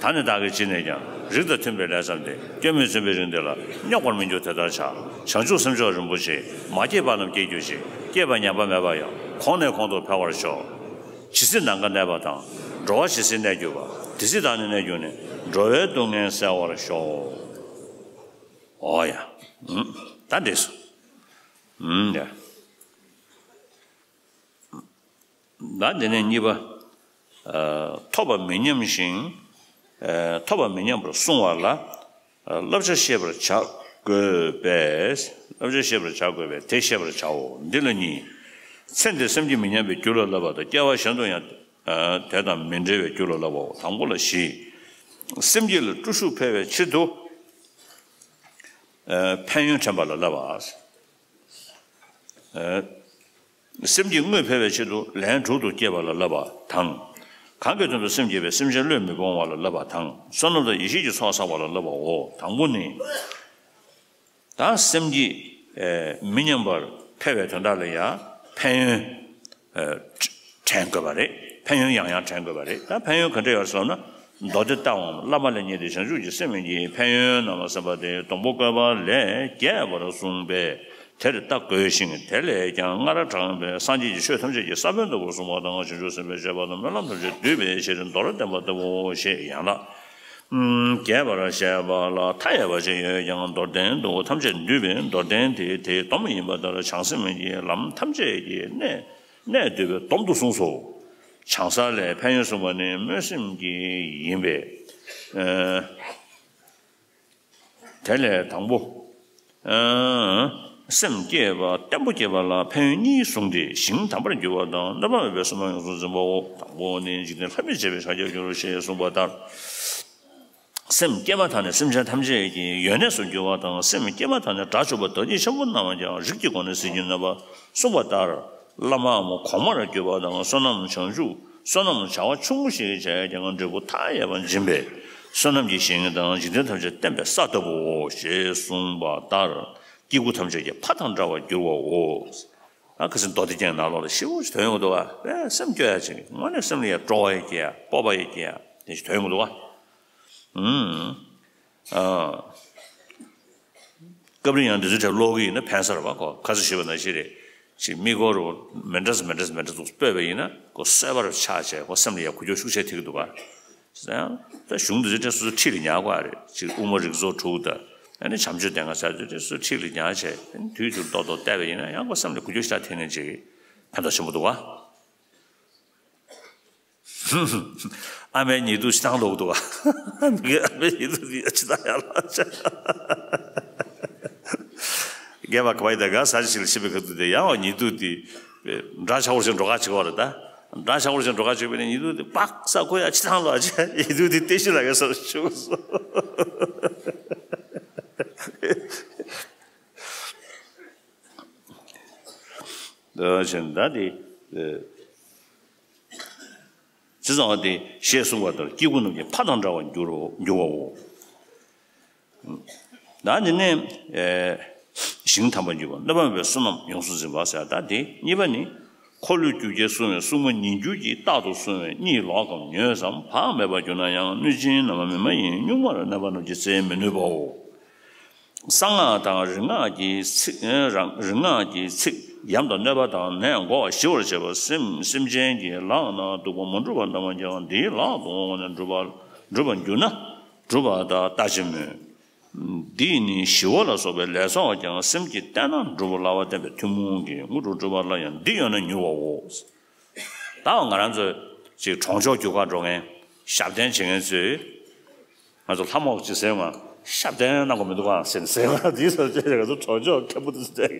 ད་ནི་བདག་གིས་ཅི་ནས་ཀྱང་། རིགས་དང་མཐུན་པའི་ལས་བརྩམས་ཏེ། སྐྱོན་མེད་བཙུན་པའི་རིགས་འདི་ལ། རྙོག་པར་མི་འགྱུར་དེ་ལྟར་བྱ། བྱང་ཆུབ་སེམས་མཆོག་རིན་པོ་ཆེ། མ་སྐྱེས་པ་རྣམས་སྐྱེ་གྱུར་ཅིག་སྐྱེས་པ་ཉམས་པ་མེད་པར་ཡང་། གོང་ནས་གོང་དུ་འཕེལ་བར་ཤོག་ཇི་སྲིད་ནམ་མཁའ་གནས་པ་དང་། འགྲོ་བ་ཇི་སྲིད་གནས་གྱུར་པ། དེ་སྲིད་བདག་ནི་གནས་གྱུར་ནས། འགྲོ་བའི་སྡུག་བསྔལ་བསལ་བར་ཤོག་འོ་ཡ། ད་འགྲིགས་སོང་། ཡ། ད་དེ་ནས་གཉིས་པ། ཨ། ཐོབ་པ་མི་ཉམས་ཤིང་། ཨ། ཐོབ་པ་མི་ཉམས་པར་བསྲུང་བ་ལ། ཨ། བསླབ་བྱ་ཤེས་པར་བྱ་དགོས་པས། བསླབ་བྱ་ཤེས་པར་བྱ་དགོས་པས་དེ་ཤེས་པར་བྱའོ། འདི་ལ་གཉིས། ཚེ་འདིར་སེམས་ཀྱིས་མི་ཉམས་པའི་རྒྱུ་ལ་བསླབ་པ་དང་། སྐྱེ་བ་གཞན་དུ་ཡང་། ཨ། དེ་དང་མི་འབྲལ་བའི་རྒྱུ་ལ་བསླབ་པའོ། དང་པོ་ལ་བཞི། སེམས་བསྐྱེད་ལ་སྤྲོ་ཤུགས་འཕེལ་བའི་ཆེད་དུ། ཨ། ཕན་ཡོན་དྲན་པ་ལ་བསླབ་པ། ཨ། སེམས་ཀྱི་དངོས་འཕེལ་བའི་ཆེད་དུ་ལན་དྲུག་ཏུ་བསྐྱེད་པ་ལ་བསླབ་པ་དང་། གང་གི་དོན་དུ་སེམས་བསྐྱེད་པའི་སེམས་ཅན་བློས་མི་སྤོང་བ་ལ་བསླབ་པ་དང་། བསོད་ནམས་དང་ཡེ་ཤེས་ཀྱི་ཚོགས་བསགས་པ་ལ་བསླབ་པའོ། དང་པོ་ནི། ད་སེམས་ཀྱི། ཨེ། མི་ཉམས་པར་འཕེལ་བའི་དོན་དག་ལ་ཡང་ཕན་ཡོན། ཨེ། དྲན་དགོས་པ་རེད། ཕན་ཡོན་ཡང་ཡང་དྲན་དགོས་པ་རེད། ད་ཕན་ཡོན་ག་འདྲ་ཡོད་ཟེར་ན། མདོ་སྡེ་ལྟ་བའམ་བླ་མ་ལས་བརྙེས་ཏེ་བྱང་ཆུབ་ཀྱི་སེམས་ཀྱི་ཕན་ཡོན་རྣམས་ལ་གསན་པ་སྟེ། སྡོང་པོ་བཀོད་པ་ལས་རྒྱས་པར་གསུངས་པས་དེར་ལྟ་དགོས་ཤིང་། དེ་ལས་ཀྱང་སྔར་དྲངས་པའི་སངས་རྒྱས་ཀྱི་ཆོས་ཐམས་ཅད་ཀྱི་ས་བོན་ལྟ་བུར་གསུངས་པ་དང་། བྱང་ཆུབ་སེམས་དཔའི་སྤྱོད་པ་དང་སྨོན་ལམ་ཐམས་ཅད་བསྡུས་པའི་ཕྱིར་མདོར་བསྟན་པ་ལྟ་བུའོ་ཞེས་ཡང་ལགས། རྒྱས་པར་བཤད་པ་ལ་མཐའ་ཡས་པ་ཅི་ཡོད་ཀྱང་། མདོར་བསྟན་དུ་ཐམས་ཅད་འདུས་པས། མདོར་བསྟན་དེ་དེའི་སྡོམ་ཡིན་པ་ལྟར། བྱང་སེམས་ཀྱི་ལམ་ཐམས་ཅད་ཀྱི་གནད་གནད་བསྡུས་པའི་སྡོམ་དུ་གསུངས་སོ། བྱང་ས་ལས་ཕན་ཡོན་གསུངས་པ་ནི་སྨོན་སེམས་ཀྱིས་ཡིན་པས། ཨ། དེ་ལས་དང་པོ། ཨ། སེམས་བསྐྱེད་པ་བརྟན་པོ་བསྐྱེད་པ་ལ་ཕན་ཡོན་གཉིས་གསུངས་ཏེ། ཞིང་དམ་པར་འགྱུར་བ་དང་གནོད་པ་མེད་པའི་བསོད་ནམས་ཡོངས་སུ་འཛིན་པའོ། དང་པོ་ནི། འཇིག་རྟེན་ལྷ་མིའི་བྱེ་བྲག་སྦྱར་གྱུར་ཞེས་གསུངས་པ་ལྟར། སེམས་བསྐྱེད་པ་དག་ནི་སེམས་ཅན་ཐམས་ཅད་ཀྱི་ཡོན་གནས་སུ་འགྱུར་བ་དང་། སེམས་བསྐྱེད་པ་དག་ནི་དགྲ་བཅོམ་པ་བདག་ཉིད་ཆེན་པོ་རྣམས་ཀྱང་རིགས་ཀྱི་སྒོ་ནས་ཟིལ་གྱིས་གནོན་པ་གསུངས་པ་ལྟར། བླ་མའམ་གོང་མར་གྱུར་པ་དང་། བསོད་ནམས་བྱང་ཆུབ་བསོད་ནམས་བྱ་བ་ཆུང་ངུ་ཞིག་བྱས་ཀྱང་འབྲས་བུ་མཐའ་ཡས་པ་འབྱིན་པས། བསོད་ནམས་ཀྱི་ཞིང་དང་འཇིག་རྟེན་ཐམས་ཅད་བརྟན་པའི་ས་ལྟ་བུའོ་ཞེས་གསུངས་པ་ལྟར། སྐྱེ་དགུ་ཐམས་ཅད་ཀྱི་ཕ་དང་འདྲ་བར་འགྱུར་བའོ། ཨ། ཁ་སང་མདོ་སྡེ་རྒྱན་ནང་ལོགས་ལ་ཞེ་པོ་ཞིག་ཐོན་ཡོང་འདུག་ག་ཨེ། སེམས་སྐྱོ་ཡ་ཅིག་དངོས་གནས་སེམས་ལ་ཡ་སྤྲོ་བ་ཡ་སྐྱེ་ཡ། སྤོབས་པ་ཡ་སྐྱེ་ཡ་དེ་ཞིག་ཐོན་ཡོང་འདུག་ག་ཨུམ། ཨ། སྐབས་རེ་ཡང་འདི་ཚོའི་གྲས་ཀློག་གི་ཡིན་ན་ཕན་ས་རེད་པ། ཁོ་ཁ་སང་ཞུས་པ་ནང་བཞིན་རེད། ཅིག་མིག་སྒོར་མི་འདྲ་ས་མི་འདྲ་ས་མི་འདྲ་ཚོ་སྤོས་པ་ཡིན་ན་ཁོ་གསོད་པ་རུ་ཆགས་བྱས། ཁོ་སེམས་ལ་ཡ་འགུལ་སྐྱོད་ཤུགས་ཆེ་ཐེབས་ཀྱི་འདུག་ག་ཡང་ད་གཞུང་འདི་ཚོའི་གྲས་སོ་སོ་ཁྲིད་ལ་ཉར་དགོས་རེད། ཅིག་དབུ་མ་རིགས་ཚོགས་དྲུག་དང་། ཨ་ནི་བྱམས་ཆོས་སྡེ་ལྔ་ཟེར་དུས་དེ་སོ་སོ་ཁྲིད་ལ་ཉར་བྱས། ཨ་ནི་དུས་དུས་ཏོག་ཏོག་བལྟས་པ་ཡིན་ན་ཡང་ཁོ་སེམས་ལ་འགུལ་སྐྱོད་ཞེ་དྲག་ཐེབས་ནས་ཅིག་ཕན་ཐོགས་ཆེན་པོ་འདུག་ག་ཨ་མའི་ཉེ་དུ་ཅི་ཐང་ལོག་འདུག་ག་ངའི་ཨ་མའི་ཉེ་དུ་དེ་ཅི་ཐང་ཡར་ལངས་བྱས། རྒན་པ་ག་བ་ཡི་ད་ག་ས་ཆ་ཞིག་ལ་ཕྱིན་པའི་ཁ་ཐུག་དེ་ཡང་བ་ཉེ་དུ་དེ་འདྲ་ཆགས་པོ་ཞིག་འགྲོ་ག་བྱེད་པ་རེད། ད་འདྲ་ཆགས་པོ་ཞིག་འགྲོ་ག་བྱེད་པ་ནི་ཉེ་དུ་དེ་པག་ས་ཁོ་ཡ་ཅི་ཐང་ལོག་བྱས། ཉེ་དུ་དེ་ལྟས་ཤིག་ལ་ག་ས་ཆུག་སོང་། ཞེས་ད་དེ། ཇི་ཙམ་པ་དེ་ཞེས་གསུངས་པ་ལྟར་སྐྱེ་དགུ་རྣམས་ཀྱི་ཕ་དང་འདྲ་བར་འགྱུར་རོ་འགྱུར་བའོ། ད་འདི་ནས་ཨེ་ཞིང་ཐམ་པར་འགྱུར་བ་གནོད་པ་མེད་པའི་བསོད་ནམས་ཡོངས་སུ་འཛིན་པ་ཟེར། ད་དེ་གཉིས་པ་ནི། འཁོར་ལོས་སྒྱུར་བྱེད་སྲུང་བའི་སྲུང་མ་ཉིས་འགྱུར་གྱིས་རྟག་ཏུ་སྲུང་བས་གཉིད་ལོག་གམ་ཉོལ་ཙམ་བག་མེད་པར་གྱུར་ན་ཡང་གནོད་སྦྱིན་ནམ་མཁའ་མི་མ་ཡིན་གཉུག་མར་གནོད་པ་རྣམས་ཀྱིས་སེལ་མི་ནུས་པའོ། གསང་སྔགས་དང་རིག་སྔགས་ཀྱི་ཚིག་རང་རིག་སྔགས་ཀྱི་ཚིག་ཡམས་དང་གནོད་པ་དང་ནད་འགོག་ཞི་བར་བྱེད་པ་སེམས་སེམས་ཅན་གྱི་ལག་ན་སྡུག་པ་མ་གྲུབ་པ་རྣམས་ཀྱང་འདིའི་ལག་ཏུ་འོངས་ནས་འགྲུབ་པ་འགྲུབ་པར་འགྱུར་ན་གྲུབ་པ་དང་ལྟ་ཅི་སྨོས། འདིས་ནི་ཞི་བ་ལ་སོགས་པའི་ལས་ཚོགས་ཀྱང་སེམས་ཀྱིས་བསྟན་ན་འགྲུབ་པར་སླ་བར་བསྟན་པས་ཐུན་མོང་གི་དངོས་གྲུབ་སྒྲུབ་པ་ལ་ཡང་འདི་ཡོད་ན་མྱུར་བའོ། ད་ང་རང་ཚོ་ཅིག་གྲོང་ཆོག་རྒྱུག་གར་འགྲོ་མཁན་ཞབས་བརྟན་བྱེད་མཁན་ཚོས། ང་ཚོ་ལྷ་མོ་ཅིག་ཟེར་ང་ཞབས་བརྟན་གནང་དགོས་མི་འདུག་ག་ཟེར་ནས་ཟེར་ང་དེའི་སོར་བཅད་ང་ཚོ་གྲོང་ཆོག་མཁན་པོ་དེ་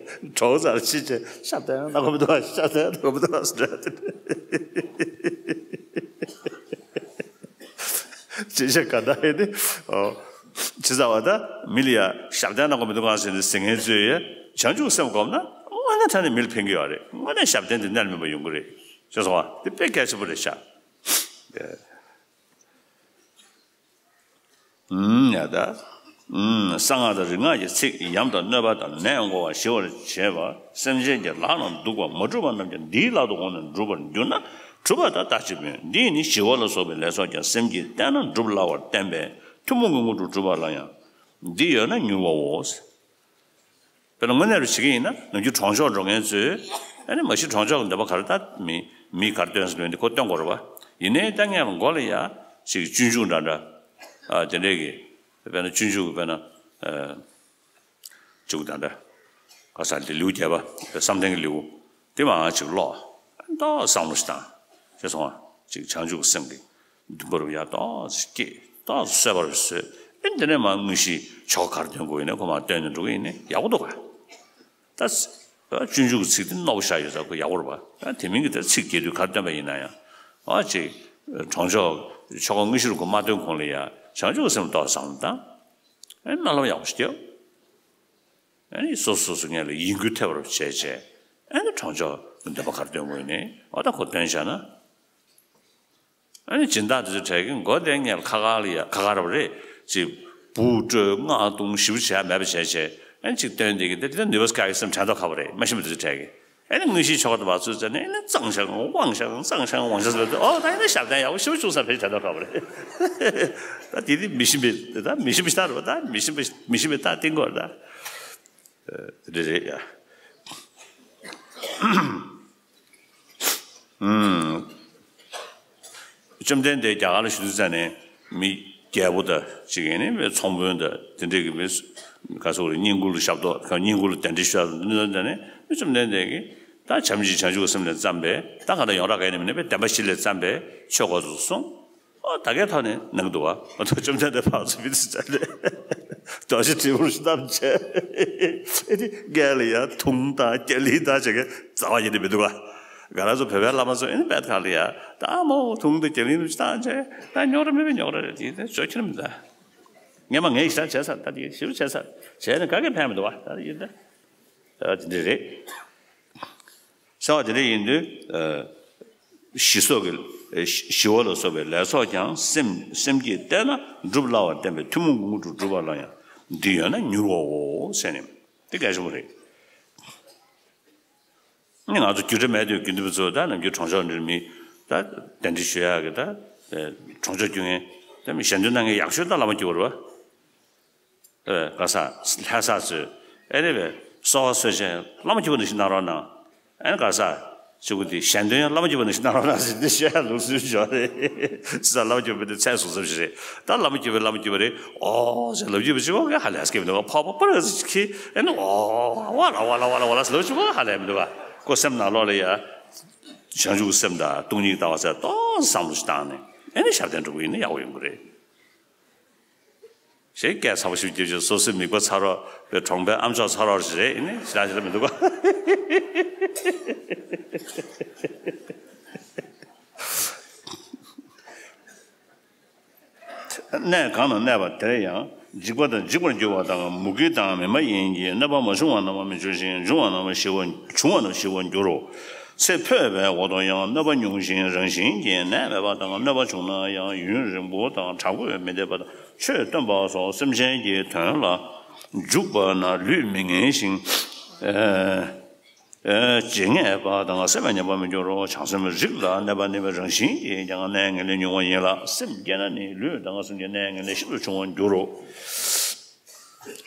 ཚོ་གྲོང་ཚར་ཕྱིན་ཆད་ཞབས་བརྟན་གནང་དགོས་མི་འདུག་ག་ཞབས་བརྟན་གནང་དགོས་མི་འདུག་ག་ཟེར་ནས། ཅི་བྱ་ག་ད་ཡིན་ཏེ། ཨོ། ཅི་ཟེར་བ་ད་མི་ལ་ཡ་ཞབས་བརྟན་གནང་དགོས་མི་འདུག་ག་ཟེར་ནས་ཟེར་མཁན་ཚོས་ཡ་བྱང་ཆུབ་སེམས་བསྒོམས་ན་དངོས་གནས་དྲང་གནས་མི་ལ་ཕན་གྱི་ཡོད་རེད། དངོས་གནས་ཞབས་བརྟན་དེ་གནད་ལ་སྨིན་པ་ཡོང་གི་རེད། ཅེས་གསུངས་པ་དེ་དཔེ་གལ་ཆེན་པོ་རེད་ཤག་ཨུམ། ཡ་ད། ཨུམ། གསང་སྔགས་དང་རིག་སྔགས་ཀྱི་ཚིག་ཡམས་དང་གནོད་པ་དང་ནད་འགོག་པ་ཞི་བར་བྱེད་པ་སེམས་ཅན་གྱི་ལག་ན་སྡུག་པ་མ་གྲུབ་པ་རྣམས་ཀྱང་འདིའི་ལག་ཏུ་འོངས་ནས་འགྲུབ་པར་འགྱུར་ན་གྲུབ་པ་དང་ལྟ་ཅི་སྨོས། འདིས་ནི་ཞི་བ་ལ་སོགས་པའི་ལས་ཚོགས་ཀྱང་སེམས་ཀྱིས་བསྟན་ན་འགྲུབ་སླ་བར་བསྟན་པས་ཐུན་མོང་གི་དངོས་གྲུབ་སྒྲུབ་པ་ལ་ཡང་འདི་ཡོད་ན་མྱུར་བའོ། དཔེར་ན་དངོས་གནས་རུ་བྱེད་ཀྱི་ཡིན་ན་ནམ་རྒྱུན་གྲོང་ཆོག་འགྲོ་མཁན་ཚོས་ཨ་ནི་མ་གཞི་གྲོང་ཆོག་གི་འདོད་པ་ག་རེ་ད་མི་མི་ག་རེ་སྟོན་ཟེར་ནས་འདི་ཁོ་སྟོན་དགོས་རེད་པ། ཡིན་ནའི་ད་ངས་ལ་མགོ་ལ་ཡ་ཅིག་སྤྱོད་འཇུག་འདྲ་འདྲ་ཨ་དེ་འདྲས་ཀྱི་དཔེར་ན་སྤྱོད་འཇུག་གི་དཔེར་ན་ཨ་ཅིག་འདྲ་འདྲ་ག་ས་འདི་ལེའུ་བརྒྱད་པ་བསམ་གཏན་གྱི་ལེའུ། དེ་མར་ཅིག་ཀློག་ཏོག་བསམ་བློ་ཞིག་བཏང་། ཤེས་སོང་ང་། ཅིག་བྱང་ཆུབ་སེམས་ཀྱི་འདུན་པ་རུ་ཡར་ཏོག་ཙམ་སྐྱེས། ཏོག་ཙམ་གསལ་བར་བཟོས། ཨེ་འདི་ནས་མར་དངོས་གཞིའི་ཆོ་ག་ག་རེ་སྟོན་དགོས་ཡིན་ནའི་ཁོ་མར་སྟོན་ནས་འགྲོ་གི་ཡིན་ནའི་ཡག་པོ་འདུག་ག་ད་སྤྱོད་འཇུག་གི་ཚིག་དེ་རྣོ་པོ་ཞེ་དྲག་ཡོད་ཙང་ཁོ་ཡག་པོ་རེད་པ། ད་དེ་མིན་གྱི་ད་ཚིག་རྒྱས་བསྡུས་ག་རེ་སྟོན་པ་ཡིན་ན་ཡང་ཨ་ཅིག་གྲོང་ཆོག་ཆོ་ག་དངོས་གཞི་རུ་ཁོ་མ་སྟོན་གོང་ལ་ཡ་བྱང་ཆུབ་སེམས་ཏོག་ཙམ་བསམ་བློ་བཏང་། ཨེ་རྣ་ལམ་ཡག་པོ་ཞིག་རྒྱབ། ཨ་ནི་སོ་སོ་སོ་སྔོན་ལ་ཡིད་འགུལ་ཐེབས་པར་བྱས་བྱས། ཨ་ནི་གྲོང་ཆོག་གི་འདོད་པ་ག་རེ་སྟོན་དགོས་ནས་འོ་ད་ཁོ་སྟོན་བཞག་ན། ཨ་ནི་སྦྱིན་བདག་དེ་ཚོ་གྲས་ཀྱིས་མགོ་བདེ་ངེས་ལ་ཁ་ཁ་ལ་ཡ་ཁ་ཁ་ར་བ་རེད་ཅེས་འབུ་སྤྲོད་སྔགས་བཏུང་ཞིབ་བྱས་མེད་པ་བྱས་བྱས། ཨ་ནི་གཅིག་སྟོན་དེ་གི་དེ་དེ་ནུས་པ་སྐྱེ་གི་སེམས་དྲན་ཐོག་ཁ་བ་རེད་མ་ཤེས་མི་དེ་ཚོ་གྲས་ཀྱིས། ཨ་ནི་དངོས་གཞིའི་ཆོ་ག་དེ་བ་ཚུད་ཙ་ནས་ཨ་ནི་གཙང་ཤང་དབང་ཤང་གཙང་ཤང་དབང་ཤང་ཟེར་བ་དེ་ཨོ་ད་ཨ་ནི་ཞབས་བརྟན་ཡག་པོ་ཞེ་པོ་བྱུང་ས་ཕལ་ཆེར་དྲན་ཐོག་ཁ་བ་རེད། ད་དེ་དེ་མི་ཤེས་པའི་ད་མི་ཤེས་པའི་ཤ་རུ་ད་མི་ཤེས་པའི་མི་ཤེས་པའི་ད་ཏིང་གོ་ད། དེ་རེད་ཡ། ཨུམ། བཅོམ་ལྡན་འདས་རྒྱ་གར་ལ་བཞུགས་དུས་ཙ་ནས་མི་རྒྱལ་པོ་དང་གཅིག་ཡིན་ནི་མི་ཚོང་དཔོན་དང་དེ་འདྲས་ཀྱི་མི་ག་སོགས་རེད་བསྙེན་བཀུར་ལ་ཞབས་ཏོག་བསྙེན་བཀུར་ལ་གདན་འདྲེན་ཞུ་ཡག་ལ་འདི་ཚོ་ནས་བཅོམ་ལྡན་འདས་ཀྱིས་ད་བྱམས་ཀྱི་བྱང་ཆུབ་སེམས་ལས་བརྩམས་པའི་ད་ག་ད་ཡོངས་གྲགས་ག་ནས་མིན་ནི་བདེན་པ་བཞི་ལས་བརྩམས་པའི་ཆོས་འཁོར་ཚོ་གསུངས། ཨོ་ད་གའི་ཐོག་ནས་གནང་གི་འདུག་བ། ཨོ་ད་བཅོམ་ལྡན་འདས་ཕར་ཚུར་མི་ཚེ་ཚར་ནས་རྡོ་རྗེ་དྲིལ་བུར་བསྣམས་བྱས། ཨེ་ནི་སྒལ་ལ་ཡ་དུང་དང་རྒྱ་གླིང་དང་བྱེད་མཁན་རྩ་བ་ཉིད་ནས་མི་འདུག་བ། ང་རང་ཚོ་བོད་པའི་བླ་མ་ཚོ་ཨེ་ནི་དཔེ་ག་ལ་ཡ་ད་མོ་དུང་དང་རྒྱ་གླིང་དུ་བཏང་བྱས་ད་རྙོག་དྲ་མེད་པའི་རྙོག་དྲ་རེད་དེ་ད་བཟོ་ཁྱེར་མི་ད། ངས་མ་ངས་ཞིག་བྱས་ཚར་ད་དེ་ཞིབ་བྱས་ཚར་བྱས་ནས་ག་གེ་ཕན་མི་འདུག་བ་ད་ཡིན་ད། ཨ་དེ་འདྲ་རེད། གསལ་བ་དེ་འདྲ་ཡིན་དུས། ཨ་ཞི་སོགས་ཀྱི་ཨ་ཞི་ཞི་བ་ལ་སོགས་པའི་ལས་ཚོགས་ཀྱང་སེམས་སེམས་བསྐྱེད་བསྟེན་ན་འགྲུབ་སླ་བར་བསྟན་པས་ཐུན་མོང་གི་དངོས་གྲུབ་སྒྲུབ་པ་ལ་ཡང་འདི་ཡོད་ན་མྱུར་བའོ་ཟེར་ནས་དེ་གལ་ཆེན་པོ་རེད། ནི་ང་ཚོ་རྒྱུ་འབྲས་མེད་དུས་དགེ་འདུན་པ་ཚོ་ད་ནམ་རྒྱུན་གྲོང་ཆོག་འདིར་མི་ད་གདན་འདྲེན་ཞུ་ཡག་གི་ད་གྲོང་ཆོག་རྒྱུ་མཁན་ད་མི་ཞལ་འདོན་གནང་མཁན་ཡག་ཤོས་ད་བླ་མ་རྒྱུ་བ་རེད་བ། ཨེ་ག་ས་ལྷ་ས་ཚོས་ཨེ་རེད་པས་གསོལ་བ་གསོལ་ཆེན་བླ་མ་རྒྱུད་པ་ནང་བཞིན་གནང་རོགས་གནང་། ཨེ་ག་ས་ཆུ་བོ་འདི་ཞལ་འདོན་ཡང་བླ་མ་རྒྱུད་པ་ནང་བཞིན་གནང་རོགས་གནང་ཟེར་འདི་བཤད་ཡ་ལུགས་སྲོལ་ཡོད་རེད། ས་བླ་མ་རྒྱུད་པ་འདི་ཚད་བཟུང་ས་ཞིག་རེད། ད་བླ་མ་རྒྱུད་པ་བླ་མ་རྒྱུད་པ་རེད། ཨོ་ཟེར་ལབ་རྒྱུད་པ་ཅིག་ཨོ་ག་ཧ་ལས་སྐྱེ་མི་འདུག་ག་ཕོ་པ་པར་ཟེར་ཁྱི་ཨེ་ནི་ཨོ་ཝ་ལ་ཝ་ལ་ཝ་ལ་ཝ་ལ་ཟེར་ལབ་རྒྱུད་པ་ཧ་ལས་མི་འདུག་ག་ཁོ་སེམས་ནང་ལོགས་ལ་ཡ་བྱང་ཆུབ་སེམས་དང་སྟོང་ཉིད་ལྟ་བ་ཟེར་ཏོག་བསམ་བློ་ཞིག་བཏང་ནས་ཨེ་ནི་ཞབས་བརྟན་འགྲུབ་གི་ཡིན་ན་ཡག་པོ་ཡོང་གི་རེད། ཞེས་སྐད་ཚ་པོ་ཞིག་བརྒྱབ་བྱས་སོ་སོའི་མིད་པ་ཚ་རོགས་པའི་གྲོང་པའི་ཨ་མཆོག་ཚ་རོགས་ཞིག་རེད་ཨེ་ནི་ཞེ་དྲག་ཞེ་དྲག་མི་འདུག་ག་གནས་གང་ན་གནས་པ་དེར་ཡང་ འཇིག་པ་དང་འཇིག་པར་འགྱུར་བ་དང་། མུ་གེ་དང་མི་མ་ཡིན་གྱི། གནོད་པ་མ་བྱུང་བ་རྣམས་མི་འབྱུང་ཞིང་། འབྱུང་བ་རྣམས་ཞི་བ་འབྱུང་བ་རྣམས་ཞི་བར་འགྱུར་རོ། ཚེ་འཕོས་པའི་འོག་ཏུ་ཡང་གནོད་པ་མྱོང་ཞིང་རང་བཞིན་གྱིས་ནད་མེད་པ་དང་། གནོད་པ་བྱུང་ན་ཡང་ཡུན་རིང་པོ་དང་དྲག་པོས་མི་འདེབས་པ་དང་། ཆོས་སྟོན་པ་སོགས་སེམས་ཅན་གྱི་དོན་ལ་འཇུག་པ་ན་ལུས་མི་ངལ་ཞིང་། ཨ་ཨ་ཇེ་ངན་པ་དང་སེམས་ཉམས་པར་མི་འགྱུར་རོ། བྱང་སེམས་རིགས་ལ་གནོད་པ་གནས་པའི་རང་བཞིན་གྱིས་ཀྱང་གནས་ངན་ལས་ཉུང་བ་ཡིན་ལ། སེམས་སྐྱེས་ན་ནི་ལུས་དང་སེམས་ཀྱི་གནས་ངན་ལས་ཤིན་ཏུ་ཆུང་བར་འགྱུར་རོ།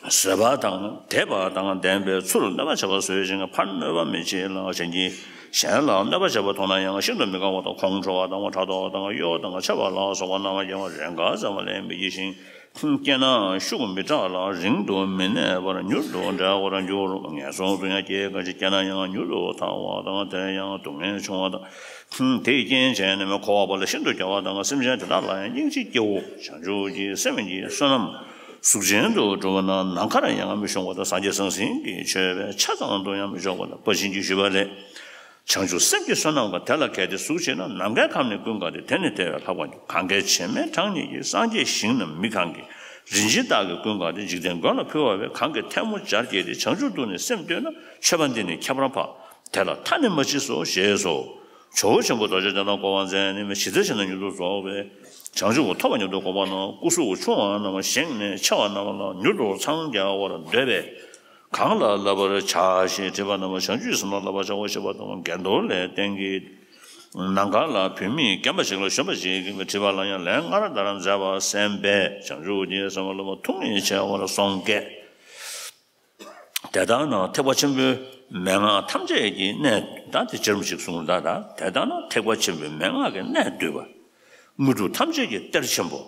བཟོད་པ་དང་དད་པ་དང་ལྡན་པས་ཚུར་གནོད་པ་བྱ་བ་བཟོད་ཅིང་ཕར་གནོད་པ་མི་བྱེད་ལ། གཞན་གྱིས་གཞན་ལ་གནོད་པ་བྱས་པ་མཐོང་ན་ཡང་ཤིན་ཏུ་མི་དགའ་བ་དང་། ཁོང་ཁྲོ་བ་དང་ཕྲག་དོག་དང་གཡོ་དང་འཆའ་བ་ལ་སོགས་པ་རྣམ་པ་བརྒྱ་པོ་རེས་འགའ་ཙམ་ལས་མི་སྐྱེ་ཞིང་། སྐྱེས་ན་ཤུགས་མི་དྲག་ལ་རིང་དུ་མི་གནས་པར་མྱུར་དུ་འབྲལ་བར་འགྱུར། ངན་སོང་དུ་ཡང་སྐྱེ་འགའ་ཞིག་སྐྱེས་ན་ཡང་མྱུར་དུ་ཐར་བ་དང་། དེར་ཡང་སྡུག་བསྔལ་ཆུང་བ་དང་། དེའི་རྐྱེན་བྱས་ནས་འཁོར་བ་ལ་ཤིན་ཏུ་སྐྱོ་བ་དང་། སེམས་ཅན་དེ་དག་ལ་ཡང་སྙིང་རྗེ་སྐྱེའོ། བྱང་ཆུབ་ཀྱི་སེམས་ཀྱི་བསོད་ནམས་གཟུགས་ཅན་དུ་གྲུབ་པ་ན་ནམ་མཁར་ཡང་མི་ཤོང་བ་དང་། སངས་རྒྱས་ཟང་ཟིང་གི་མཆོད་པའི་ཆ་ཙམ་དུ་ཡང་མི་འཇོག་པ་དང་། པཎ་ཆེན་གྱིས་ཞུས་པ་ལས། བྱང་ཆུབ་སེམས་ཀྱི་བསོད་ནམས་ཀྱང་། དེ་ལ་གལ་ཏེ་གཟུགས་ཆེ་ན། ནམ་མཁའི་ཁམས་ནི་ཀུན་གང་སྟེ། དེ་ནི་དེ་བས་ལྷག་པར་འགྱུར། གངས་ཀྱི་བྱེ་མའི་གྲངས་སྙེད་ཀྱི། སངས་རྒྱས་ཞིང་རྣམས་མི་གང་གི། རིན་ཆེན་དག་གི་ཀུན་གང་སྟེ། འཇིག་རྟེན་མགོན་ལ་ཕུལ་བ་བས། གང་གིས་ཐལ་མོ་སྦྱར་བགྱིས་ཏེ། བྱང་ཆུབ་ཏུ་ནི་སེམས་གཏོད་ན། མཆོད་པ་འདི་ནི་ཁྱད་པར་འཕགས། དེ་ལ་མཐའ་ནི་མ་མཆིས་སོ། ཞེས་སོ། ཇོ་བོ་ཆེན་པོ་རྡོ་རྗེ་གདན་ལ་གོ་བ་མཛད་ནས། ཇི་ལྟར་བྱས་ན་མྱུར་དུ་རྫོགས་པའི་བྱང་ཆུབ་ཀྱི་ཐོབ་པ་མྱུར་དུ་དགོངས་པ་ན། སྐུ་གཟུགས་ཆུང་བ་རྣམས་བཞེངས་ནས་ཆེ་བ་རྣམས་ལ་མྱུར་དུ་འཚང་རྒྱ་བར་འདོད་པས། གང་ལ་བསླབ་པར་བྱ་ཞེས་དྲིས་པ་ན། བྱང་ཆུབ་ཀྱི་སེམས་ལ་བསླབ་པར་བྱའོ་ཞེས་པ་དང་། གན་དྷོ་ལའི་སྟེང་གི་ནམ་མཁའ་ལ་བུད་མེད་བརྒྱན་པ་ཞིག་ལ་ཞོན་པ་ཞིག་གིས་དྲིས་པ་ལ་ཡང་ལན་སྔར་ལྟར་མཛད་པར་གསན་པས། བྱང་ཆུབ་ཀྱི་སེམས་ལ་བསླབ་པ་ཐུགས་ཉིད་ཆེ་བར་གསུངས་སྐད། དེ་ལྟར་ན་ཐེག་པ་ཆེན་པོའི་མན་ངག་ཐམས་ཅད་ཀྱི་གནད། ད་དེ་སྦྱར་མོ་ཞིག་གསུངས་ད། ད་དེ་ལྟར་ན་ཐེག་པ་ཆེན་པོའི་མན་ངག་གི་གནད་བསྡུས་པ། དངོས་གྲུབ་ཐམས་ཅད་ཀྱི་གཏེར་ཆེན་པོ།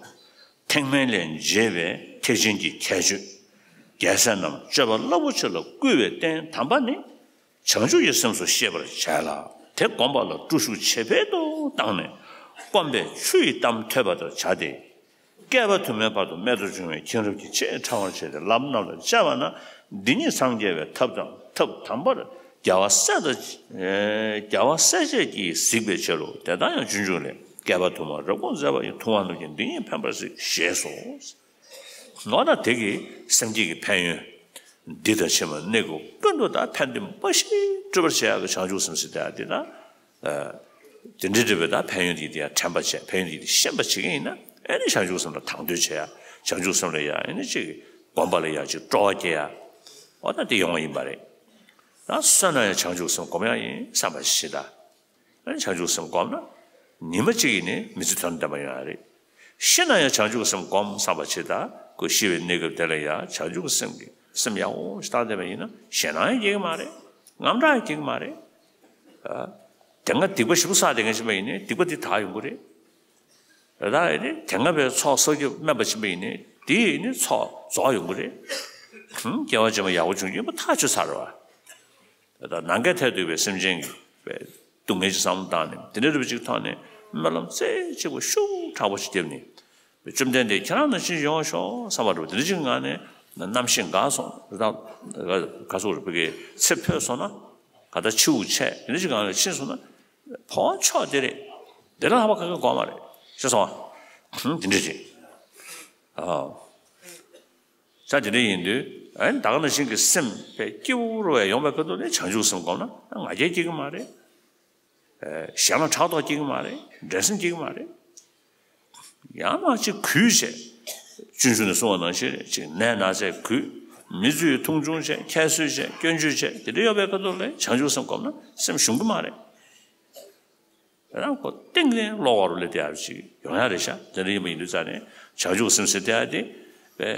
ཐེག་དམན་ལས་འབྱེད་པའི་ཐེག་ཆེན་གྱི་ཁྱད་ཆོས། རྒྱལ་སྲས་རྣམས་སྤྱོད་པ་རླབས་པོ་ཆེ་ལ་བསྐུལ་བའི་རྟེན་དམ་པ་ནི། བྱང་ཆུབ་ཀྱི་སེམས་སུ་ཤེས་པར་བྱས་ལ། དེ་བསྒོམ་པ་ལ་སྤྲོ་ཤུགས་ཇེ་འཕེལ་དུ་བཏང་ནས། སྐོམ་པས་ཆུ་ཡི་གཏམ་ཐོས་པ་ལྟར་བྱ་སྟེ། བསྐལ་པ་དུ་མའི་བར་དུ་རྨད་དུ་བྱུང་བའི་མཁྱེན་རབ་ཀྱི་ཆེས་ཕྲ་བར་བྱས་ཏེ། ལམ་རྣམས་ལ་དཔྱད་པ་ན། འདི་ཉིད་སངས་རྒྱས་པའི་ཐབས་དང་། ཐབས་དམ་པར་རྒྱལ་བ་སྲས་དང་། རྒྱལ་བ་སྲས་བཅས་ཀྱིས་གཟིགས་པའི་ཕྱིར་རོ། དེ་ལྟར་ཡང་སྤྱོད་འཇུག་ལས། བསྐལ་པ་དུ་མར་རབ་དགོངས་མཛད་པ་ཡི། ཐུབ་དབང་རྣམས་ཀྱིས་འདི་ཉིད་ཕན་པར་གཟིགས། ཞེས་སོ། འོ་ན་དེ་གིས་སེམས་བསྐྱེད་ཀྱི་ཕན་ཡོན་འདི་དང་ཕྱི་མ་གནས་སྐབས་ཀུན་ཏུ་ད་ཕན་བདེ་འབའ་ཞིག་སྤྲོད་པར་བྱེད་ཡག་གི་བྱང་ཆུབ་སེམས་ཟེར་ཡག་འདི་ད། དེ་འདྲའི་འབྲེལ་བའི་ད་ཕན་ཡོན་དེ་དེ་ཡང་དྲན་པ་བྱས། ཕན་ཡོན་དེ་དེ་ཤེས་པ་བྱེད་ཀྱི་ཡིན་ན། ཨེ་ནི་བྱང་ཆུབ་སེམས་ལ་དང་དོད་བྱེད་ཡ། བྱང་ཆུབ་སེམས་ལ་ཡ་ཨེ་ནི་ཅིག་སྒོམ་པ་ལ་ཡ་ཅིག་སྤྲོ་བ་སྐྱེ་ཡ། འོ་ད་དེ་ཡོང་བ་ཡིན་པ་རེད། ད་གསོན་ན་ཡང་བྱང་ཆུབ་སེམས་སྒོམ་ཡ་ཡིན་བསམ་པ་ཞིག་ད། ཨེ་ནི་བྱང་ཆུབ་སེམས་སྒོམ་ན། ཉི་མ་གཅིག་ཡིན་ནི་མི་ཚེ་དོན་ལྡན་པ་ཡོང་ཡ་རེད། ཤི་ན་ཡང་བྱང་ཆུབ་སེམས་སྒོམ་བསམ་པ་ཞིག་ད། ཁོ་ཤི་བའི་གནས་སྐབས་དེ་ལ་ཡ་བྱང་ཆུབ་སེམས་ཀྱི་སེམས་ཡག་པོ་ཞིག་བཏང་བསྡད་པ་ཡིན་ན། ཞེད་སྣང་ཡང་སྐྱེ་གི་མ་རེད། དངངས་སྐྲག་ཡང་སྐྱེ་གི་མ་རེད། དེ་སྔ་སྡིག་པ་ཞེ་པོ་བསགས་བསྡད་མཁན་ཞིག་ཡིན་ནའི་སྡིག་པ་དེ་དག་ཡོང་གི་རེད། ད་ཡིན་ནའི་དེ་སྔ་བའི་ཚོགས་བསགས་རྒྱུ་དམན་པ་ཞིག་ཡིན་ནའི་དེ་ཡིན་ནའི་ཚོགས་རྫོགས་ཡོང་གི་རེད། སྐྱེ་བ་རྗེས་མ་ཡག་པོ་བྱུང་རྒྱུ་ཡིན་པ་ཐག་ཆོད་ཚར་བ། ད་ནམ་མཁའི་མཐས་གཏུགས་པའི་སེམས་ཅན་གྱི་སྡུག་བསྔལ་གྱི་བསམ་བློ་བཏང་ནས་དེ་འདྲ་རིག་པ་ཅིག་ཐོག་ནས་སྨོན་ལམ་རྩེ་གཅིག་པ་ཤུགས་དྲག་པོ་ཞིག་བརྒྱབ་ནས། བཅོམ་ལྡན་འདས་ཁྱེད་རང་ནང་བཞིན་ཡོང་ཤོག་བསམ་པ་འདྲ་བོ་དེ་འདྲ་ཅིག་ངང་ནས་རྣམ་ཤེས་འགག་སོང་། ད་ག་སོགས་རེད། བོད་ཀྱི་ཚེ་འཕོས་སོང་ན་ག་ད་ཕྱི་དབུགས་ཆད་དེ་འདྲ་ཅིག་ངང་ནས་ཕྱིན་སོང་ན་འཕོ་བ་མཆོག་དེ་རེད། དེ་ལ་ལྷག་པ་ག་གེ་དགོས་མ་རེད། ཤེས་སོང་ཨ། དེ་འདྲ་ཅིག་ཨ། ས་དེ་འདྲ་ཡིན་དུས་ཨ་ནི་ད་ག་ནང་བཞིན་གྱི་སེམས་དཔེ་སྐྱིད་པོ་རུ་བས་ཡོང་བའི་ཁ་ཐུག་ནས་བྱང་ཆུབ་སེམས་བསྒོམས་ན་ང་རྒྱལ་སྐྱེ་གི་མ་རེད། ཞེ་དྲག་ཕྲག་དོག་སྐྱེ་གི་མ་རེད། འགྲན་སེམས་སྐྱེ་གི་མ་རེད། ཡང་མ་ཅིག་གུས་བྱས། སྤྱོད་འཇུག་ནས་གསུངས་པ་ནང་བཞིན་ཅིག་ནད་ན་ཚས་གུས། མི་བརྫུས་མཐོང་ཆུང་བྱས། ཁྱད་གསོད་བྱས། སྐྱོན་བརྗོད་བྱས། དེ་འདྲ་ཡོད་པའི་ཁ་ཐུག་ལ་བྱང་ཆུབ་སེམས་བསྒོམས་ན་སེམས་ཞུམ་གི་མ་རེད། རང་ཁོ་ཏིང་ངེ་ལོག་པ་རུ་སླེབས་བསྡད་ཡག་ཅིག་ཡོང་ཡག་རེད་ཤག་དེ་འདྲ་ཡིན་པ་ཡིན་དུས་ཙང་ནས་བྱང་ཆུབ་སེམས་ཟེར་བསྡད་ཡག་དེ་དཔེ་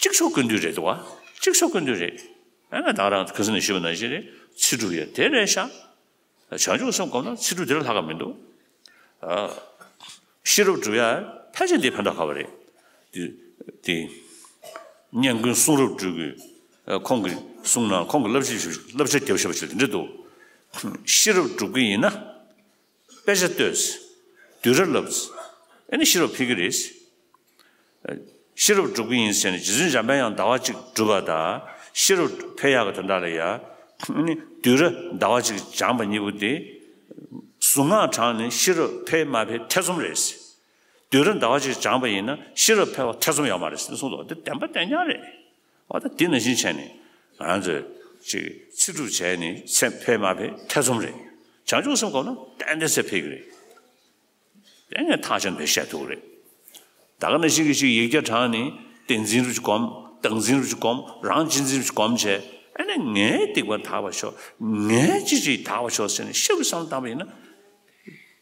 གཅིག་ཆོག་ཀུན་འདུས་རེད་འདུག་བ། གཅིག་ཆོག་ཀུན་འདུས་རེད། ཨ་ང་ད་རང་ཁ་སང་ནས་ཞུས་པ་ནང་བཞིན་རེད། ཚེ་སྒྲུབ་ཡག་དེ་རེད་ཤག་བྱང་ཆུབ་སེམས་བསྒོམས་ན་ཚེ་སྒྲུབ་དེ་ལས་ལྷག་ག་མི་འདུག་ཨ། ཤེས་རབ་སྒྲུབ་ཡག་ཕལ་ཆེར་འདི་ཕན་ཐོགས་ཁ་བ་རེད། དེ་དེ་སྙན་ཀུན་གསུང་རབ་སྒྲུབ་ཀྱི་ཁོང་གི་གསུང་ན་ཁོང་གི་བསླབ་བྱ་བསླབ་བྱ་རྒྱབ་བཞག་པ་ཞིག་དེ་འདྲ་འདུག་ཤེས་རབ་སྒྲུབ་ཀྱི་ཡིན་ན། དཔེ་ཆ་ལྟོས། བསྡུས་གྲྭ་བསླབས། ཨ་ནི་ཤེས་རབ་འཕེལ་གྱི་རེད། ཤེས་རབ་སྒྲུབ་ཀྱི་ཡིན་ཟེར་ནས་རྗེ་བཙུན་འཇམ་དཔལ་དབྱངས་ཟླ་བ་གཅིག་སྒྲུབ་པ་དང་ཤེས་རབ་འཕེལ་ཡག་གི་དོན་དག་ལ་ཡ། ཨ་ནི་བསྡུས་གྲྭ་ཟླ་བ་གཅིག་སྦྱངས་པ་གཉིས་པོ་དེ། གཟུངས་སྔགས་བགྲངས་ནས་ཤེས་རབ་འཕེལ་མ་འཕེལ་ཐེ་ཚོམ་རེད། བདུན་ར་ཟླ་བ་གཅིག་སྦྱངས་པ་ཡིན་ན་ཤེས་རབ་འཕེལ་བ་ཐེ་ཚོམ་ཡོད་མ་རེད་ཟེར་གསུངས་འདུག་འདི་བདེན་པ་བདེན་རྐྱང་རེད། འོ་ད་འདི་ནང་བཞིན་བྱས་ནས་ང་རང་ཚོས་ཅིག་ཚེ་སྒྲུབ་བྱས་ནས་ཚེ་འཕེལ་མ་འཕེལ་ཐེ་ཚོམ་རེད། བྱང་ཆུབ་སེམས་སྒོམ་ན་ཏན་ཏན་ཚེ་འཕེལ་གྱི་རེད། དེ་ངས་ཐག་ཆོད་དེ་བཤད་ཐུབ་རེད། ད་ག་ནང་བཞིན་གྱི་ཅིག་ཡིག་བརྒྱ་བགྲངས་ནས་བསྟན་འཛིན་རུ་ཅིག་སྒོམ། བདག་འཛིན་རུ་ཅིག་སྒོམ། རང་གཅེས་འཛིན་རུ་ཅིག་སྒོམ་བྱས། ཨ་ནི་ངའི་སྡིག་པ་དག་པར་ཤོག་ངའི་ཅི་ཅིག་དག་པར་ཤོག་ཟེར་ནས་ཤུགས་ཀྱིས་བསམ་བློ་བཏང་པ་ཡིན་ན།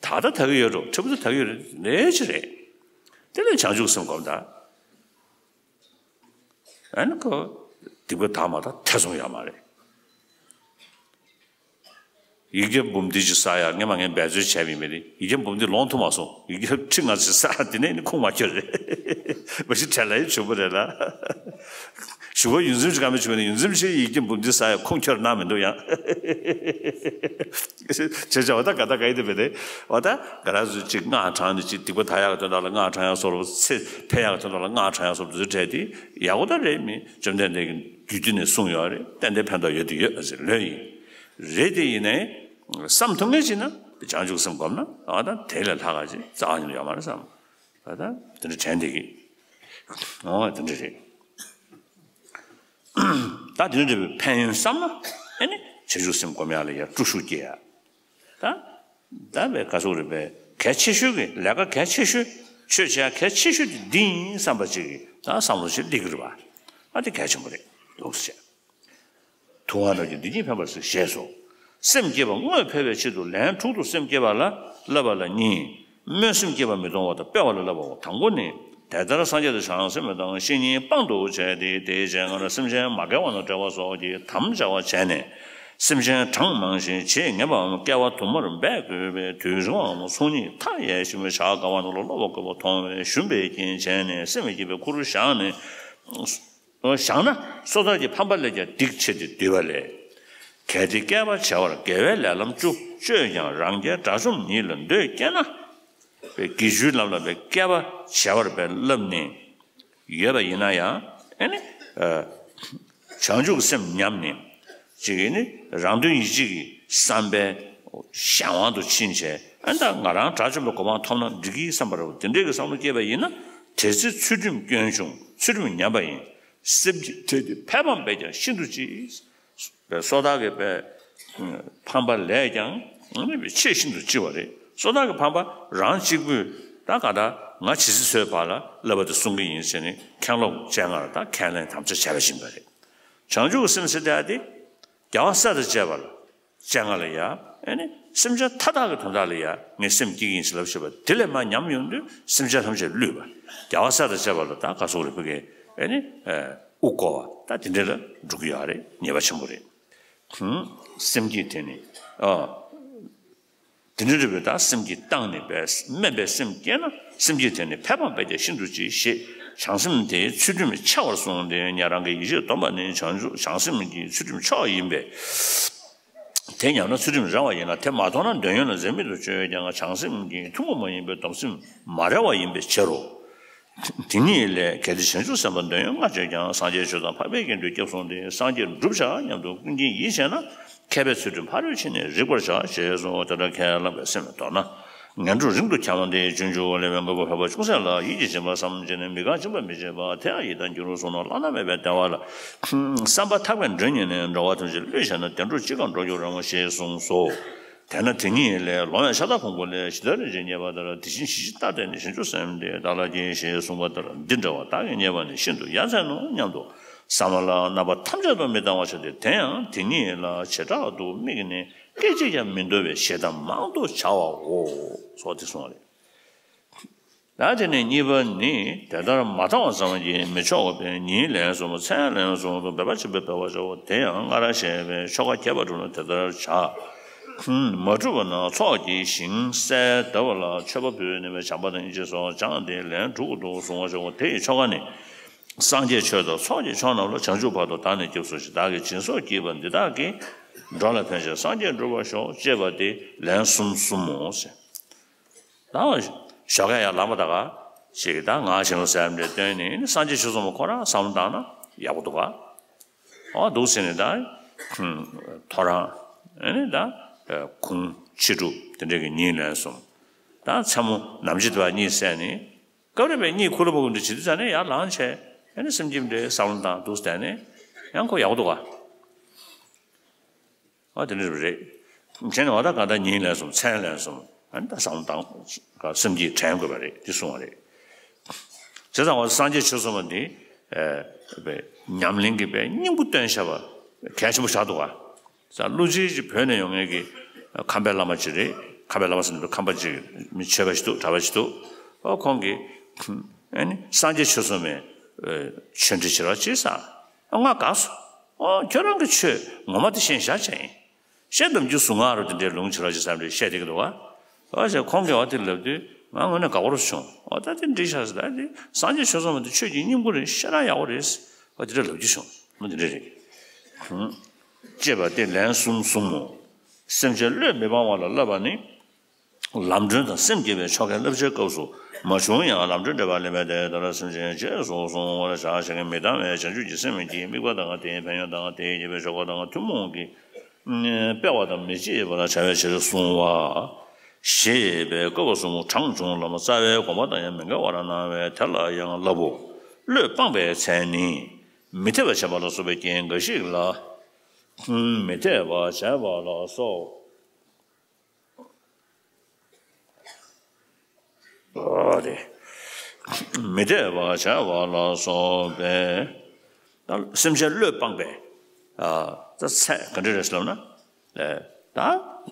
ད་ལྟ་དག་གི་ཡོད་འགྲོ། འཕྲལ་ཕུགས་སུ་དག་གི་ཡོད་རེད། ལས་ཅི་རེད། དེ་ལས་བྱང་ཆུབ་སེམས་སྒོམ་ད། ཨ་ནི་ཁོ་སྡིག་པ་དག་མ་དག་ཐེ་ཚོམ་ཡོད་མ་རེད། ཡིག་བརྒྱ་འབུམ་སྡེ་ཅིག་བསགས་ཡག་ངས་མ་ངས་འབད་རྩོལ་བྱས་པ་ཡིན་པས་ནི་ཡིག་བརྒྱ་འབུམ་སྡེ་ལོངས་ཐུབ་མ་སོང་། ཡིག་བརྒྱ་ཁྲི་ལྔ་ཅིག་བསགས། དེ་ནས་ནི་ཁུངས་མ་འཁྱོལ་རེད། མ་གཞི་བྲེལ་ལ་ཡི་བྱུང་བ་རེད་ལ། ཞུ་བ་ཡུན་ཚིམ་ཅིག་ག་མེད་བྱུང་བས་ནི་ཡུན་ཚིམ་ཅིག་ཡིག་བརྒྱ་འབུམ་སྡེ་བསགས་ཡག་ཁུངས་འཁྱོལ་གནང་མི་འདུག་ཡང་། བྱས་བྱས་འོ་ད་ག་ད་ག་ཡི་དེ་བས་ཏེ། འོ་ད་ག་ར་ཚོས་ཅིག་སྔགས་བགྲངས་ནས་ཅིག་སྡིག་པ་དག་ཡག་གི་དོན་དག་ལ་སྔགས་བགྲང་ཡག་སོགས་ལ། ཚེ་འཕེལ་ཡག་གི་དོན་དག་ལ་སྔགས་བགྲང་ཡག་སོགས་དེ་ཚོ་བྲལ་ཏེ་ཡག་པོ་ད་རེད། མི་བཅོམ་ལྡན་འདས་ཀྱི་རྒྱུད་སྡེ་ནས་གསུངས་ཡོད་རེད། ཏན་ཏན་ཕན་ཐོགས་ཡོད་དེ་ཡོད་ཟེར་ལོས་ཡིན། རེད་དེ་ཡིན་ནའི་བསམ་ཐུབ་མཁན་ཅིག་ན་བྱང་ཆུབ་སེམས་སྒོམ་ན་ཨ་ད་དེ་ལས་ལྷག་ག་ཅིག་རྩ་བ་ཉིད་ནས་ཡོད་མ་རེད་བསམ། ད་ད་དེ་འདྲ་དྲན་བསྡད་ཀྱི། ཨོ་དེ་འདྲ་རེད། ད་དེ་འདྲ་རེད་པས་ཕན་ཡོན་བསམ་ན་ཨེ་ནི་བྱང་ཆུབ་སེམས་སྒོམ་ཡག་ལ་ཡ་སྤྲོ་ཤུགས་སྐྱེ་ཡ། ད་ད་བས་ག་ཟུག་རེད་པས། གལ་ཆེ་ཤོས་ཀྱི་ལས་ཀ་གལ་ཆེ་ཤོས་ཆོས་བྱེད་ཡག་གལ་ཆེ་ཤོས་དེ་འདི་ཡིན་བསམ་པ་ཅིག་གི་ད་བསམ་བློ་ཞིག་སླེབས་ཀྱི་རེད་པ། ཨ་དེ་གལ་ཆེན་པོ་རེད་འདུག་ཟེར། ཐུབ་དབང་རྣམས་ཀྱིས་འདི་ཉིད་ཕན་པར་གཟིགས་ཞེས་སོ། སེམས་བསྐྱེད་པ་དངོས་འཕེལ་བའི་ཆེད་དུ་ལན་དྲུག་ཏུ་སེམས་བསྐྱེད་པ་ལ་བསླབ་པ་ལ་གཉིས། སྨོན་སེམས་བསྐྱེད་པ་མི་གཏོང་བ་དང་སྤེལ་བ་ལ་བསླབ་པའོ། དང་པོ་ནི། དེ་ལྟར་སངས་རྒྱས་དང་བྱང་སེམས་དང་བཤེས་གཉེན་དཔང་དུ་བྱས་ཏེ། དེའི་རྗེས་སྔར་སེམས་ཅན་མ་དགེ་བ་དང་བྲལ་བ་སོགས་ཀྱི་དམ་བཅའ་བ་བྱས་ནས། སེམས་ཅན་གྲངས་མང་ཞིང་ཇི་སྙེད་པའང་བསྐལ་པ་དུ་མར་འབད་དགོས་པས། དུས་རིང་བའམ་ཚོགས་གཉིས་མཐའ་ཡས་ཤིང་བྱ་དཀའ་བ་རྣམས་ལ་སློབ་པ་དགོས་པ་མཐོང་བས་ཞུམ་པའི་རྐྱེན་བྱས་ནས་སེམས་བསྐྱེད་པའི་ཁུར་བཞག་ནས། བཞག་ན་སོ་ཐར་གྱི་ཕམ་པ་ལས་ཀྱང་སྡིག་ཆེ་སྟེ་སྡུད་པ་ལས། གལ་ཏེ་བསྐལ་པ་བྱེ་བར་དགེ་བའི་ལས་ལམ་བཅུ་སྤྱོད་ཀྱང་རང་རྒྱལ་དགྲ་བཅོམ་ཉིད་ལ་འདོད་སྐྱེས་ན། དགེ་བཅུའི་ལམ་ལ་བསྐལ་པ་བྱེ་བར་བསླབས་ནས་ཡོད་པ་ཡིན་ན་ཡང་ཨེ་ནི། བྱང་ཆུབ་སེམས་ཉམས་ནས་ཅིག་ཨེ་ནི་རང་དོན་ཡིད་བྱེད་ཀྱི་བསམ་པའི་གཞན་དབང་དུ་ཕྱིན་བྱས། ཨ་ད་ང་རང་དགྲ་བཅོམ་པའི་གོ་འཕང་ཐོབ་ན་འགྲིག་གི་བསམ་པ་རེད། དེ་འདྲའི་གི་བསམ་བློ་སྐྱེས་པ་ཡིན་ན་དེ་ཚེ་ཚུལ་ཁྲིམས་སྐྱོན་བྱུང་། ཚུལ་ཁྲིམས་ཉམས་པ་ཡིན། སེམས་ཀྱི་དེ་དེ་ཕས་ཕམ་པས་ཀྱང་ཤིན་ཏུ་ལྕི། པའི་སོ་ཐར་གྱི་པའི་ཕམ་པ་ལས་ཀྱང་ཆེས་ཤིན་ཏུ་ལྕི་བ་རེད། སོ་ཐར་གྱི་ཕམ་པ་རང་གཅིག་པུས་ད་ག་ད་ང་ཇི་སྲིད་འཚོའི་བར་ལ་བསླབ་པ་དེ་སྲུང་གི་ཡིན་ཟེར་ནས་མཁན་སློབ་སྤྱན་སྔར་ད་ཁས་ལེན་དམ་བཅའ་བྱས་པ་ཞིག་ཡིན་པ་རེད། བྱང་ཆུབ་ཀྱི་སེམས་ཟེར་དེ་ཨ་དེ་རྒྱལ་བ་སྲས་དང་བཅས་པ་ལ་སྤྱན་སྔར་ལ་ཡ་ཨེ་ནི་སེམས་ཅན་མཐའ་དག་གི་དོན་དག་ལ་ཡ་ངས་སེམས་བསྐྱེད་ཀྱི་ཡིན་ཟེར་ལབ་ཤེས་པ་དེ་ལས་མར་ཉམས་ཡོང་དུས་སེམས་ཅན་ཐམས་ཅད་བསླུས་པ། རྒྱལ་བ་སྲས་དང་བཅས་པ་ལ་ད་ག་སོགས་རེ་ཕུལ་གི་ཨེ་ནི་དབུ་བསྐོར་བ་ད་དེ་འདྲ་ལ་འགྲོ་གི་ཡོད་རེད། ཉེས་པ་ཆེན་པོ་རེད། སེམས་བསྐྱེད་དེ་ནི། ཨ། དེ་འདྲ་རེད་པས། ད་སེམས་བསྐྱེད་བཏང་ནས་པས་དམན་པའི་སེམས་བསྐྱེད་ན་སེམས་བསྐྱེད་དེ་ནི་ཕས་ཕམ་པས་ཀྱང་ཤིན་ཏུ་ལྕི་ཞེས་བྱང་སེམས་དེའི་ཚུལ་ཁྲིམས་འཆལ་བར་གསུངས་ཏེ། ཉན་རང་གི་ཡིད་བྱེད་སྡོམ་པ་ནི་བྱང་ཆུབ་བྱང་སེམས་ཀྱི་ཚུལ་ཁྲིམས་མཆོག་ཡིན་པས། དེ་ཉམས་ན་ཚུལ་ཁྲིམས་རལ་བ་ཡིན་ལ། དེ་མ་མཐོང་ན་འདོད་ཡོན་ལ་འཛེམ་མེད་དུ་སྤྱོད་ཀྱང་བྱང་སེམས་ཀྱི་ཐུན་མོང་མ་ཡིན་པའི་སྡོམ་སེམས་མ་རལ་བ་ཡིན་པའི་ཕྱིར་རོ། དེ་ཉིད་ལས། གལ་ཏེ་བྱང་ཆུབ་སེམས་དཔའ་འདོད་ཡོན་ལྔ་སྤྱོད་ཀྱང་། སངས་རྒྱས་ཆོས་དང་འཕགས་པའི་དགེ་འདུན་སྐྱབས་སོང་སྟེ། སངས་རྒྱས་འགྲུབ་བྱ་སྙམ་དུ་ཀུན་མཁྱེན་ཡིད་བྱས་ན། མཁས་པས་ཚུལ་ཁྲིམས་ཕ་རོལ་ཕྱིན་ནས་རིག་པར་བྱ་ཞེས་གསུངས། དེ་ལྟར་ཁས་བླངས་པའི་སེམས་ལ་དོར་ན། ངན་འགྲོར་རིང་དུ་འཁྱམས་ཏེ་སྤྱོད་འཇུག་ལས་པའི་དངོས་པོ་འཕགས་པ་ཅུང་ཟད་ལ་ཡིད་ཀྱིས་བྱིན་པ་བསམ་བྱས་ནས་མི་དགའ་སྦྱིན་པ་མི་བྱེད་པ། དེ་ཡང་ཡི་དྭགས་སྒྱུ་ལུས་བསོད་ནམས་བླ་ན་མེད་པའི་བདེ་བ་ལ། བསམ་པ་ཐག་པས་མགྲོན་གཉེར་ནས། འགྲོ་བ་ཐམས་ཅད་བསླུས་བྱས་ན། བདེ་འགྲོར་ཅི་གང་འགྲོ་འགྱུར་རམ་ཞེས་གསུངས་སོ། དེས་ན་དེ་ཉིད་ལས། ལོང་བས་ཤ་སྟག་ཕུང་པོ་ལས། ཇི་ལྟར་རིན་ཆེན་རྙེད་པ་ལྟར། དེ་བཞིན་གཞི་ཞིག་བལྟས་ནས་བྱང་ཆུབ་སེམས་དེ་བདག་ལ་སྐྱེས་ཞེས་གསུངས་པ་ལྟར། འདི་འདྲ་བ་བདག་གིས་རྙེད་པ་ནི་ཤིན་ཏུ་ཡ་མཚན་ནོ་སྙམ་དུ་བསམ་པ་ལ་རྣམ་པ་ཐམས་ཅད་དུ་མི་གཏང་བར་བྱ་སྟེ། དེ་ཡང་དེ་ཉིད་ལ་བྱེ་བྲག་ཏུ་དམིགས་ནས་སྐད་ཅིག་ཀྱང་མི་འདོར་བའི་ཞེ་སྡང་མང་དུ་བྱ་བའོ། སོགས་ཏེ་གསུངས་པ་རེད། ད་དེ་ནས་གཉིས་པ་ནི། དེ་ལྟར་མ་བཏང་བ་ཙམ་གྱིས་མི་ཆོག་པས། ཉིན་ལན་གསུམ་མཚན་ལན་གསུམ་དུ་འབད་པ་ཆེན་པོས་འབད་པར་བྱའོ། དེ་ཡང་སྔར་བཤད་པའི་ཆོ་ག་རྒྱས་པར་བསྒྲུབས་ན་དེ་ལྟར་བྱ། མ་བསྒྲུབས་པ་ན་ཚོགས་ཀྱི་ཞིང་གསལ་གདབ་པ་ལ་མཆོད་པ་ཕུལ་ནས་བྱམས་པ་དང་སྙིང་རྗེ་སོགས་སྦྱངས་ཏེ་ལན་དྲུག་ཏུ་གཟུང་བར་བྱའོ། དེ་ཡི་ཆོ་ག་ནི། སངས་རྒྱས་ཆོས་དང་ཚོགས་ཀྱི་མཆོག་རྣམས་ལ། བྱང་ཆུབ་བར་དུ་བདག་ནི་སྐྱབས་སུ་མཆི། བདག་གིས་སྦྱིན་སོགས་བགྱིས་པ་འདི་དག་གིས། འགྲོ་ལ་ཕན་ཕྱིར་སངས་རྒྱས་འགྲུབ་པར་ཤོག་ཅེས་པ་སྟེ་ལན་གསུམ་གསུམ་མོ་ཟེར། ད་ཞོགས་ཀས་ཡར་ལངས་པ་ད་ག་ཅིག་ད་ངག་བཞིན་ལ་ཟེར་ཡ་འདྲ་བཏོན་ནས་ནི་སངས་རྒྱས་ཆོས་གསུངས་པ་ཁོ་རང་བསམ་བློ་བཏང་ན་ཡག་པོ་འདུག་ག་འོ་འདུག་ཟེར་ནས་ད་ཐོ་རངས་ཨེ་ནི་ད་གུང་ཕྱི་སྒྲུབ་དེ་འདྲ་གི་ཉིན་ལན་གསུམ། ད་མཚན་མོ་ནམ་ཕྱེད་དེ་བ་གཉིད་སད་ནས་ སྐབས་རེ་བས་གཉིད་ཁུག་ལ་བུ་འདྲ་བྱེད་དུས་ཙ་ནས་ཡར་ལངས་བྱས་ཨ་ནི་སེམས་ཀྱིས་འདྲའི་བསམ་བློ་བཏང་འདུག་བསྡད་ནས་ཡང་ཁོ་ཡག་པོ་འདུག་ག་ཨ་དེ་འདྲ་རེད། བྱས་ནས་འོ་ད་ག་ད་ཉིན་ལན་གསུམ་མཚན་ལན་གསུམ་ཨ་ནི་ད་བསམ་བློ་བཏང་སེམས་ཀྱིས་དྲན་དགོས་པ་རེད་དེ་གསུང་བ་རེད། བྱས་ཙང་འོ་སངས་རྒྱས་ཆོས་གསུངས་པ་འདི་ཨ་ཉམས་ལེན་གྱི་པའི་སྙིང་པོ་སྟོན་བྱ་བ་གལ་ཆེན་པོ་ཆགས་འདུག་ག་ས་ལུ་ཅི་ཅི་བོད་ནས་ཡོང་མཁན་གྱི་ཁམས་པའི་བླ་མ་ཅིག་རེད། ཁམས་པའི་བླ་མ་ཟེར་ན་ཁམས་པ་ཅིག་མི་ཆོས་པ་ཞིག་འདུག་གྲྭ་པ་ཞིག་འདུག་ཨོ་ཁོང་གིས་ཨ་ནི་སངས་རྒྱས་ཆོས་གསུངས་མའི་ཆོས་འབྲེལ་བྱེད་རོགས་བྱེད་ས། ཨ་ང་དགའ་སོང་། ཨོ་ཁྱོད་རང་གི་ཆོས་ངོ་མ་དེ་ཤེས་བཞག་བྱས་ཡིན། ཤེས་ནམ་རྒྱུན་གཟུངས་སྔགས་རོ་དེ་འདྲའི་ལུང་བྱེད་རོགས་བྱེད་བསམ་རེ་བཤད་བསྡད་ཀྱི་འདུག་ག་ཨོ་ཞེས་ཁོང་གིས་ཨོ་དེ་ལབ་དུས་ང་དངོས་གནས་དགའ་པོ་རུ་བྱུང་། ཨོ་ད་དེ་འགྲིག་ཤག་ཟེར། ད་དེ་སངས་རྒྱས་ཆོས་གསུངས་མ་དེ་ཆོས་ཀྱི་སྙིང་པོ་རེད། ཤེས་རང་ཡག་པོ་རེད། ཨོ་དེ་འདྲ་ལབ་རྒྱུ་བྱུང་། ཨོ་དེ་འདྲ་རེད། ཅེས་པ་སྟེ་ལན་གསུམ་གསུངས་མོ། སེམས་ཅན་བློས་མི་སྤང་བ་ལ་བསླབ་པ་ནི། ལམ་སྒྲོན་དང་སེམས་བསྐྱེད་པའི་ཆོ་གའི་བསླབ་བྱའི་སྐབས་སུ་མ་བྱུང་ཡང་ལམ་སྒྲོན་འགྲེལ་པར་ལེན་པས་དེ་ལྟར་སེམས་ཅན་རྗེས་སུ་བཟུང་བར་བྱ་ཞེས་མི་གཏང་བའི་བྱང་ཆུབ་ཀྱི་སེམས་ཀྱིས་དམིགས་པ་དང་དེའི་ཕན་ཡོན་དང་དེའི་རྒྱས་པའི་ཆོ་ག་དང་ཐུན་མོང་གི་སྤེལ་བ་དང་མི་བརྗེད་པར་བྱ་བའི་ཕྱིར་གསུངས་པ། ཞེས་པའི་བཀའ་སྲུང་གྲངས་བྱུང་བླ་མ་རྩ་བའི་དགོངས་པ་དང་ཡང་མི་འགལ་བར་སྣང་བས་དེ་ལ་ཡང་བསླབ་བོ། བློས་སྤངས་པའི་མཚན་ནི། མི་འཐད་པ་བྱས་པ་ལ་སོགས་པའི་རྐྱེན་འགའ་ཞིག་ལ། མི་འཐད་པ་བྱས་པ་ལ་སོགས། ཨོ་རེད། མི་འཐད་པ་བྱས་པ་ལ་སོགས་པའི་ད་སེམས་ཅན་བློས་སྤངས་པའི་ཨ་ད་ཚད་ག་འདྲ་རེད་ཟེར་ལབ་ན། ཨེ་ད་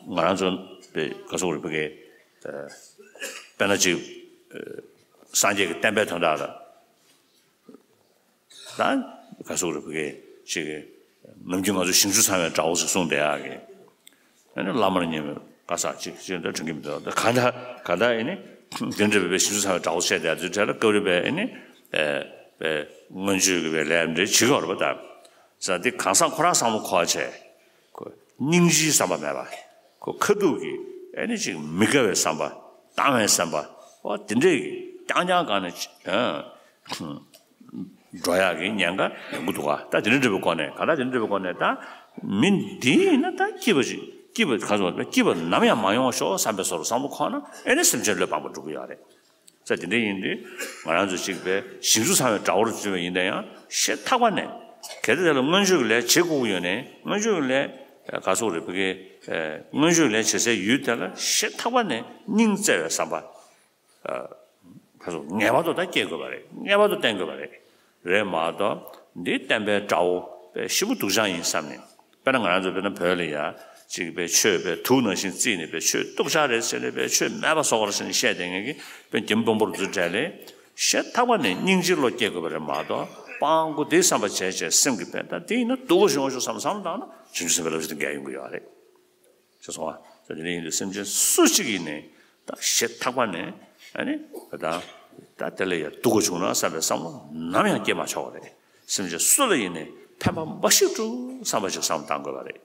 ང་རང་ཚོ་པའི་ག་སོག་རེད་བུ་གའི་ཨེ་དཔེར་ན་ཅིག་ཨེ་སངས་རྒྱས་ཀྱི་བསྟན་པའི་དོན་དག་ལ། ད་ག་སོག་རེད་བུ་གའི་ཅིག་གི་ནམ་རྒྱུན་ང་ཚོ་ཞིང་བཅུ་ཚང་བའི་དགྲ་བོ་ཞིག་གསུངས་བསྡད་ཡག་གི་ཨ་ནི་བླ་མར་ཉན་པའི་བཀའ་ཤག་ཅིག་ཅིག་འདྲ་དྲན་གྱི་མི་འདུག་ད་ག་ད་ག་ད་ཨེ་ནི་དེ་འདྲ་བའི་ཞིང་བཅུ་ཚང་བའི་དགྲ་བོ་བཤད་བསྡད་དུས་གྲལ་ལ་སྐབས་རེ་བའི་ཨེ་ནི་ཨེ་བའི་མངོན་སྤྱོད་ཀྱི་བའི་ལས་འདྲ་བྱེད་ཀྱི་ཡོད་རེད་པ། ད་ས་དེ་གང་ཟག་ཁོ་རང་བསམ་བློ་འཁོར་བྱས་ཁོ་སྙིང་རྗེའི་བསམ་པ་མེད་པ། ཁོ་ཁ་ཐུག་གི་ཨེ་ནི་ཅིག་མི་དགའ་བའི་བསམ་པ། སྡང་བའི་བསམ་པ། ཨོ་དེ་འདྲས་ཀྱི་རྐྱང་རྐྱང་སྒང་ནས་ཨ་འགྲོ་ཡག་གི་ཉེན་ཁ་ཡོང་གི་འདུག་ག་ད་དེ་འདྲ་འདྲ་བའི་སྒོ་ནས་ག་ད་དེ་འདྲ་འདྲ་བའི་སྒོ་ནས་ད་མི་འདི་ཡིན་ན་ད་སྐྱིད་པ་ཅིག་སྐྱིད་པ་ག་ཚོད་སྐྱིད་པ་ནམ་ཡང་མ་ཡོང་བ་ཤོག་བསམ་པའི་བཟོ་འདྲ་བསམ་བློ་འཁོར་ན་ཨེ་ནི་སེམས་ཅན་བློས་སྤངས་པ་འགྲུབ་ཀྱི་ཡོད་རེད། ས་དེ་འདྲ་ཡིན་དུས་ང་རང་ཚོ་གཅིག་པའི་ཞིང་བཅུ་ཚང་བའི་དགྲ་བོར་བརྩི་བ་ཡིན་ན་ཡང་ཞེ་ཐག་པ་ནས་གལ་ཏེ་དེ་ལ་མངོན་སྤྱོད་ཀྱི་ལས་བྱེད་དགོས་ཀྱི་ཡོད་ནའི་མངོན་སྤྱོད་ཀྱི་ལས་ག་ཚོད་རེད་བུ་གའི་མངོན་སྤྱོད་ཀྱི་ལས་བྱེད་སའི་ཡུལ་དེ་ལ་ཞེ་ཐག་པ་ནས་སྙིང་བརྩེ་བའི་བསམ་པ། ཁ་སོ་ངེས་པར་དུ་ད་སྐྱེ་དགོས་པ་རེད། ངེས་པར་དུ་བསྟེན་དགོས་པ་རེད། རེད་མ་གཏོགས་འདི་བསྟན་པའི་དགྲ་བོ་དཔེ་ཞེ་པོ་སྡུག་ཅག་ཡིན་བསམ་ནས། དཔེར་ན་ང་རང་ཚོ་དཔེར་ན་བོད་ལ་ཡ་གཅིག་དཔེ་ཆོས་དཔེ་དུག་ནང་བཞིན་བརྩིས་ནས་དཔེ་ཆོས་སྡུག་ཅག་རེད་ཟེར་ནས་དཔེ་ཆོས་མེད་པ་བཟོ་བར་ཟེར་ནས་བཤད་བསྡད་མཁན་གྱི་དཔེ་རྒྱ་མི་དཔོན་པོ་རུ་ཚོའི་གྲས་ལས་ཞེ་ཐག་པ་ནས་སྙིང་རྗེའི་བློ་སྐྱེ་དགོས་པ་རེད་མ་གཏོགས་སྤང་དགོས་དེ་བསམ་པ་བྱས་བྱས་སེམས་ཀྱི་དཔེ་ད་དེ་ཡིན་ན་སྡུག་ག་བྱུང་བ་ཞུ་བསམ་བསམ་བཏང་ན་བྱང་ཆུབ་སེམས་དཔའི་བསླབ་བྱ་དེ་འགལ་ཡོང་གི་ཡོད་རེད། ཞེས་གསུངས་པ། ད་དེ་འདྲ་ཡིན་དུས་སེམས་ཅན་སུ་གཅིག་ཡིན་ནའི་ད་ཞེ་ཐག་པ་ནས་ཨ་ནི་ད་ད་དེ་ལ་ཡང་སྡུག་ག་བྱུང་ན་བསམ་པའི་བསམ་བློ་ནམ་ཡང་སྐྱེ་མ་ཆོག་པ་རེད། སེམས་ཅན་སུ་ལ་ཡིན་ནའི་ཕན་པ་འབའ་ཞིག་འགྲུབ་བསམ་པ་ཞིག་བསམ་བློ་གཏང་དགོས་པ་རེད།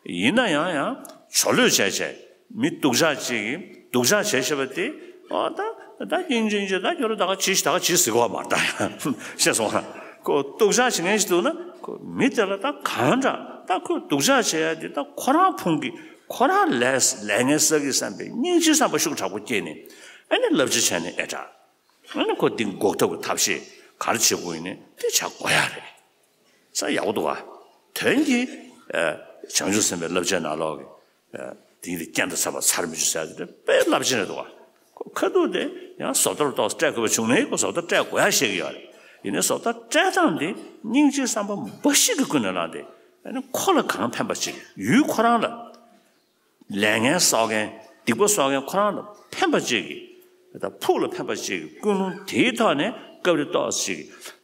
ཡིན་ན་ཡང་ཡང་ཆོ་ལོས་བྱས་བྱས་མི་སྡུག་ཅག་ཅིག་གིས་སྡུག་ཅག་བྱས་བྱས་པ་དེ་ཨ་ད་ད་སྙིང་རྗེ་རྗེ་ད་ཁྱོད་རང་ད་ག་བྱིས་ཤིག་ད་ག་བྱིས་ཟེར་གོ་མ་རེད་ད་ཡང་ཤེས་སོང་ང་། ཁོ་སྡུག་ཅག་བྱེད་མཁན་ཞིག་འདུག་ན་ཁོ་མི་དེ་ལ་ད་གང་འདྲ་ད་ཁོས་སྡུག་ཅག་བྱེད་ཡ་དེ་ད་ཁོ་རང་ཕུང་གི་ཁོ་རང་ལས་ལས་ངན་བསགས་ཀྱི་བསམ་པའི་སྙིང་རྗེའི་བསམ་པ་ཤུགས་དྲག་པོ་སྐྱེས་ནས་ཨ་ནི་བསླབ་བྱ་བྱས་ནས་ཨེ་དྲག་ཨ་ནི་ཁོ་འདི་འགོག་ཐབས་ཀྱི་ཐབས་ཤེས་ག་རེ་བྱེད་དགོས་ཡིན་ནི་དེ་བྱ་དགོས་ཡ་རེད། ས་ཡག་པོ་འདུག་ག་དོན་གྱིས་བྱང་ཆུབ་སེམས་དཔའི་བསླབ་བྱའི་ནང་ལོགས་ཀྱི་དེ་ཡིན་དེ་རྐྱེན་དང་ཚ་བ་ཚར་མི་འཇུ་ཟེར་དེ་དཔེ་རླབས་ཆེན་རེད་འདུག་ག་ཁོ་ཁ་ཐུག་དེ་ཡང་བཟོ་ལྟར་ཏོག་ཙམ་སྤྲད་དགོས་པ་བྱུང་ནའི་ཁོ་བཟོ་ལྟར་སྤྲད་དགོས་ཡ་བཤད་ཀྱི་ཡོད་རེད། ཡིན་ནའི་བཟོ་ལྟར་སྤྲད་སྟངས་དེ་སྙིང་རྗེའི་བསམ་པ་འབའ་ཞིག་གིས་ཀུན་ནས་བསླངས་ཏེ་ཨ་ནི་ཁོ་ལ་གང་ཕན་པ་ཅིག་ཡུལ་ཁོ་རང་ལ། ལས་ངན་བསགས་མཁན་སྡིག་པ་བསགས་མཁན་ཁོ་རང་ལ་ཕན་པ་ཅིག་གི་ད་ཕུགས་ལ་ཕན་པ་ཅིག་གི་ཀུན་སློང་དེའི་ཐོག་ནས་སྐབས་རེ་ཏོག་ཙམ་ཅིག་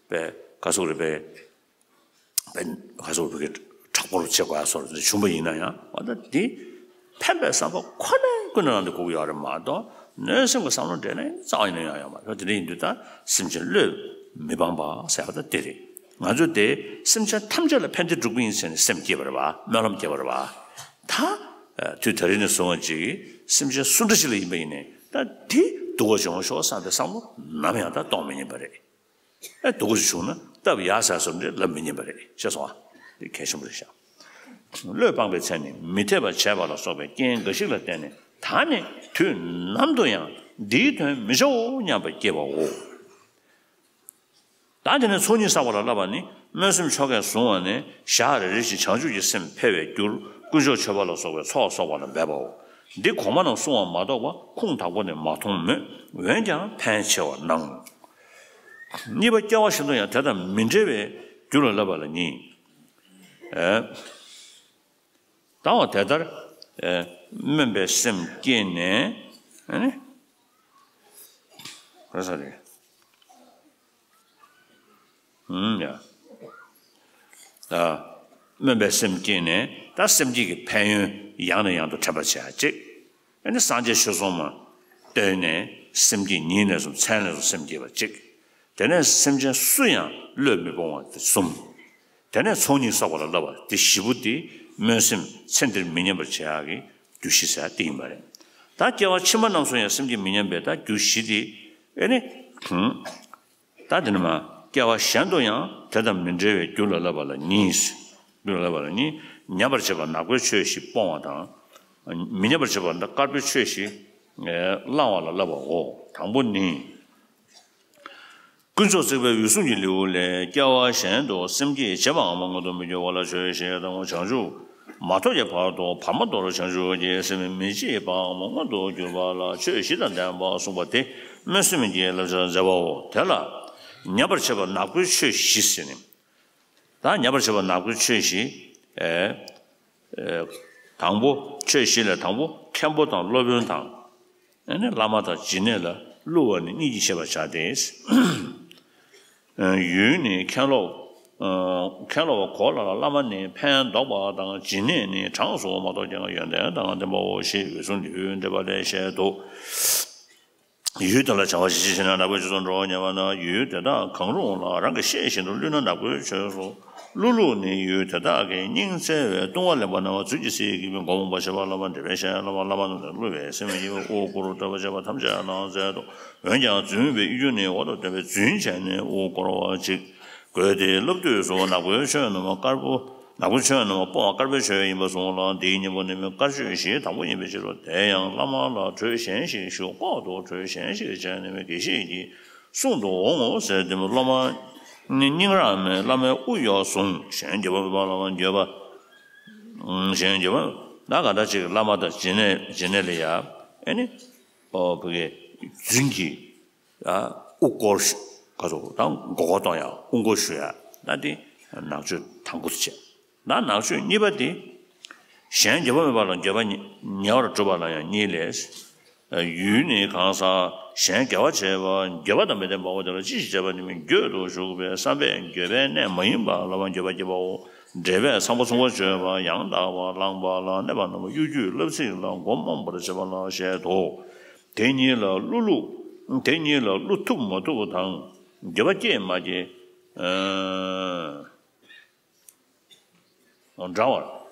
པའི་ག་ཟེར་དགོས་རེད་པའི་པའི་ག་ཟེར་དགོས་རེད་པའི་དྲག་པོ་རུ་བྱེད་དགོས་ཡ་བཟོ་འདྲ་བྱུང་བ་ཡིན་ན་ཡང་འོ་ད་འདི་ཕན་པའི་བསམ་པ་ཁོ་ནས་ཀུན་ནས་བསླངས་ཏེ་དགོས་ཀྱི་ཡོད་རེད་མ་གཏོགས་གནོད་སེམས་ཀྱི་བསམ་བློ་འདྲེས་ན་རྩ་བ་ཉིད་ནས་ཡང་ཡོད་མ་རེད། དེ་འདྲ་ཡིན་དུས་ད་སེམས་ཅན་བློས་མི་སྤང་པ་ཟེར་བ་ད་དེ་རེད། ང་ཚོ་དེ་སེམས་ཅན་ཐམས་ཅད་ལ་ཕན་བདེ་སྒྲུབ་ཀྱི་ཡིན་ཟེར་ནས་སེམས་བསྐྱེད་པ་རེད་བ། སྨོན་ལམ་བསྐྱེད་པ་རེད་བ། ད། དུས་ད་རིང་ནས་བཟུང་བ་ཅིག་སེམས་ཅན་སུ་འདྲ་ཞིག་ལ་ཡིན་པ་ཡིན་ནའི་ད་དེ་སྡུག་ག་བྱུང་ཤོག་བསམ་པའི་བསམ་བློ་ནམ་ཡང་ད་གཏོང་མི་ཉན་པ་རེད། ཨེ་སྡུག་ག་བྱུང་ན་སྟབས་ཡག་ཟེར་སོགས་འདྲ་ལབ་མི་ཉན་པ་རེད་ཤེས་སོང་ཨ། དེ་གལ་ཆེན་པོ་རེད་ཤག་བློས་སྤངས་པའི་མཚན་ནི་མི་འཐད་པ་བྱས་པ་ལ་སོགས་པའི་རྐྱེན་འགའ་ཞིག་ལ་བརྟེན་ནས་ད་ནི་དུས་ནམ་དུ་ཡང་འདིའི་དོན་མི་བྱའོ་སྙམ་པ་སྐྱེ་བའོ། ད་དེ་ནས་ཚོགས་གཉིས་བསགས་པ་ལ་བསླབ་པ་ནི། སྨོན་སེམས་ཆོ་གས་བཟུང་བ་ནས་ཞག་རེ་རེ་བཞིན་བྱང་ཆུབ་ཀྱི་སེམས་འཕེལ་བའི་རྒྱུར་དཀོན་མཆོག་མཆོད་པ་ལ་སོགས་པའི་ཚོགས་གསོག་པ་ལ་འབད་པའོ། འདི་གོང་མ་རྣམས་བསྲུང་བ་མ་གཏོགས་པ་ཁུངས་དག་པོ་ནས་མ་མཐོང་མོད། འོན་ཀྱང་ཕན་ཆེ་བར་སྣང་། གཉིས་པ་སྐྱེ་བ་གཞན་དུ་ཡང་དེ་དང་མི་འབྲལ་བའི་རྒྱུ་ལ་བསླབ་པ་ལ་གཉིས། ཨེ། ད་འོ་དེ་ལྟར། ཨེ། སྨོན་པའི་སེམས་བསྐྱེད་ནས། ཨེ་ནི། ག་ས་རེད། ཨུམ་ཡ། ད་སྨོན་པའི་སེམས་བསྐྱེད་ནས་ད་སེམས་བསྐྱེད་ཀྱི་ཕན་ཡོན་ཡང་ནས་ཡང་དུ་དྲན་པར་བྱེད་ཡ་གཅིག། ཨེ་ནི་སངས་རྒྱས་ཆོས་ཚོགས་མ་བསྟོད་ནས་སེམས་བསྐྱེད་ཉིད་ནས་བཟུང་མཚན་ལས་བཟུང་སེམས་བསྐྱེད་པ་གཅིག། དེ་ནས་སེམས་ཅན་སུ་ཡང་བློས་མི་སྤོང་བ་དེ་གསུམ། དེ་ནས་ཚོགས་གཉིས་བསགས་པ་ལ་བསླབ་པ་དེ་བཞི་པོ་དེ་སྨོན་སེམས་ཚེ་འདིར་མི་ཉམས་པར་བྱེད་ཡག་གི་རྒྱུ་བཞི་ཟེར་ཡ་དེ་ཡིན་པ་རེད། ད་སྐྱེ་བ་ཕྱི་མ་རྣམས་སུ་ཡང་སེམས་བསྐྱེད་མི་ཉམས་པའི་ད་རྒྱུ་བཞི་དེ། ཨེ་ནི། ད་དེ་ནི་མ། སྐྱེ་བ་གཞན་དུ་ཡང་དེ་དང་མི་འབྲལ་བའི་རྒྱུ་ལ་བསླབ་པ་ལ་གཉིས། རྒྱུ་ལ་བསླབ་པ་ལ་གཉིས། ཉམས་པར་བྱེད་པ་ནག་པོའི་ཆོས་བཞི་སྤོང་བ་དང་། མི་ཉམས་པར་བྱེད་པ་ནི་དཀར་པོའི་ཆོས་བཞི་བླང་བ་ལ་བསླབ་པའོ། དང་པོ་ནི། དཀོན་མཆོག་བརྩེགས་པའི་འོད་སྲུང་གི་ལེའུ་ལས། སྐྱེ་བ་གཞན་དུ་སེམས་བསྐྱེད་བྱེད་པའམ་མངོན་དུ་མི་འགྱུར་བ་ལ་ཆོས་བཞི་དང་པོ་བྱང་ཆུབ་མ་ཐོབ་ཀྱི་བར་དུ་བར་མ་དོར་བྱང་ཆུབ་ཀྱི་སེམས་མི་སྐྱེ་བའམ་མངོན་དུ་གྱུར་པ་ལ་ཆོས་བཞི་དང་ལྡན་པ་གསུངས་པ་དེ་སྨོན་སེམས་ཀྱི་བསླབ་བྱར་མཛད་པའོ། དེ་ལ་ཉམས་པར་བྱེད་པ་ནག་པོའི་ཆོས་བཞི་ཟེར་ནས། ད་ཉམས་པར་བྱེད་པ་ནག་པོའི་ཆོས་བཞི། ཨེ། ཨེ། དང་པོ། ཆོས་བཞི་ལས་དང་པོ་མཁན་པོ་དང་སློབ་དཔོན་དང་། ཨེ་ནི་བླ་མ་དང་སྦྱིན་གནས་ལ་བསླུ་བ་ནི་གཉིས་ཀྱིས་ཤེས་པར་བྱ་སྟེ། ཨེ། ཡུལ་ནི་མཁན་སློབ། ཨེ། མཁན་སློབ་པ་གོ་ལ་ལ་བླ་མ་ནི་ཕན་འདོགས་པ་དང་། སྦྱིན་གནས་ནི་གྲངས་སུ་མ་གཏོགས་ཀྱང་ཡོན་ཏན་དང་ལྡན་པའོ་ཞེས་འོད་སྲུང་ལེའུའི་འགྲེལ་པ་ལས་བཤད་དོ། ཡུལ་དེ་ལ་བྱ་བ་ཞིག་བྱེད་ན་ནག་པོའི་ཆོས་སུ་འགྲོ་བར་ངེས་པ་ན། ཡུལ་དེ་དག་གང་རུང་ལ་རང་གི་ཤེས་བཞིན་དུ་བསླུས་ན་ནག་པོའི་ཆོས་སོ། བསླུ་ལུགས་ནི་ཡུལ་དེ་དག་གི་སྙིང་བརྩེ་བའི་ལྟུང་བ་ལེན་པ་ན་བ་ཚུལ་གྱིས་སྲིད་ཀྱི་མགོ་རྨོངས་པ་ཞེས་པ་ལ་བ་འདྲེ་བའི་ཞལ་ལ་བ་བླ་མ་རྣམས་ནི་བསླུ་བའི་སེམས་ཡིན་པས་དབུ་སྐོར་བསྟོད་པ་བྱས་པ་ཐམས་ཅད་ལ་མཛད་དོ། འོན་ཀྱང་རྫུན་པའི་གཡོ་སྒྱུ་ནི་འོག་ཏུ་བསྟན་པས་རྫུན་བྱས་ནས་དབུ་བསྐོར་བ་ཅིག། དགོས་ཏེ་སློབ་དུས་སུ་ནག་པོའི་ཆོས་རྣམས་དཀར་པོ། ནག་པོའི་ཆོས་རྣམས་སྤོང་བ་དཀར་པོའི་ཆོས་ཡིན་པར་གསུངས་ལ། འདིའི་གཉེན་པོ་ནི་མི་དཀར་ཆོས་བཞིའི་དང་པོ་ཡིན་པའི་ཕྱིར་རོ། དེ་ཡང་བླ་མ་ལ་གྲོས་གཞན་ཞིག་ཞུ། ལྐོག་ཏུ་གྲོས་གཞན་ཞིག་བྱས་ནས་མི་དགེ་བཤེས་ཀྱིས་གསུང་དུ་འོང་ངོ་ཟེར་ཏེ། སློབ་མ་ནི་སྙིང་རགས་མེད་བླ་མའི་དབུ་གཡོགས་བཟུང་། གཞན་འགྱོད་པ་མེད་པ་ལ་འགྱོད་པ། གཞན་འགྱོད་པ་ད་ག་འདྲ་ཅིག་བླ་མ་དང་སྦྱིན་གནས་སྦྱིན་གནས་ལ་ཡ། ཨེ་ནི། ཨོ་བུ་གའི་རྫུན་གྱི། ཨ། དབུ་སྐོར་ཞུ། ག་ཚོད་དང་མགོ་སྐོར་གཏོང་ཡ་དབུ་སྐོར་ཞུ་ཡ། ད་དེ་ནག་ཆོས་དང་པོ་དེ་བྱས། ད་ནག་ཆོས་གཉིས་པ་དེ། གཞན་འགྱོད་པ་མེད་པ་ལ་འགྱོད་པ་ཉེ་ཉེ་བར་སྒྲུབ་པ་ལ་ཡང་གཉིས་ལས། ཡུལ་ནི་གང་ཟག་གཞན་དགེ་བ་བྱེད་པ་འགྱོད་པ་དང་མི་ལྡན་པའོ། དེ་ལ་ཅི་ཞིག་བྱས་པ་ནི་མི་འགྱོད་དུ་ཞུགས་པའི་བསམ་པས་འགྱོད་པའི་གནས་མ་ཡིན་པ་ལ་བ་འགྱོད་པ་སྐྱེ་བའོ། འདྲེ་བས་ཚངས་པ་མཚུངས་པར་བརྗོད་པ་ཡང་དག་པར་བླངས་པ་ལ་གནོད་པ་རྣམས་གཡོ་སྒྱུའི་བསླབ་ཚིགས་ལ་མགོ་རྨོངས་པར་བྱེད་པ་ལ་བཤད་དོ། དེ་གཉིས་ལ་བསླུ་ལུགས། དེ་གཉིས་ལ་བསླུ་ཐུབ་མ་ཐུབ་དང་། འགྱོད་པ་སྐྱེས་མ་སྐྱེས། ཨ། འདྲ་བར།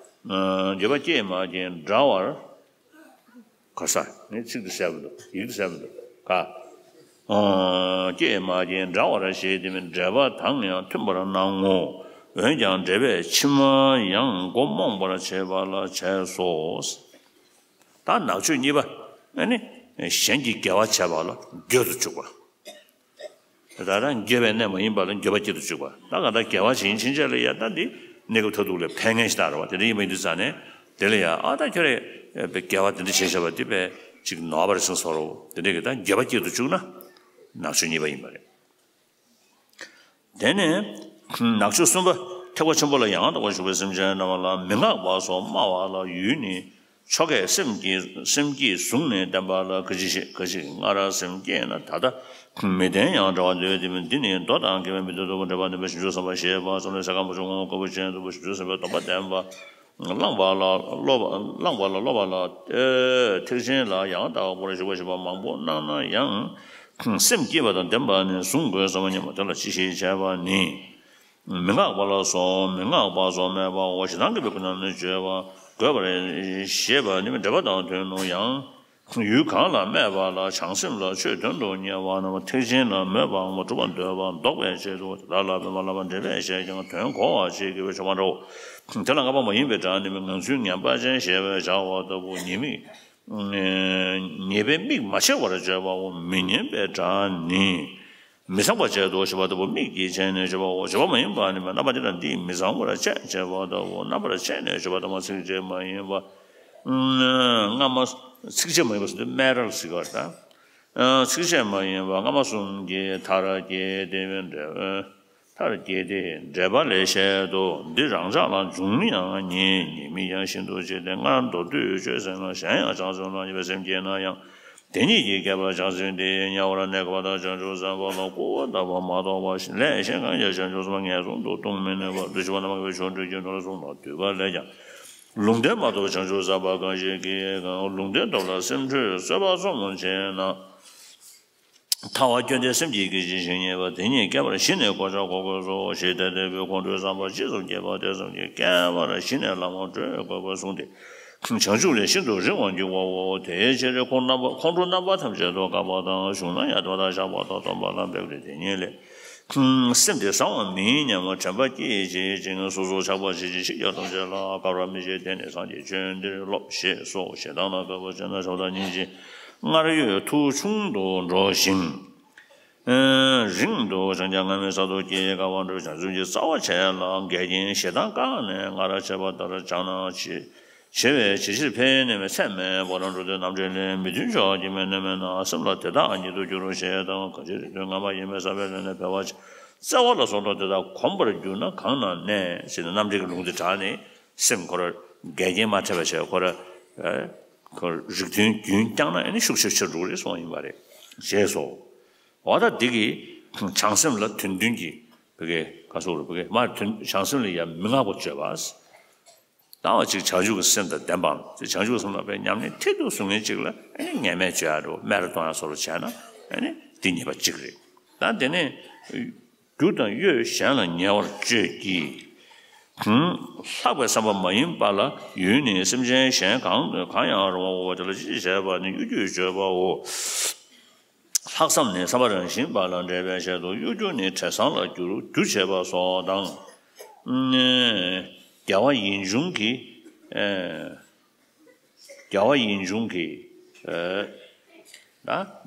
ཨ། འགྱོད་པ་སྐྱེས་མ་སྐྱེས་འདྲ་བར། ག་ས་ངས་ཚིག་འདི་གསལ་པོ་འདུག་ཡིག་འདི་གསལ་པོ་འདུག་ག་ཨ། སྐྱེས་མ་སྐྱེས་འདྲ་བར་ཞེས་དེ་མིན་འདྲེ་བ་དང་ཡང་མཐུན་པར་སྣང་ངོ་། འོན་ཀྱང་འདྲེ་བས་ཕྱི་མ་ཡང་མགོ་རྨོངས་པར་བྱེད་པ་ལ་བྱས་སོ། ད་ནག་ཆོས་གཉིས་པ། ཨ་ནི། གཞན་གྱིས་དགེ་བ་བྱས་པ་ལ་འགྱོད་དུ་བཅུག་པ། ད་ལྟ་འགྱོད་པའི་གནས་མ་ཡིན་པ་ལ་འགྱོད་པ་སྐྱེ་དུ་བཅུག་པ། ད་ག་ད་དགེ་བ་བྱེད་ཕྱིན་ཆད་ལ་ཡ་ད་འདི་གནས་སྐབས་མཐར་ཐུག་ལ་ཕན་ངེས་ཤིག་ད་རེད་བ། དེ་འདྲ་ཡིན་པ་ཡིན་དུས་ཙང་ནས་དེ་ལ་ཡ་ཨ་ད་ཁྱོད་རེ་དགེ་བ་དེ་འདྲ་བྱས་བཞག་པ་དེ་བས་ཅིག་ནོར་བ་རེད་ཟེར་བཟོ་རོགས། དེ་འདྲ་གི་ད་འགྱོད་པ་སྐྱེ་དུ་བཅུག་ན་ནག་ཆོས་གཉིས་པ་ཡིན་པ་རེད། དེ་ནས་ནག་ཆོས་གསུམ་པ་ཐེག་པ་ཆེན་པོ་ལ་ཡང་དག་པར་ཞུགས་པའི་སེམས་ཅན་རྣམས་ལ་མི་བསྔགས་པ་སོགས་སྨྲ་བ་ལ་ཡུལ་ནི། ཆོ་གས་སེམས་ཀྱིས་སེམས་ཀྱིས་བཟུང་ནས་བསྟན་པ་ལ་ག་ཅི་ཞིག་ག་ཅི་སྔར་སེམས་བསྐྱེད་ན་ད་ལྟ་མི་ལྡན་ཡང་འདྲ་བར་འདོད་དེ་འདི་ནི་མདོ་དང་མཁས་པའི་མི་ལྡན་ལྟ་བུ་འགྲེལ་པ་ནུས་པའི་ཞིང་བཅུ་བསམ་པ་ཞེས་པ་ཙམ་ལས་ས་ག་མུ་ཆུ་ངོ་ཀོ་བུ་ཅན་ལྟ་བུ་ཞིང་བཅུ་བསམ་པའི་སྡོམ་པ་ལྡན་པ། བླངས་པ་ལ་སློབ་པ་བླངས་པ་ལ་སློབ་པ་ལ་ཨེ་ཐེག་ཆེན་ལ་ཡང་དག་པར་ཞུགས་པ་ཞེས་པ་མང་པོ་གནང་ན་ཡང་སེམས་བསྐྱེད་པ་དང་ལྡན་པ་ནི་བཟུང་དགོས་བསམ་པ་སྙམ་པ་དེ་ལ་ཅི་ཞིག་བྱས་པ་ནི། མི་བསྔགས་པ་ལ་སོགས་མི་བསྔགས་པ་སོགས་སྨྲས་པའོ། ཞེ་སྡང་གི་བཀོད་རྣམས་ནི་བརྗོད་པ་དགོས་པར་བཞེད་པ་ནི་འགྲེལ་པ་དང་མཐུན་ནོ། ཡང་ཡུལ་གང་ལ་སྨྲས་པ་ལ་བྱང་སེམས་ལ་ཆོས་དོན་དུ་གཉེར་བ་རྣམས་ཐེག་ཆེན་ལ་མོས་པའམ་སྒྲུབ་པར་འདོད་པ་ལྡོག་པའི་ཆེད་དུ་དེ་དག་ལ་སྨོན་པ་བསླབ་པ་འགྲེལ་པས་བཤད་ཀྱང་དོན་གོ་བར་བྱེད་དགོས་པའི་ཕྱོགས་མ་འདྲའོ། དེ་ལ་བསྔགས་པ་མ་ཡིན་པའི་སྒྲ་ནི་ངང་ཚུལ་ངན་པ་ཅན་ཞེས་པས་བྱ་བ་ལྟ་བུ་ཉེས་དམིགས། ཉེས་པའི་དམིགས་མ་ཕྱེ་བར་བརྗོད་པའོ། མི་སྙན་པའི་སྒྲ་ནི། མི་ཚངས་པར་བྱེད་དོ་ཞེས་པ་ལྟ་བུ། མིག་གིས་བྱས་ནས་ཞེས་པའོ། བྱེད་པ་མ་ཡིན་པ་ནི་མེད། རྣམ་པ་འདི་དང་འདིས་མི་ཚངས་པར་བྱེད་ཅེས་པ་ལྟ་བུ། རྣམ་པར་བྱས་ནས་ཞེས་པ་ལྟ་བུ་ཚིགས་བཅད་མ་ཡིན་པ། སྔ་མ་ཚིགས་བཅད་མ་ཡིན་པ་ཟེར་དུས་སྨད་ར་ལ་ཟེར་གྱི་ཡོད་རེད་ད། ཚིགས་བཅད་མ་ཡིན་པ་སྔ་མ་གསུམ་གྱི་མཐར་གྱིས་ཏེ་འབྲེལ། མཐར་གྱིས་ཏེ་འབྲེལ་པ་ལས་བཤད་དོ། འདི་རང་ཅག་ལ་འབྱུང་མིན་ཡང་ཉིད། ཉིད་མིན་ཡང་ཤིན་ཏུ་ཆེ་སྟེ། སྔར་མདོར་བསྡུས་ཆོས་ཟེར་ན་གཞན་ཡང་བྱང་སེམས་ལ་ཉེ་བའི་སེམས་བསྐྱེད་ན་ཡང་། དེ་ཉིད་ཀྱིས་བསྐྱེད་པ་བྱང་སེམས་དེ་ཉེ་བར་གནས་པ་དང་། བྱང་ཆུབ་སེམས་དཔའ་ལ་སྐུར་བ་བཏབ་པ་མ་གཏོགས་པ་ལས་གཞན་གང་ཡང་བྱང་ཆུབ་སེམས་དཔའ་ངན་སོང་དུ་ལྟུང་མི་ནུས་པ། བདུད་བཞི་པ་རྣམ་པར་ངེས་པའི་ཆོ་འཕྲུལ་གྱི་དོན་ལ་གསུངས་ལ། འདུས་པ་ལས་ཀྱང་ལུང་བསྟན་མ་གཏོགས་བྱང་ཆུབ་སེམས་དཔའ་གང་ཞིག་གིས་གང་ལུང་བསྟན་ཐོབ་ལ་སེམས་ཁྲོད་བཟོད་པ་གཙོ་བོར་བྱས་ན། ཐལ་བ་སྐྱོན་ལྡན་སེམས་ཀྱིས་སྐད་ཅིག་ཞིག་རྙེད་པ་དེ་ཉིད་བསྐལ་པར་གཞི་ནས་གོ་ཆ་བགོ་དགོས་སོ་ཞེས་དེ་ལྟ་བུའི་ཁོང་ཁྲོའི་བསམ་པ་ཅི་ཙམ་སྐྱེས་པ་དེ་ཙམ་གྱིས་བསྐལ་པར་གཞི་ནས་ལམ་ལ་བགྲོད་དགོས་པར་གསུངས་ཏེ། བྱང་ཆུབ་ལས་ཤིན་ཏུ་རིང་བར་འགྱུར་བའོ། དེའི་ཕྱིར་ཁོང་རྣམ་པ་ཁོང་ཁྲོ་རྣམ་པ་ཐམས་ཅད་དུ་དགག་པ་དང་གཞུང་ན་ཡང་དེ་དག་བཤགས་པ་དང་སྟོན་པ་ལ་འབེབས་ཏེ་དེ་ཉིད་ལས། སེམས་དེ་བཟང་བ་མིན་སྙམ་དྲན་པ་སྐྱེད་བྱེད་ཅིང་། སོ་སོར་ཆགས་པ་བྱེད་ཅིང་། ཤི་ཀྱང་ཐམས་ཅད་ལ་དགའ་བར་མི་བྱེད། དེ་ནི་སངས་རྒྱས་ཆོས་འདིར་སློབ་ཞེས་སོ། ཞེ་སྡང་ལ་དགའ་བར་བྱེད་ན་ཆགས་སྡང་སྙིང་རྗེ་སྔར་ཡོད་མཐོ་ཆུང་དུ་འགྲོ་ཞིང་། རིང་དུ་འགྲོ་ཀྱང་སྔ་མའི་ས་རྡོ་སྐྱེས་དགའ་བ་འགྲོ་བྱང་ཆུབ་ཀྱི་རྩ་བ་བྱས་ལ་འགལ་རྐྱེན་ཞེ་སྡང་བཀག་ནས་སྔར་བྱས་པ་ལྟར་བྱས་ན་ཆེ། བྱེ་བས་ཇི་ཕྱིར་འཕེལ་ནུས་མེད། ཚད་མེད་པར་འགྲོ་དུས་རྣམ་འགྲེལ་ལས། མི་མཐུན་ཕྱོགས་ཀྱིས་མི་གནོད་མིན་ན། སེམས་ལ་དེ་དག་ཉིད་དུ་འགྱུར་ཞེས་དང་། གང་ཕྱིར་རིགས་མཐུན་སྔ་མ་ཡིན་མིན་བསམ་པའི་ལས་ནི་འཕེལ་བར་བྱེད། བརྩེ་བ་ལ་སོགས་པ་དེ་དག་གོམས་པར་གྱུར་ན་གང་ན་གནས་ཟེར་ནས་རྣམ་འགྲེལ་གྱི་ལུང་དེ་དྲངས་ནས་སེམས་ཁོ་ར་འགལ་རྐྱེན་མ་འཕྲད་པ་བྱས་ཁོ་ར་ཁོ་རིགས་མཐུན་རྒྱུན་བསྐྱངས་ན་ཨ་ནི་ཤུགས་ཆེར་ཆེར་འགྲོ་གི་རེད་གསུངས་ཡིན་པ་རེད། ཞེས་སོ། འོ་ད་འདི་གིས་བྱང་སེམས་ལ་དོན་མཐུན་གྱི་བི་གའི་ག་སོགས་རུ་བི་གའི་མ་དོན་བྱང་སེམས་ལ་ཡང་མི་མངའ་བར་བྱེད་པ། ལྟ་བ་གཅིག་བྱང་ཆུབ་ཀྱི་སེམས་དང་ལྡན་པའམ་དེ་བྱང་ཆུབ་ཀྱི་སེམས་ལ་དཔེ་ཉམས་ལེན་མཐིལ་དུ་གཟུང་མཁན་གཅིག་ལ་ཨ་ནི་ངན་སྨྲས་བྱེད་ཡ་རུ་སྨད་ར་གཏོང་ཡ་སོགས་རུ་བྱས་ན་ཨ་ནི་འདི་ཉེས་པ་གཅིག་རེད། ད་དེ་ནས་རྒྱུ་དང་གཡོས་གཞན་ལ་ཉེ་བར་སྤྱོད་ཀྱི། ལྷག་པའི་བསམ་པ་མ་ཡིན་པ་ལ་ཡུལ་ནི་སེམས་ཅན་གཞན་གང་གང་ཡང་རུང་བའོ། དེ་ལ་ཅི་ཞིག་བྱས་པ་ནི་གཡོ་སྒྱུ་སྤྱོད་པའོ། ལྷག་བསམ་ནི་བསམ་པ་རང་བཞིན་པ་ལ་འགྲེལ་པའི་ཆེད་དུ་གཡོ་སྒྱུ་ནི་དྲན་བཟང་ལ་བསྒྱུར་རྒྱུ་བྱེད་པ་སོགས་དང་། དགེ་བ་ཡིད་འབྱུང་གི། དགེ་བ་ཡིད་འབྱུང་གི།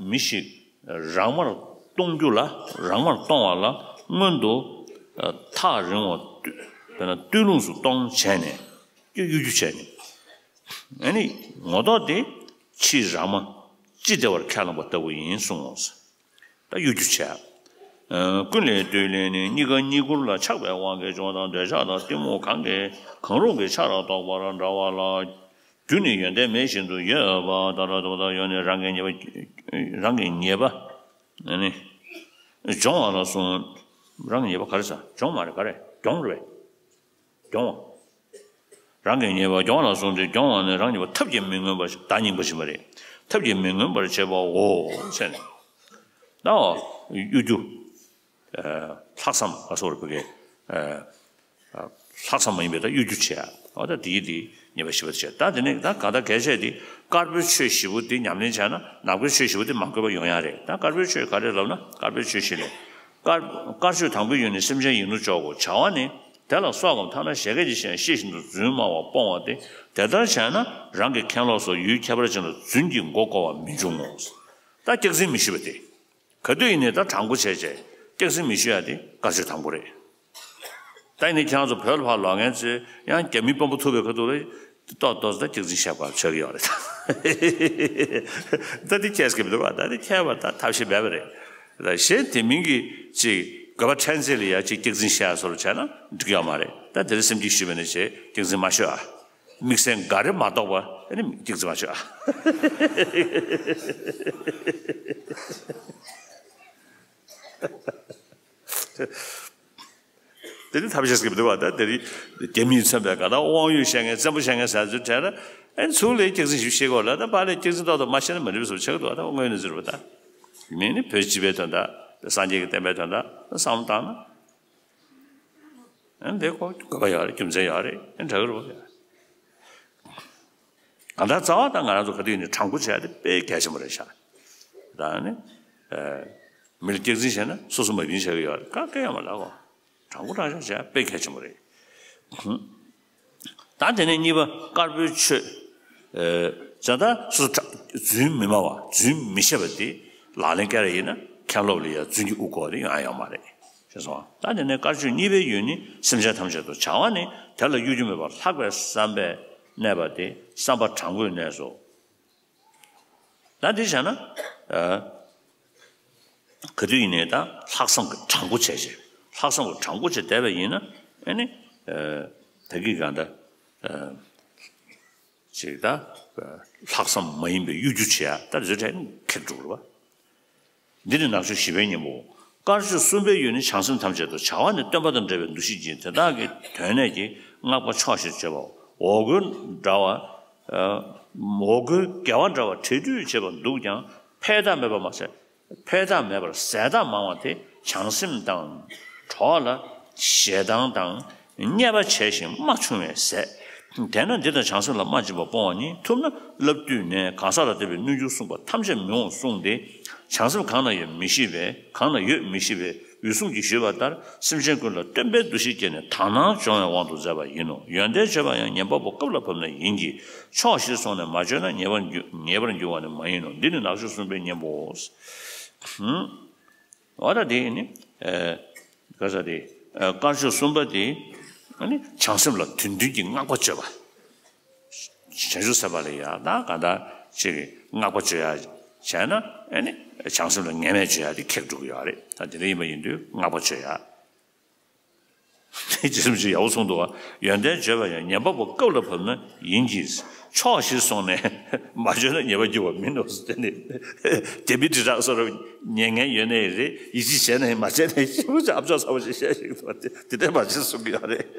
མི་ཞིག་རང་མར་གཏོང་རྒྱུ་ལ་རང་མར་གཏོང་བ་ལ་སྔོན་དུ་ཐག་རིང་བ་དཔེར་ན་སྟོད་ལུང་སུ་གཏོང་བྱས་ནས་གཡོ་སྒྱུ་བྱས་ནས། ཨ་ནི་ངོ་ཐོག་དེ་ཕྱིའི་རང་མ་ཅི་བདེ་བར་ཁས་བླངས་པ་ལྟ་བུ་ཡིན་གསུངས་འོང་། ད་གཡོ་སྒྱུ་བྱས། ཀུན་ལས་བཏུས་ལས་ནི་གཉིས་ཀ་གཉིས་བཀུར་ལ་ཆགས་པའི་དབང་གིས་བྱུང་དང་། འདོད་ཆགས་དང་གཏི་མུག་གང་གིས་གང་རུང་གི་ཆ་ར་གཏོགས་པར་འདྲ་བ་ལ། རྒྱུ་ནི་ཡོན་ཏན་མེད་བཞིན་དུ་ཡོད་པ་ལྟར་དུ་ད་ཡོད་ནི་རང་གི་ཉེས་པ་རང་གི་ཉེས་པ་ནི་སྦྱོང་བ་ལ་གསུངས། རང་གི་ཉེས་པ་ག་རེ་ཟ་སྦྱོང་མ་རེད་ག་རེ་སྦྱོང་རེད། སྦྱོང་བ། རང་གི་ཉེས་པ་སྦྱོང་བ་ལ་གསུངས་ཏེ་སྦྱོང་བ་ནི་རང་ཉེས་པ་ཐབས་ཀྱིས་མི་མངོན་པ་ཞིག་བདག་སྙིང་པོ་ཞིག་མ་རེད། ཐབས་ཀྱིས་མི་མངོན་པར་བྱེད་པའོ་ཟེར་ནས། ད་གཡོ་སྒྱུ། ལྷག་བསམ་ལ་སོགས་པའི་གི་ལྷག་བསམ་མ་ཡིན་པའི་ད་གཡོ་སྒྱུ་བྱེད་ཡ། འོ་ད་དེའི་དེ་ཉེས་པ་བཞི་པ་དེ་བྱེད། ད་དེ་ནས་ད་གང་ལྟར་གལ་ཆེ་དེ་དཀར་པོའི་ཆོས་བཞི་པོ་དེ་ཉམས་ལེན་བྱས་ན་ནག་པོའི་ཆོས་བཞི་པོ་དེ་མ་གོས་པ་ཡོང་ཡ་རེད། ད་དཀར་པོའི་ཆོས་ག་རེ་ལབ་ན་དཀར་པོའི་ཆོས་བཞི་ལས། དཀར་དཀར་ཆོས་དང་པོའི་ཡུལ་ནི་སེམས་ཅན་ཡིད་དུ་འཇོག་གོ། བྱ་བ་ནི་དེ་ལ་སྲོག་གམ་ཐ་ན་བཞད་གད་ཀྱི་ཞེན་ཤེས་བཞིན་དུ་རྫུན་སྨྲ་བ་སྤོང་བ་སྟེ། དེ་ལྟར་བྱས་ན་རང་གི་ཁེངས་ལོག་སོགས་ཡུལ་ཁྱད་པར་ཅན་ལ་རྫུན་གྱི་མགོ་བསྐོར་བ་མི་འབྱུང་ངོ་། ད་སྐྱག་རྫུན་མི་ཞུ་བ་སྟེ། ག་དུས་ཡིན་ནའི་ད་དྲང་པོ་བྱས་བྱས་སྐྱག་རྫུན་མི་ཞུ་ཡ་དེ་དཀར་ཆོས་དང་པོ་རེད། ད་ཡིན་ནའི་ཁྱེད་རང་ཚོ་བོད་ལ་ཕར་ལོག་མཁན་ཚོས་ཡང་རྒྱ་མི་དཔོན་པོ་ཐུག་པའི་ཁ་ཐུག་ལ་ཏོག་ཏོག་ཙམ་ད་སྐྱག་རྫུན་བཤད་པ་བྱེད་ཀྱི་ཡོད་རེད། ད་དེ་ཁྱད་སྐྱེ་མི་འདུག་བ། ད་དེ་ཁྱད་པར་ད་ཐབས་ཤེས་མེད་པ་རེད། ད་གཞན་དེ་མིན་གྱི་ཅིག་དགོས་པ་ཕྲན་ཚེགས་ལ་ཡ་ཅིག་སྐྱག་རྫུན་བཤད་ཡ་བཟོ་འདྲ་བྱས་ན་འགྲིག་ཡོད་མ་རེད། ད་དེ་རིང་སེམས་སྐྱིད་ཞུས་པ་ནས་བྱས་སྐྱག་རྫུན་མ་ཤོད་ཨ། དམིགས་བསལ་འགའ་རེ་མ་གཏོགས་པ་ཨ་ནི་སྐྱག་རྫུན་མ་ཤོད་ཨ། དེ་ནི་ཐབས་ཤེས་ཀྱི་མི་འདུག་བ། ད་དེ་རིང་རྒྱ་མིས་མཚོན་པའི་ག་ད་དབང་ཡོད་བཤད་མཁན་བཙན་པོ་བཤད་མཁན་ཟེར་ཚུལ་དྲན་ན་ཨ་ནི་ཚུར་ལས་སྐྱག་རྫུན་ཞིག་བཤད་དགོས་ལ། ད་ཕར་ལས་སྐྱག་རྫུན་ཏོག་ཏོག་མ་བཤད་ན་མ་འགྲིག་པ་བཟོ་ཆགས་འདུག་ད་དངོས་གནས་ཟེར་བ་ད་མིང་ནི་བོད་སྤྱི་པའི་དོན་དག་སངས་རྒྱས་ཀྱི་བསྟན་པའི་དོན་དག་བསམ་བློ་བཏང་ན། ཨ་ནི་དེ་ཁོ་དགོས་པ་ཡོད་རེད། རྒྱུ་མཚན་ཡོད་རེད། ཨ་ནི་དྲག་གི་རེད་བ། གང་ལྟར་རྩ་བ་དང་ང་རང་ཚོ་ག་དུས་ནས་དྲང་པོ་བྱས་ཏེ་དཔེ་གལ་ཆེན་པོ་རེད་ཤག་ད་ནི་མི་ལ་སྐྱག་རྫུན་བྱས་ན་སོ་སོ་མ་བིན་བྱ་གི་ཡོད་རེད། ག་གེ་ཡང་མ་ལབ་གོ། དྲང་པོ་དྲང་བཞག་བྱས་དཔེ་གལ་ཆེན་པོ་རེད། ད་དེ་ནས་གཉིས་པ་དཀར་པོའི་ཆོས། ཇ་ད་སོ་སོ་རྫུན་མི་སྨྲ་བ་རྫུན་མི་བཤད་པ་དེ་ལག་ལེན་བཀལ་རེ་ཡིན་ན་ མཁན་སློབ་ལ་ཡང་རྫུན་གྱི་དབུ་སྐོར་དེ་ཡོང་ཡ་ཡོད་མ་རེད། ཤེས་སོང་། ད་དེ་ནས་དཀར་ཆོས་གཉིས་པའི་ཡུལ་ནི་སེམས་ཅན་ཐམས་ཅད་དུ་བྱ་བ་ནི་དེ་ལ་གཡོ་སྒྱུ་མེད་པར་ལྷག་པའི་བསམ་པས་གནས་པ་སྟེ་བསམ་པ་དྲང་པོས་གནས་སོ། ད་འདི་བྱས་ན། ཨ། ག་དུས་ཡིན་ནའི་ད་ལྷག་བསམ་གྱི་དྲང་པོ་བྱས་བྱས། ལྷག་བསམ་གྱི་དྲང་པོ་བྱས་བསྡད་པ་ཡིན་ན། ཨ་ནི། ཨ། ད་གི་གང་ད། ཨ། ཅིག་ད། ལྷག་བསམ་མ་ཡིན་པའི་གཡོ་སྒྱུ་བྱེད་ཡ་ད་རེ་ཚོའི་གྲས་ཁེགས་འགྲོ་གི་རེད་བ། འདི་ནི་ནག་ཕྱོགས་བཞི་པའི་གཉེན་པོ། དཀར་ཆོས་གསུམ་པའི་ཡུལ་ནི་བྱང་སེམས་ཐམས་ཅད་དུ་བྱ་བ་ནི་སྟོན་པ་དང་འབྲེལ་བའི་འདུ་ཤེས་ཀྱིས་དེ་དག་གི་དོན་གནད་ཀྱི་བསྔགས་པ་ཆོག་ཤེས་བྱེད་པའོ། འོ་སྐོལ་འདྲ་བ། ཨ། འོ་སྐོལ་དགེ་བ་འདྲ་བ་བྲལ་སྡུད་བྱེད་པར་འདུག་ཀྱང་ཕན་གདགས་མེད་པ་མ་ཟད། ཕན་གདགས་མེད་པར་ཟད་གདགས་མང་བ་དེ་བྱང་སེམས་དང་། གྲོགས་ལ་ཞེ་སྡང་དང་། བརྙས་པ་བྱས་ཤིང་རྨ་ཆུང་བས་ཟད། དེས་ན་འདི་དང་བྱང་སེམས་ལ་རྨ་འབྱིན་པ་སྤོང་བ་ནི་ཐུབ་ན་བསླབ་བཏུས་ནས་གང་ཟག་ལ་བསྟན་པའི་སྣོད་བཅུད་གསུངས་པ་ཐམས་ཅད་མི་འོང་གསུངས་ཏེ། བྱང་སེམས་གང་ན་ཡོད་མི་ཤེས་པས། གང་ན་ཡོད་མི་ཤེས་པས་འོད་སྲུང་གིས་ཞུས་པ་ལྟར་སེམས་ཅན་ཀུན་ལ་སྟོན་པའི་འདུ་ཤེས་སྐྱེས་ནས་དག་སྣང་སྦྱོང་བའི་དབང་དུ་མཛད་པ་ཡིན་ནོ། ཡོན་ཏན་བརྗོད་པ་ཡང་ཉན་པ་པོ་སྐབས་ལ་བབ་ན་ཡིན་གྱི། ཕྱོགས་བཞིར་སོང་ནས་མ་བརྗོད་ན་ཉེས་པར་འགྱུར་ཉེས་པར་འགྱུར་བ་ནི་མ་ཡིན་ནོ། འདི་ནི་ནག་ཕྱོགས་གསུམ་པའི་གཉེན་པོའོ། འོ་ད་དེ་ནི། ཨ། ག་ས་དེ། ཨ། དཀར་ཕྱོགས་གསུམ་པ་དེ། ཨ་ནི་བྱང་སེམས་ལ་དོན་མཐུན་གྱི་བསྔགས་པ་བརྗོད་པ། བྱང་ཆུབ་སེམས་དཔའ་ལ་ཡང་ད་གང་ལྟར་ཅིག་བསྔགས་པ་བརྗོད་ཡ་བྱས་ན། ཨ་ནི་བྱང་སེམས་ལ་ངན་སྨྲས་བརྗོད་ཡ་དེ་ཁེགས་འགྲོ་གི་ཡོད་རེད། ད་དེ་འདྲ་ཡིན་པ་ཡིན་དུས་བསྔགས་པ་བརྗོད་ཡ། རྗེ་བཙུན་མཆོག་ཡག་པོ་གསུངས་འདུག་བ། ཡོན་ཏན་བརྗོད་པ་ཡང་ཉན་པ་པོ་སྐབས་ལ་བབ་ན་ཡིན་གྱི། ཕྱོགས་བཞིར་སོང་ནས་མ་བརྗོད་ན་ཉེས་པར་འགྱུར་བ་མིན་ནོ་ཟེར་ནས། དེ་མི་དྲི་བྲག་སོ་ར་ཉན་མཁན་ཡོད་ནའི་རེད། ཡིད་ཆེས་བྱས་ནའི་མ་བྱས་ནའི་ཤི་བོ་ཅག་ཨབ་ཅོག་ཚ་བོ་ཞིག་བཤད་ཞིག་འདུག་བ། དེ་དེ་འདྲ་མ་བྱེད་གསུང་གི་ཡོད་རེད།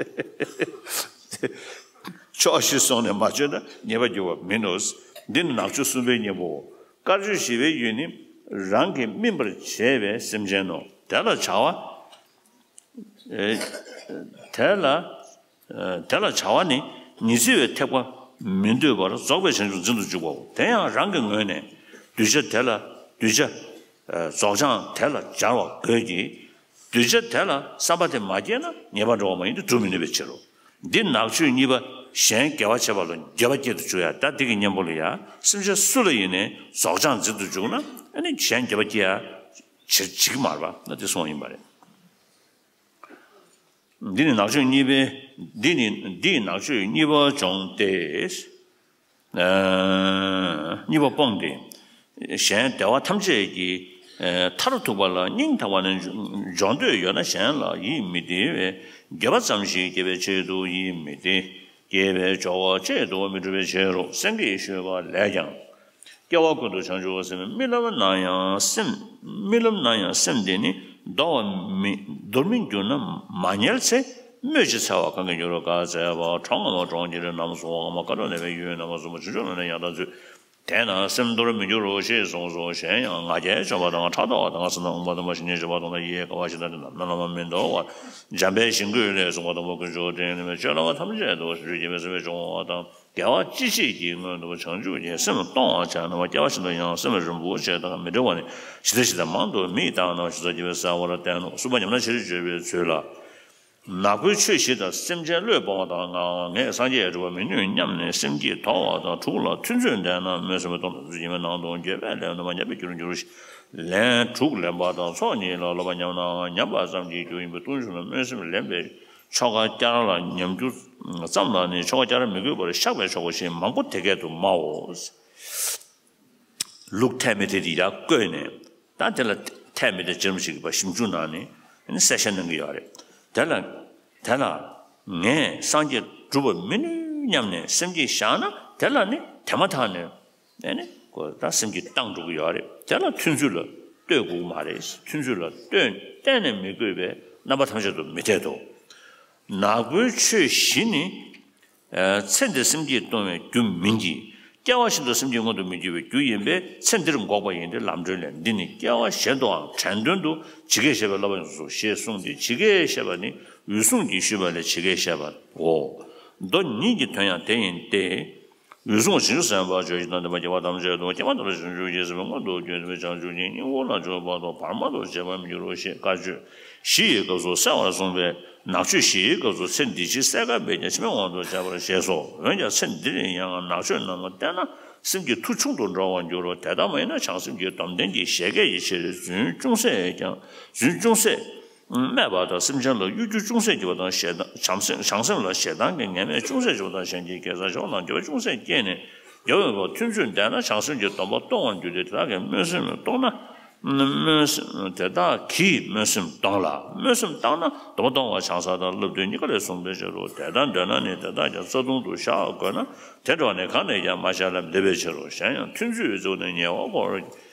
ཕྱོགས་བཞིར་སོང་ནས་མ་བརྗོད་ན་ཉེས་པར་འགྱུར་བ་མིན་ནོ། འདི་ནི་ནག་ཕྱོགས་གསུམ་པའི་གཉེན་པོའོ། དཀར་ཕྱོགས་བཞི་པའི་ཡུལ་ནི་རང་གིས་སྨིན་པར་བྱེད་པའི་སེམས་ཅན་ནོ། དེ་ལ་བྱ་བ། ཨེ། དེ་ལ། ཨེ། དེ་ལ་བྱ་བ་ནི་ཉི་ཚེ་བའི་ཐེག་པ་མི་འདོད་པར་རྫོགས་པའི་བྱང་ཆུབ་འཛིན་དུ་འཇུག་པའོ། དེ་ཡང་རང་གི་ངོས་ནས་གདུལ་བྱ་དེ་ལ་གདུལ་བྱ། ཨེ། རྫོགས་བྱང་དེ་ལ་སྦྱར་བ་དགོས་ཀྱི། གདུལ་བྱ་དེ་ལ་བསམ་པ་དེ་མ་སྐྱེས་ན་ཉེས་པ་འགྲོ་བ་མ་ཡིན་ཏེ་སྒྲུབ་མི་ནུས་པའི་ཕྱིར་རོ། འདི་ནག་ཕྱོགས་གཉིས་པ་གཞན་དགེ་བ་བྱེད་པ་ལ་འགྱོད་པ་སྐྱེད་དུ་འཇུག་ཡ། ད་འདི་གི་གཉེན་པོ་ལ་ཡ་སེམས་ཅན་སུ་ལ་ཡིན་ནའི་རྫོགས་བྱང་འཛིན་དུ་འཇུག་ན་ཨ་ནི་གཞན་འགྱོད་པ་སྐྱེ་ཡ་བྱེད་བྱེད་ཀྱི་མ་རེད་པ། ད་འདི་གསུངས་པ་ཡིན་པ་རེད། འདི་ནི་ནག་ཕྱོགས་གཉིས་པའི། འདི་ནི་འདིས་ནག་ཕྱོགས་གཉིས་པ་སྦྱོང་སྟེ། ཨ། གཉིས་པ་སྤོང་སྟེ། གཞན་བདེ་བ་ཐམས་ཅད་ཀྱི། ཨ། མཐར་ཐུག་པ་ལ་སྙིང་ཐག་པ་ནས་འཇོག་འདོད་ཡོད་ན་གཞན་ལ་ཡིད་མི་བདེ་བས་འགྱོད་པ་ཙམ་ཞིག་སྐྱེ་བའི་ཆེད་དུ་ཡིད་མི་བདེ། སྐྱེ་བའི་སྦྱོར་བ་གཅིག་ཏུ་མི་འགྲུབ་པའི་ཕྱིར་རོ། སེང་གེས་ཞུས་པ་ལས་ཀྱང་། སྐྱེ་བ་ཀུན་ཏུ་བྱང་ཆུབ་སེམས་རྨི་ལམ་ན་ཡང་སེམས། རྨི་ལམ་ན་ཡང་སེམས་འདི་ནི་འདོར་བ་མི་འདོར་མི་འགྱུར་ན་མ་ཉལ་ཚེ། སྨོས་ཅི་འཚལ་བ་གང་གིས་འགྱུར་རོ་བཀའ་སྩལ་པ། གྲོགས་ངན་པ་གྲོགས་ཀྱི་རྣམ་གསུམ་པ། དཀའ་ཐུབ་ནད་པའི་ཡུལ་རྣམ་པ་གསུམ་པ། ཆུང་ཆུང་ལ་ནི་ཡང་དག་ཚུལ། དེས་ན་སེམས་འདོར་མི་འགྱུར་རོ་ཞེས་གསུངས་སོ། གཞན་ཡང་ང་རྒྱལ་ཆགས་པ་དང་ཕྲག་དོག་དང་སེམས་ནང་འོང་བ་དང་བ་ཞི་གནས་ཆགས་པ་དང་ཡིད་དགའ་བ་ཞེ་སྡང་དེ་རྣམས་ནི་བླ་མ་མི་འདོར་བར་འཇམ་དཔལ་ཞིང་ཀུན་ལས་གསུངས་པ་དང་པོ་ཀུན་སྤྱོད་དེ་ནི་མི་སྤྱོད་ལ་བ་ཐམས་ཅད་དུ་ཞེས་བགྱི་བའི་སེམས་པས་སྦྱོང་བ་དང་། དགེ་བ་ཅི་མཆིས་ཀྱི་སྔོན་དུ་བྱང་ཆུབ་ཀྱི་སེམས་གཏོང་བར་བྱ་ན་བ། སྐྱེ་བ་ཤིན་ཏུ་ཡང་སེམས་རིང་པོ་ཆེ་དང་མི་འབྲལ་བ་ནི་ཇི་ལྟ་ཇི་ལྟར་མང་དུ་མི་བཏང་ན་བ་ཞེས་སོགས་བགྱི་བས་གསལ་བར་བསྟན་ནོ། གསུམ་པ་ཉམས་ན་ཕྱིར་བཅོས་པའི་ཚུལ་ལ། ནག་པོའི་ཆོས་བཞི་དང་སེམས་ཅན་བློས་སྤོང་བ་དང་། ང་ངས་སངས་རྒྱས་སྒྲུབ་པ་མི་ནུས་སྙམ་ནས་སེམས་བསྐྱེད་དོར་བ་དང་། དྲུག་ལ་ཐུན་ཚོད་འདས་ན་སྨོན་སེམས་སྟོང་ལ་ཚུལ་གྱིས་མེད་ནང་དུ་འགྱོད་པས་ལན་དུ་མ་ཉམས་པའི་རྒྱུར་འགྱུར་ཞིང་། ལན་དྲུག་ལེན་པ་དང་ཚོགས་གཉིས་ལ་སློབ་པ་ཉམས་ནའང་ཉམས་པ་ཙམ་གྱི་རྒྱུ་ཡིན་པས་ལྟུང་བྱུང་ན་སྨོན་སེམས་ལེན་པའི་ཆོ་ག་བསྐྱར་ལ་ཉམས་རྒྱུ་ཙམ་ལ་ནི་ཆོ་ག་བསྐྱར་མི་དགོས་པར་བཤགས་པས་ཆོག་པ་བཞིན་མང་པོ་དེ་སྐད་དུ་སྨྲའོ། ལུགས་འཐད་མི་འཐད་དེ་ཡར་བཀོད་ནས་ད་དེ་ལ་འཐད་མི་འཐད་ཅི་རིམ་ཞིག་གི་བ་ཞིབ་འཇུག་གནང་ནས་གསལ་བཤད་གནང་གི་ཡོད་རེད། དེ་ལ་དེ་ལ་ངས་སངས་རྒྱས་སྒྲུབ་པ་མི་ནུས་སྙམ་ནས་སེམས་བསྐྱེད་བཞག་ན་དེ་ལ་ནི་དེ་མ་ཐག་ནས། ཨེ་ནི་ཁོ་ད་སེམས་ཀྱི་བཏང་འགྲོ་གི་ཡོད་རེད། དེ་ལ་ཐུན་ཚོད་ལ་ལྟོས་དགོས་མ་རེད། ཐུན་ཚོད་ལ་ལྟོས་གཏན་ནས་མི་དགོས་པས་རྣམ་པ་ཐམས་ཅད་དུ་མི་འཐད་དོ། ནག་པོའི་ཆོས་བཞི་ནི། ཨ། ཚེ་འདིར་སེམས་བསྐྱེད་གཏོང་བའི་རྒྱུ་མིན་གྱི། སྐྱེ་བ་ཤིན་ཏུ་སེམས་བསྐྱེད་མངོན་དུ་མི་འགྱུར་བའི་རྒྱུ་ཡིན་པས་ཚེ་འདིར་འགོག་པ་ཡིན་ཏེ་ལམ་སྒྲོན་ལས། འདི་ནི་སྐྱེ་བ་གཞན་དུའང་དྲན་དོན་དུ་ཇི་སྐད་བཤད་པའི་བསླབ་པ་ཡོངས་སུ་རྫོགས་སོ་ཞེས་གསུངས་ཏེ། ཇི་སྐད་བཤད་པ་ནི་འོད་སྲུང་གིས་ཞུས་པ་ལས་ཇི་སྐད་བཤད་པའོ། མདོ་ཉིད་ཀྱི་དོན་ཡང་དེ་ཡིན་ཏེ། འོད་སྲུང་བྱང་ཆུབ་སེམས་དཔའ་ཆོས་ཀྱི་དོན་བསྟན་པ་སྐྱེ་བ་ཐམས་ཅད་དུ་སྐྱེ་བ་དང་བྱང་ཆུབ་ཀྱི་སེམས་མངོན་དུ་གྱུར་པའི་བྱང་ཆུབ་ཀྱི་སྙིང་པོ་ལ་འཇུག་པ་དང་བར་མ་དུ་བྱེད་པར་མི་འགྱུར་རོ་ཞེས་དཀར་ཆོས་བཞི་ཡི་སྐབས་སུ་གསལ་བར་གསུངས་པས། ནག་ཆོས་བཞི་ཡི་སྐབས་སུ་ཚེ་འདི་ཕྱི་གསལ་དགག་འབད་ཀྱང་ཕྱི་མའི་དབང་དུ་བྱས་པར་ཞེས་སོ། འོན་ཀྱང་ཚེ་འདིར་ཡང་ནག་ཆོས་རྣམས་ལ་བརྟེན་ན་ སེམས་ཀྱི་མཐུ་ཆུང་དུ་འགྲོ་བར་འགྱུར་རོ། དེ་ལྟ་མ་ཡིན་ན་བྱང་སེམས་ཀྱི་སྡོམ་ལྡན་གྱི་བཞད་གད་ཀྱི་ཕྱིར་རྫུན་ཅུང་ཟད་ཀྱང་རྫུན་ཅུང་ཟད་སྨྲས་པ་དང་སེམས་ཅན་ལ་གཡོ་སྒྱུ་ཅུང་ཟད་བགྱིས་པ་དང་ཞེ་སྡང་བྱང་སེམས་བྱང་སེམས་ལ་ཞེ་སྡང་གི་ངན་སྨྲས་ཅུང་ཟད་བགྱིས་པ་དང་གཞན་གྱི་དགེ་རྩ་ཕྱོགས་ལ་འགྱུར་བ་ཅུང་ཟད་སྐྱེས་ནས་རྒྱལ་བ་ཐུན་ཚོད་འདས་ན་བྱང་སེམས་ཀྱི་སྡོམ་པ་གཏོང་བར་འགྱུར་ཏེ་དེ་དག་གི་སྨོན་སེམས་གཏོང་ན། སྨོན་སེམས་དེ་དག་གིས་སྨོན་སེམས་གཏོང་ལ། སྨོན་སེམས་བཏང་ན་སྡོམ་པ་གཏོང་བ་བྱང་ས་དང་བསླབ་བཏུས་གཉིས་ཀ་ལས་གསུངས་པའི་ཕྱིར་རོ། དེ་ལྟར་འདོད་ན་ནི་དེ་དག་ཀྱང་རྩ་ལྟུང་དུ་བཞག་དགོས་ན། དེ་འགྲོགས་ནས་གང་ནས་ཀྱང་མ་བྱས་ལ་འདི་པའི་ཕྱིར་རོ། གཞན་ཡང་ཐུན་ཚོད་ཀྱི་ཚུལ་ནི་ཉེ་བར་བསྐོར་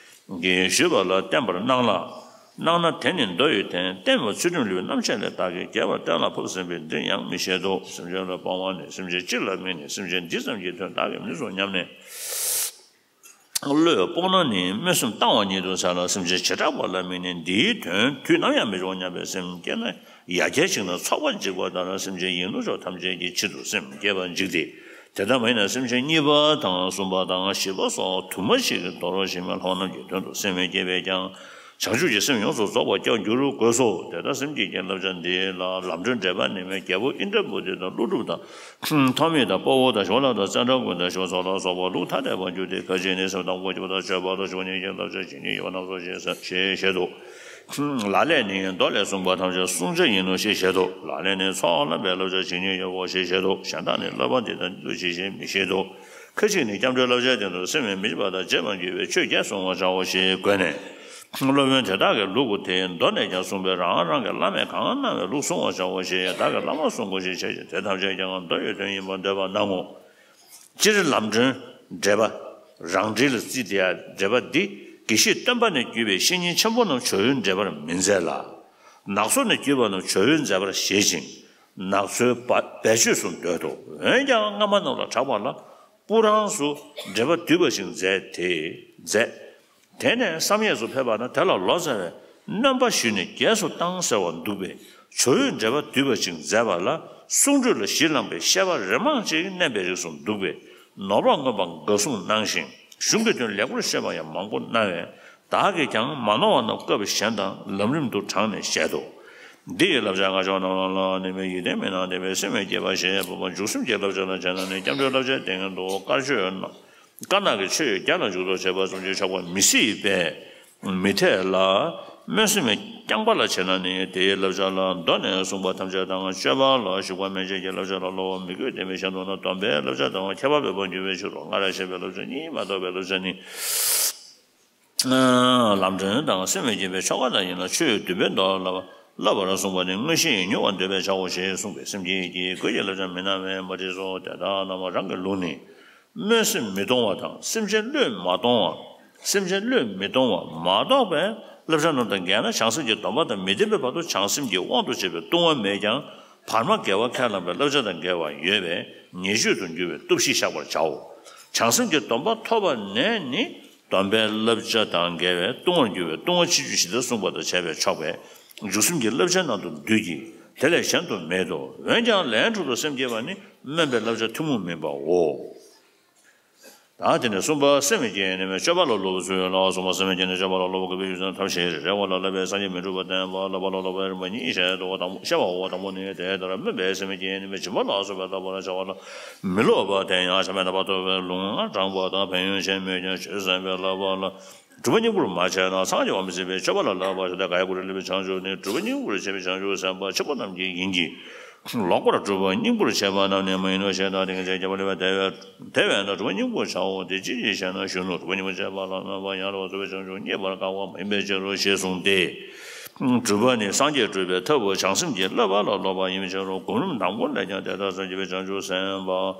གྱིས་ཞུས་པ་ལ་བརྟེན་པར་སྣང་ལ། སྣང་ན་དེ་ནི་མདོ་ཡི་དོན་བསྟན་པ་ཚུལ་ཁྲིམས་ལུས་རྣམ་འབྱེད་ལས་བདག་གིས་རྒྱས་པར་གཏན་ལ་ཕབ་ཟིན་པས་འདིར་ཡང་མི་བཤད་དོ། སེམས་ཅན་ལ་སྤོང་བ་ནི་སེམས་ཅན་སྤྱི་ལ་དམིགས་ནས་སེམས་ཅན་འདི་ཙམ་གྱི་དོན་བདག་གིས་མི་བཟུང་སྙམ་ནས། བློས་སྤོང་ན་ནི་སྨོན་སེམས་བཏང་བ་ཉིད་དུ་ཟད་ལ། སེམས་ཅན་བྱེ་བྲག་པ་ལ་དམིགས་ནས་འདིའི་དོན་དུས་ནམ་ཡང་མི་འཇོག་སྙམ་པའི་སེམས་བསྐྱེད་ན་ཡར་རྒྱས་ཕྱིན་ན་ཚོགས་པ་འཇིག་པ་ལྟར་སེམས་ཅན་ཡིད་ནོར་ཕྱོགས་ཐམས་ཅད་ཀྱི་ཆེད་དུ་སེམས་བསྐྱེད་པ་འཇིག་སྟེ། དེ་ལྟ་མ་ཡིན་ན་སེམས་ཅན་གཉིས་པ་དང་གསུམ་པ་དང་བཞི་པ་སོགས་དུ་མ་ཞིག་གིས་དོར་བ་ཞིག་མིན་ལྷག་མ་རྣམས་ཀྱི་དོན་དུ་སེམས་བསྐྱེད་པས་ཀྱང་བྱང་ཆུབ་ཀྱི་སེམས་ཡོངས་སུ་རྫོགས་པར་ཀྱང་འགྱུར་དགོས་སོ། དེ་ལྟར་སེམས་བསྐྱེད་ཀྱི་བསླབ་བྱ་འདི་ལ་ལམ་སྒྲོན་འགྲེལ་པ་ནི་མའི་རྒྱལ་པོ་ཨིནྡྲ་བྷུ་ཏི་དང་ཀླུ་སྒྲུབ་དང་། ཐོགས་མེད་དང་དཔའ་བོ་དང་ཞོ་ལ་དང་ཙནྡྲ་ཀུན་དང་ཞོ་སོགས་ལ་སོགས་པ་ལུགས་ཐ་དད་པར་འགྱུར་ཏེ། ཁ་ཅིག་ནི་སེམས་དང་པོ་སྐྱེས་པ་དང་སྤྱོད་པ་དང་ཞུགས་གཉིས་ཀྱི་བསླབ་བྱ་ཇི་སྙེད་ཡོད་པ་རྣམས་སོ་ཞེས་ཞེས་བཤད་དོ། ལ་ལས་ནི་མདོ་ལས་གསུངས་པ་ཐམས་ཅད་བསྲུང་བྱ་ཡིན་ནོ་ཞེས་བཤད་དོ། ལ་ལས་ནི་ཚོགས་བསླབ་པའི་བསླབ་བྱ་ཇི་སྙེད་ཡོད་པ་ཞེས་བཤད་དོ། གཞན་དག་ནི་བསླབ་པ་འདི་ལྟར་འདུ་ཞེས་མི་བཤད་དོ། ཁ་ཅིག་ནི་སྐྱབས་འགྲོའི་བསླབ་བྱའི་སྟེང་དུ་སེམས་མི་བྱེད་པ་དང་བྱེད་པར་འགྱུར་བའི་ཆོས་བརྒྱད་བསྲུང་བར་བྱའོ་ཞེས་བཀོད་ནས། སློབ་དཔོན་དེ་དག་གི་ལུགས་དེ་མདོ་ནས་ཀྱང་གསུངས་པས་རང་རང་གི་བླ་མས་གང་གནང་བའི་ལུགས་བསྲུང་བར་བྱའོ་ཞེས་བདག་གི་བླ་མ་བསྲུང་དགོས་ཞེས་བྱ་ཞིང་དེ་ཐམས་ཅད་ཀྱང་མདོ་ཡི་དོན་ཡིན་པར་འདོད་པར་སྣང་ངོ་། སྤྱིར་ལམ་སྒྲོན་འགྲེལ་པ། རང་འགྲེལ་ལ་བརྩིས་ཏེ་འགྲེལ་པ་འདི་དགེ་བཤེས་སྟོན་པ་ནས་བརྒྱུད་པའི་བཤེས་གཉེན་ཆེན་པོ་རྣམས་བྱ་བའི་འགྲེལ་པར་མི་མཛད་ལ། ནག་ཚོ་ནས་བརྒྱུད་པ་རྣམས་བྱ་བའི་མཛད་པར་བཞེད་ཅིང་ནག་ཚོའི་བ་བེད་སྤྱོད་སུ་འདོད་དོ། འོན་ཀྱང་སྔ་མ་རྣམས་ལ་གྲགས་པ་ལ། སྤུ་རངས་སུ་འགྲེལ་པ་བསྡུས་པ་ཞིག་མཛད་དེ་མཛད། དེ་ནས་བསམ་ཡས་སུ་ཕེབས་པ་ན་དེ་ལ་ལོ་ཙཱ་བས་སྣོན་པ་ཞུས་ནས་རྒྱས་སུ་བཏང་ཟེར་བ་འདུག་པས། ཇོ་བོས་འགྲེལ་པ་བསྡུས་པ་ཅིག་མཛད་པ་ལ་གསུང་སྒྲོས་ལ་གཞི་བླངས་པའི་བཤད་པ་རེ་མང་ཅིག་བསྣན་པའི་རིགས་སུ་འདུག་པས། ནོར་བ་མངོན་པར་དགའ་གསུང་གནང་ཞིང་གཞུང་གི་དོན་ལེགས་པར་བཤད་པ་ཡང་མང་པོ་གནང་བས། བདག་གིས་ཀྱང་མ་ནོར་བ་རྣམས་སྐབས་གཞན་དང་ལམ་རིམ་དུ་དྲངས་ནས་བཤད་དོ། འདི་ཡི་བསླབ་བྱ་སྔགས་ཕྱོགས་རྣམས་ལ་ནི་མི་ཡི་དམ་མི་སྣང་བརྟན་པའི་སེམས་བསྐྱེད་པ་ཞེས་འབོད་པ་འཇུག་སེམས་ཀྱི་བསླབ་བྱ་ལ་བྱས་ན་ནི་སྐྱབས་འགྲོའི་བསླབ་བྱའི་སྟེང་དུ་དཀར་ཆོས་དཀར་ནག་གི་ཆོས་རྒྱ་ལ་འཇུག་ལྡོག་བྱེད་པ་ཙམ་གྱིས་ཆོག་པ་མི་སྲིད་པས་མི་འཐད་ལ། སྨོན་སེམས་རྐྱང་པ་ལ་བྱས་ན་ནི་དེའི་བསླབ་བྱ་ལ་མདོ་ནས་གསུངས་པ་ཐམས་ཅད་དང་སྤྱོད་པ་ལ་ཞུགས་པ་མན་ཆད་ཀྱི་བསླབ་བྱ་ལ་སློབ་པ་མི་དགོས་བསྟན་པའི་གཞན་དུ་ན་སྡོམ་པའི་བསླབ་བྱ་དང་ཁྱད་པར་འབེབས་པར་འགྱུར་བའི་ཕྱིར་རོ། སྔར་བཤད་པའི་བསླབ་བྱ་གཉིས་མ་གཏོགས་པའི་བསླབ་བྱ་ནི། ལམ་སྒྲོན་དང་སེམས་བསྐྱེད་པའི་ཆོ་ག་དག་ཡིན་ལ་ཆོས་བསྡུས་པའི་མདོ་ལ་བསླབ་པར་གསུངས་པ་ནི་དངོས་གཞི་ཡིས་མྱུར་བར་འདོད་པས་བྱའོ་ཞེས་གསུངས་པས་སེམས་བསྐྱེད་ཀྱི་སྒོ་ཡི་བསླབ་བྱ་མི་སྣང་བས་མ་བྲིས་སོ། དེ་དག་རྣམས་རང་གི་ལུགས་ནི། སྨོན་སེམས་མི་གཏོང་བ་དང་སེམས་ཅན་བློས་མ་གཏོང་བ། སེམས་ཅན་བློས་མི་གཏོང་བ་མ་གཏོགས་པའི་བསླབ་བྱ་རྣམས་དང་འགལ་ན་བྱང་སེམས་ཀྱི་སྡོམ་པ་དང་མི་ལྡན་པའི་བར་དུ་བྱང་སེམས་ཀྱི་དབང་དུ་བྱས་པའི་ལྟུང་བ་མེད་ཀྱང་བར་མ་དགེ་བ་ཁས་བླངས་པའི་བསླབ་བྱ་དང་འགལ་བ་ཡོད་པས་ཉེས་སྤྱོད་དུ་འགྱུར་བའི་སྟོབས་བཞི་བཤགས་པར་བྱའོ། བྱང་སེམས་ཀྱི་སྡོམ་པ་ཐོབ་པ་ནས་ནི། སྡོམ་པའི་བསླབ་བྱ་དང་འགལ་བའི་ལྟུང་བར་འགྱུར་བའི་ལྟུང་བ་ཕྱི་འགྱུར་ཇི་ལྟར་གསུངས་པ་དང་བྱས་པས་ཆོག་པས། འཇུག་སེམས་ཀྱི་བསླབ་བྱ་རྣམས་དང་འདུས་ཀྱི། དེ་ལས་གཞན་དུ་མེད་དོ། འོན་ཀྱང་ལན་དྲུག་ཏུ་སེམས་བསྐྱེད་པ་ནི་སྨོན་པའི་བསླབ་བྱ་ཐུན་མོང་མིན་པའོ། ད་དེ་ནས་གསུམ་པ་སེམས་བསྐྱེད་ནི་སྤྱོད་པ་ལ་སློབ་པའི་ཚུལ་ལ་གསུམ་པ་སེམས་བསྐྱེད་ནི་སྤྱོད་པ་ལ་སློབ་པ་དགོས་པའི་རྒྱུ་མཚན་ཐབས་ཤེས་རེ་རེ་བ་ལ་བསླབ་པའི་སངས་རྒྱས་མི་འཁྲུགས་པ་བསྟན་པ་བསླབ་པ་ལ་སློབ་པའི་རིམ་པ་གཉིས་བཤད་དོ། དང་པོ་བཤད་པའོ། དང་པོ་ནི་དེ་ལྟར་སྨོན་པའི་སེམས་བསྐྱེད་ནི་སྦྱིན་པ་ལ་སོགས་པའི་བསླབ་པ་ལ་བྱ་བ་ལ་མི་སློབ་པ་དེ་ཡང་བྱམས་པའི་རྣམ་པར་རྟོག་པའི་ལུང་ལ་དྲངས་པ་དང་ཕན་ཡོན་ཆེན་མོད་ཀྱང་ཆོས་ཟབ་པའི་བསླབ་པ་ལ། སྒྲུབ་པ་སྙིང་པོར་མ་བྱས་ན་སངས་རྒྱས་པ་མི་སྲིད་པས་སྤྱོད་པ་ལ་བསླབ་པ་ཞེས་ཏེ་ག་ཡ་གུ་རུ་ལེགས་པའི་བྱང་ཆུབ་ནི་སྒྲུབ་པ་སྙིང་པོར་བྱས་པའི་བྱང་ཆུབ་སེམས་དཔའ་ཆེན་པོ་རྣམས་ཀྱི་ཡིན་གྱི། ལོག་པར་སྒྲུབ་པ་སྙིང་པོར་བྱས་པ་རྣམས་ནི་མ་ཡིན་ནོ་ཞེས་དང་དེ་ཀུན་བྱེད་ཀྱི་རྒྱལ་པོ་ལེགས་པའི་དེ་བས་དེ་བས་ན་སྒྲུབ་པ་སྙིང་པོར་བྱའོ། དེ་ཅི་ཞིག་ཞེ་ན་གཞོན་ནུ་སྒྲུབ་པ་སྙིང་པོར་བྱས་པ་ལ་སྨོན་པ་ཡང་དག་པར་རྫོགས་པའི་བྱང་ཆུབ་རྙེད་པར་དཀའ་བ་མ་ཡིན་པའི་ཕྱིར་རོ་ཞེས་གསུངས་ཏེ། སྒྲུབ་པ་ནི་སངས་རྒྱས་སྒྲུབ་པའི་ཐབས་བྱང་སེམས་ཀྱི་བསླབ་པ་ལ་སློབ་པ་ཡིན་པའི་ཕྱིར་རོ། སྒོམ་རིམ་དང་པོ་ལས་ཀྱང་དེ་ལྟར་སངས་རྒྱས་པའི་བྱང་ཆུབ་སེམས་དཔའ།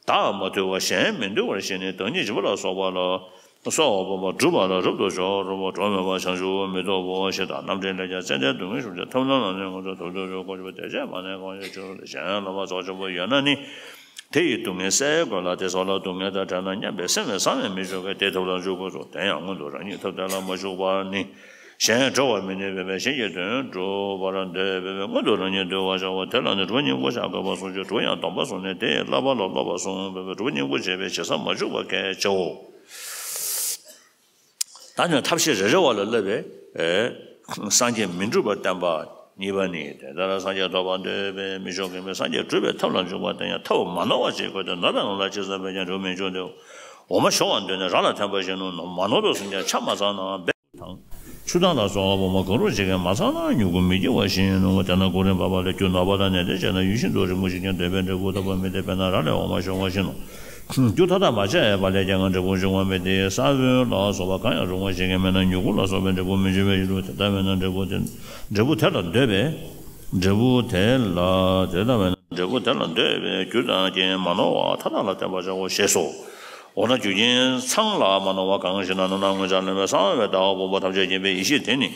བདག་མ་དུལ་བ་གཞན་མི་འདུལ་བར་ཞེས་ནས་བདག་ཉིད་སྦྱིན་པ་ལ་སོགས་པ་ལ་སོགས་པ་སྒྲུབ་པ་ལ་རབ་ཏུ་སྦྱོར་རོ། གྲོགས་མེད་པར་བྱང་ཆུབ་མི་ཐོབ་བོ་ཞེས་དང་རྣམ་འགྲེལ་ལས་ཀྱང་ཙན་དན་སྡུག་བསྔལ་ཤུགས་ཆེ་ཐོབ་ན་ལམ་སྣ་ལྔ་དུ་ཐོབ་ཏུ་འཇུག་གོ་ཆོད་པ་དེ་བྱས་མ་ནས་གང་ཞིག་ཆོས་ལ་གཞན་ལ་མ་ཚོགས་ཆོག་པོ་ཡོད་ན་ནི་དེ་ཡི་སྡུག་བསྔལ་སེལ་དགོས་ལ་དེ་སོགས་ལ་སྡུག་བསྔལ་དང་བྲལ་ན་སྙམ་པའི་སེམས་ལ་བསམ་ཡང་མི་ཆོག་གི་དེ་ཐབས་ལ་འཇུག་དགོས་སོ། དེ་ཡང་སྔོན་དུ་རང་ཉིད་ཐབས་དེ་ལ་མ་ཞུགས་པར་ནི། གཞན་གྲོལ་བར་མི་ནུས་པས་གཞན་གྱི་དོན་སྒྲུབ་པར་འདོད་པས་སྔོན་དུ་རང་ཉིད་འདུལ་བར་བྱའོ། དེ་ལ་ནི་སྒྲུབ་པ་སྙིང་པོ་བྱ་དགོས་པར་གསུངས་ཀྱི། སྒྲུབ་པ་ཡང་སྡོམ་པར་བཟུང་ནས་དེ་ཡི་བསླབ་པ་ལ་སློབ་པར་གསུངས་པས་སྒྲུབ་པ་སྙིང་པོ་བྱས་པས་བྱེད་ས་མ་འཇུག་པ་གལ་ཆེའོ། ད་ནི་ཐབས་ཤེས་རེ་རེ་བ་ལ་བསླབ་པའི་སངས་རྒྱས་མི་འཁྲུགས་པ་བསྟན་པ་གཉིས་པ་ནི། དེ་ལྟར་སངས་རྒྱས་ཐོབ་པར་འདོད་པས་མི་ཆོག་གི་མི་སངས་རྒྱས་སྒྲུབ་པའི་ཐབས་ལ་འཇུག་པ་དེ་ཡང་ཐབས་མ་ནོར་བ་ཅིག་དགོས་ཏེ་ནོར་བའི་ལམ་ལ་ཅི་བསམ་པས་ཀྱང་འགྲུབ་མི་འགྱུར་ཏེ། འོ་མ་ཤོར་བར་འདོད་ནས་ར་ལ་འཐེན་པ་བཞིན་ནོ། མ་ནོར་བའི་སུམ་ཆ་ཆ་མ་ཚང་ན་འབད་དང་། ཆུ་དང་ལ་སོགས་པ་འོ་མ་གང་རུང་ཞིག་གིས་མ་ཚང་ན་མྱུ་གུ་མི་སྐྱེ་བ་བཞིན་ནོ། དེས་ན་གོ་རིམ་པ་པ་ལས་རྒྱུ་ནོར་བ་དང་ནན་ཏན་བྱས་ན་ཡུལ་ཤིན་ཏུ་རིང་པོ་ཞིག་ཀྱང་འདོད་པའི་འབྲས་བུ་ཐོབ་པ་མི་འཐད་པས་ན་ར་ལས་འོ་མ་ཤོར་བ་བཞིན་ནོ། རྒྱུ་མཐའ་དག་མ་ཆགས་པ་ལས་ཀྱང་འབྲས་བུ་འབྱུང་བ་མི་འཐད། ས་བོན་ལ་སོགས་པ་གང་ཡང་རུང་བ་ཞིག་གིས་མེད་ན་མྱུ་གུ་ལ་སོགས་པའི་འབྲས་བུ་མི་འབྱུང་བའི་ཕྱིར་རོ། དེ་ལྟ་བས་ན་འབྲས་བུ་དེ་འབྲས་བུ་དེ་ལ་འདོད་པས། འབྲས་བུ་དེ་ལ་དེ་ལྟ་བས་ན་འབྲས་བུ་དེ་ལ་འདོད་པའི་རྒྱུ་དང་རྐྱེན་མ་ནོར་བ་མཐའ་དག་ལ་བརྟེན་པར་བྱའོ་ཞེས་སོ། འོ་ན་རྒྱུ་རྐྱེན་ཚང་ལ་མ་ནོར་བ་གང་ཞེ་ན། རྣམ་སྣང་མངོན་པར་ལོན་པའི་གསང་བའི་ཟླ་བ་དཔུང་པ་ཐམས་ཅད་མཁྱེན་པའི་ཡེ་ཤེས་དེ་ནི།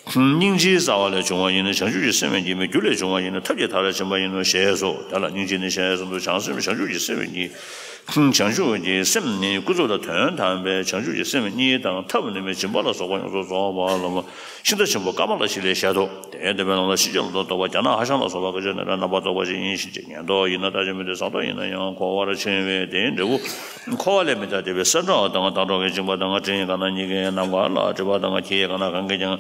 སྙིང་རྗེའི་རྩ་བ་ལས་བྱུང་བ་ཡིན་ནོ། བྱང་ཆུབ་ཀྱི་སེམས་ཀྱིས་མཁྱེན་པའི་རྒྱུ་ལས་བྱུང་བ་ཡིན་ནོ། ཐབས་ཀྱི་མཐའ་ལས་ཕྱིན་པ་ཡིན་ནོ་ཞེས་སོ། དེ་ལ་སྙིང་རྗེ་ནི་ཞེས་གསུངས་སོ། བྱང་སེམས་བྱང་ཆུབ་ཀྱི་སེམས་ཀྱིས། བྱང་ཆུབ་ཀྱི་སེམས་ནི་ཀུན་རྫོབ་དང་དོན་དམ་པའི་བྱང་ཆུབ་ཀྱི་སེམས་གཉིས་དང་ཐབས་ནི་མེད་སྦྱིན་པ་ལ་སོགས་པ་ཡོངས་སུ་རྫོགས་པ་ལ་ཤིང་རྟ་ཆེན་པོ་ཀ་མ་ལ་ཤཱི་ལས་བཤད་དོ། དེ་འདོད་པའི་ལམ་ལ་ཤེས་བྱ་ལ་ལྟོས་པ་རྒྱ་ནག་ཧྭ་ཤང་ལ་སོགས་པ་སྐད་ཅིག་ནི་རྣམ་པར་རྟོག་པ་ཞིག་ཡིན་ཞིང་། ཉན་ཐོས་ཡིན་ན་ལྟ་ཅི་མི་འདོད། ཟག་འཐོག་ཡིན་ན་ཡང་འཁོར་བར་འཆིང་བས་དེའི་འབྲས་བུ་འཁོར་བ་ལས་མི་འདའ། དེ་བས་སེར་སྦྲག་དང་ལྡང་འགྲོ་གི་བཅིངས་པ་དང་། སྤྲིན་གང་ན་གཉིས་ཀྱིས་གནམ་གང་ལ་སྒྲིབ་པ་དང་། ཁྱི་གང་ན་གང་གིས་ཀྱང་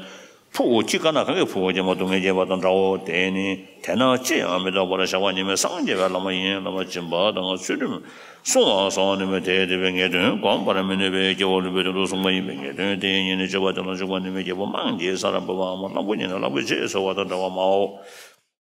ཕུ་བོ། ཁྱི་གང་ན་གང་གིས་ཕུ་བོ་སྐྱེས་མ་སྡུག་བསྔལ་སྐྱེས་པ་དང་འདྲའོ། དེ་ནི་དེས་ན་ཅི་ཡང་མི་རྟོགས་པར་བཞག་པ་ཉིད་མེད་སངས་རྒྱས་པའི་བླ་མ་ཡིན། བླ་མ་སྦྱིན་པ་དང་ཚུལ་ཁྲིམས་སྲུང་བ་སོགས་ནི་མེད་དེ། དེ་བས་ངེས་དོན་བསྒོམ་པར་མི་ནུས་པས་སྐྱེ་བོ་བླུན་པོའི་དོན་དུ་གསུངས་པ་ཡིན་པས། ངེས་དོན་དེ་ཉིད་ནི་སྤྱོད་པ་དེ་ལ་འཇུག་པ་ནུས་པའི་རྒྱལ་པོ་དམངས་ཀྱི་ས་ར་བུམ་པའམ་གླང་པོ་ཉིད་ནི་གླང་པོའི་རྗེས་སུ་འོང་བ་དང་འདྲ་བ་སྨྲའོ།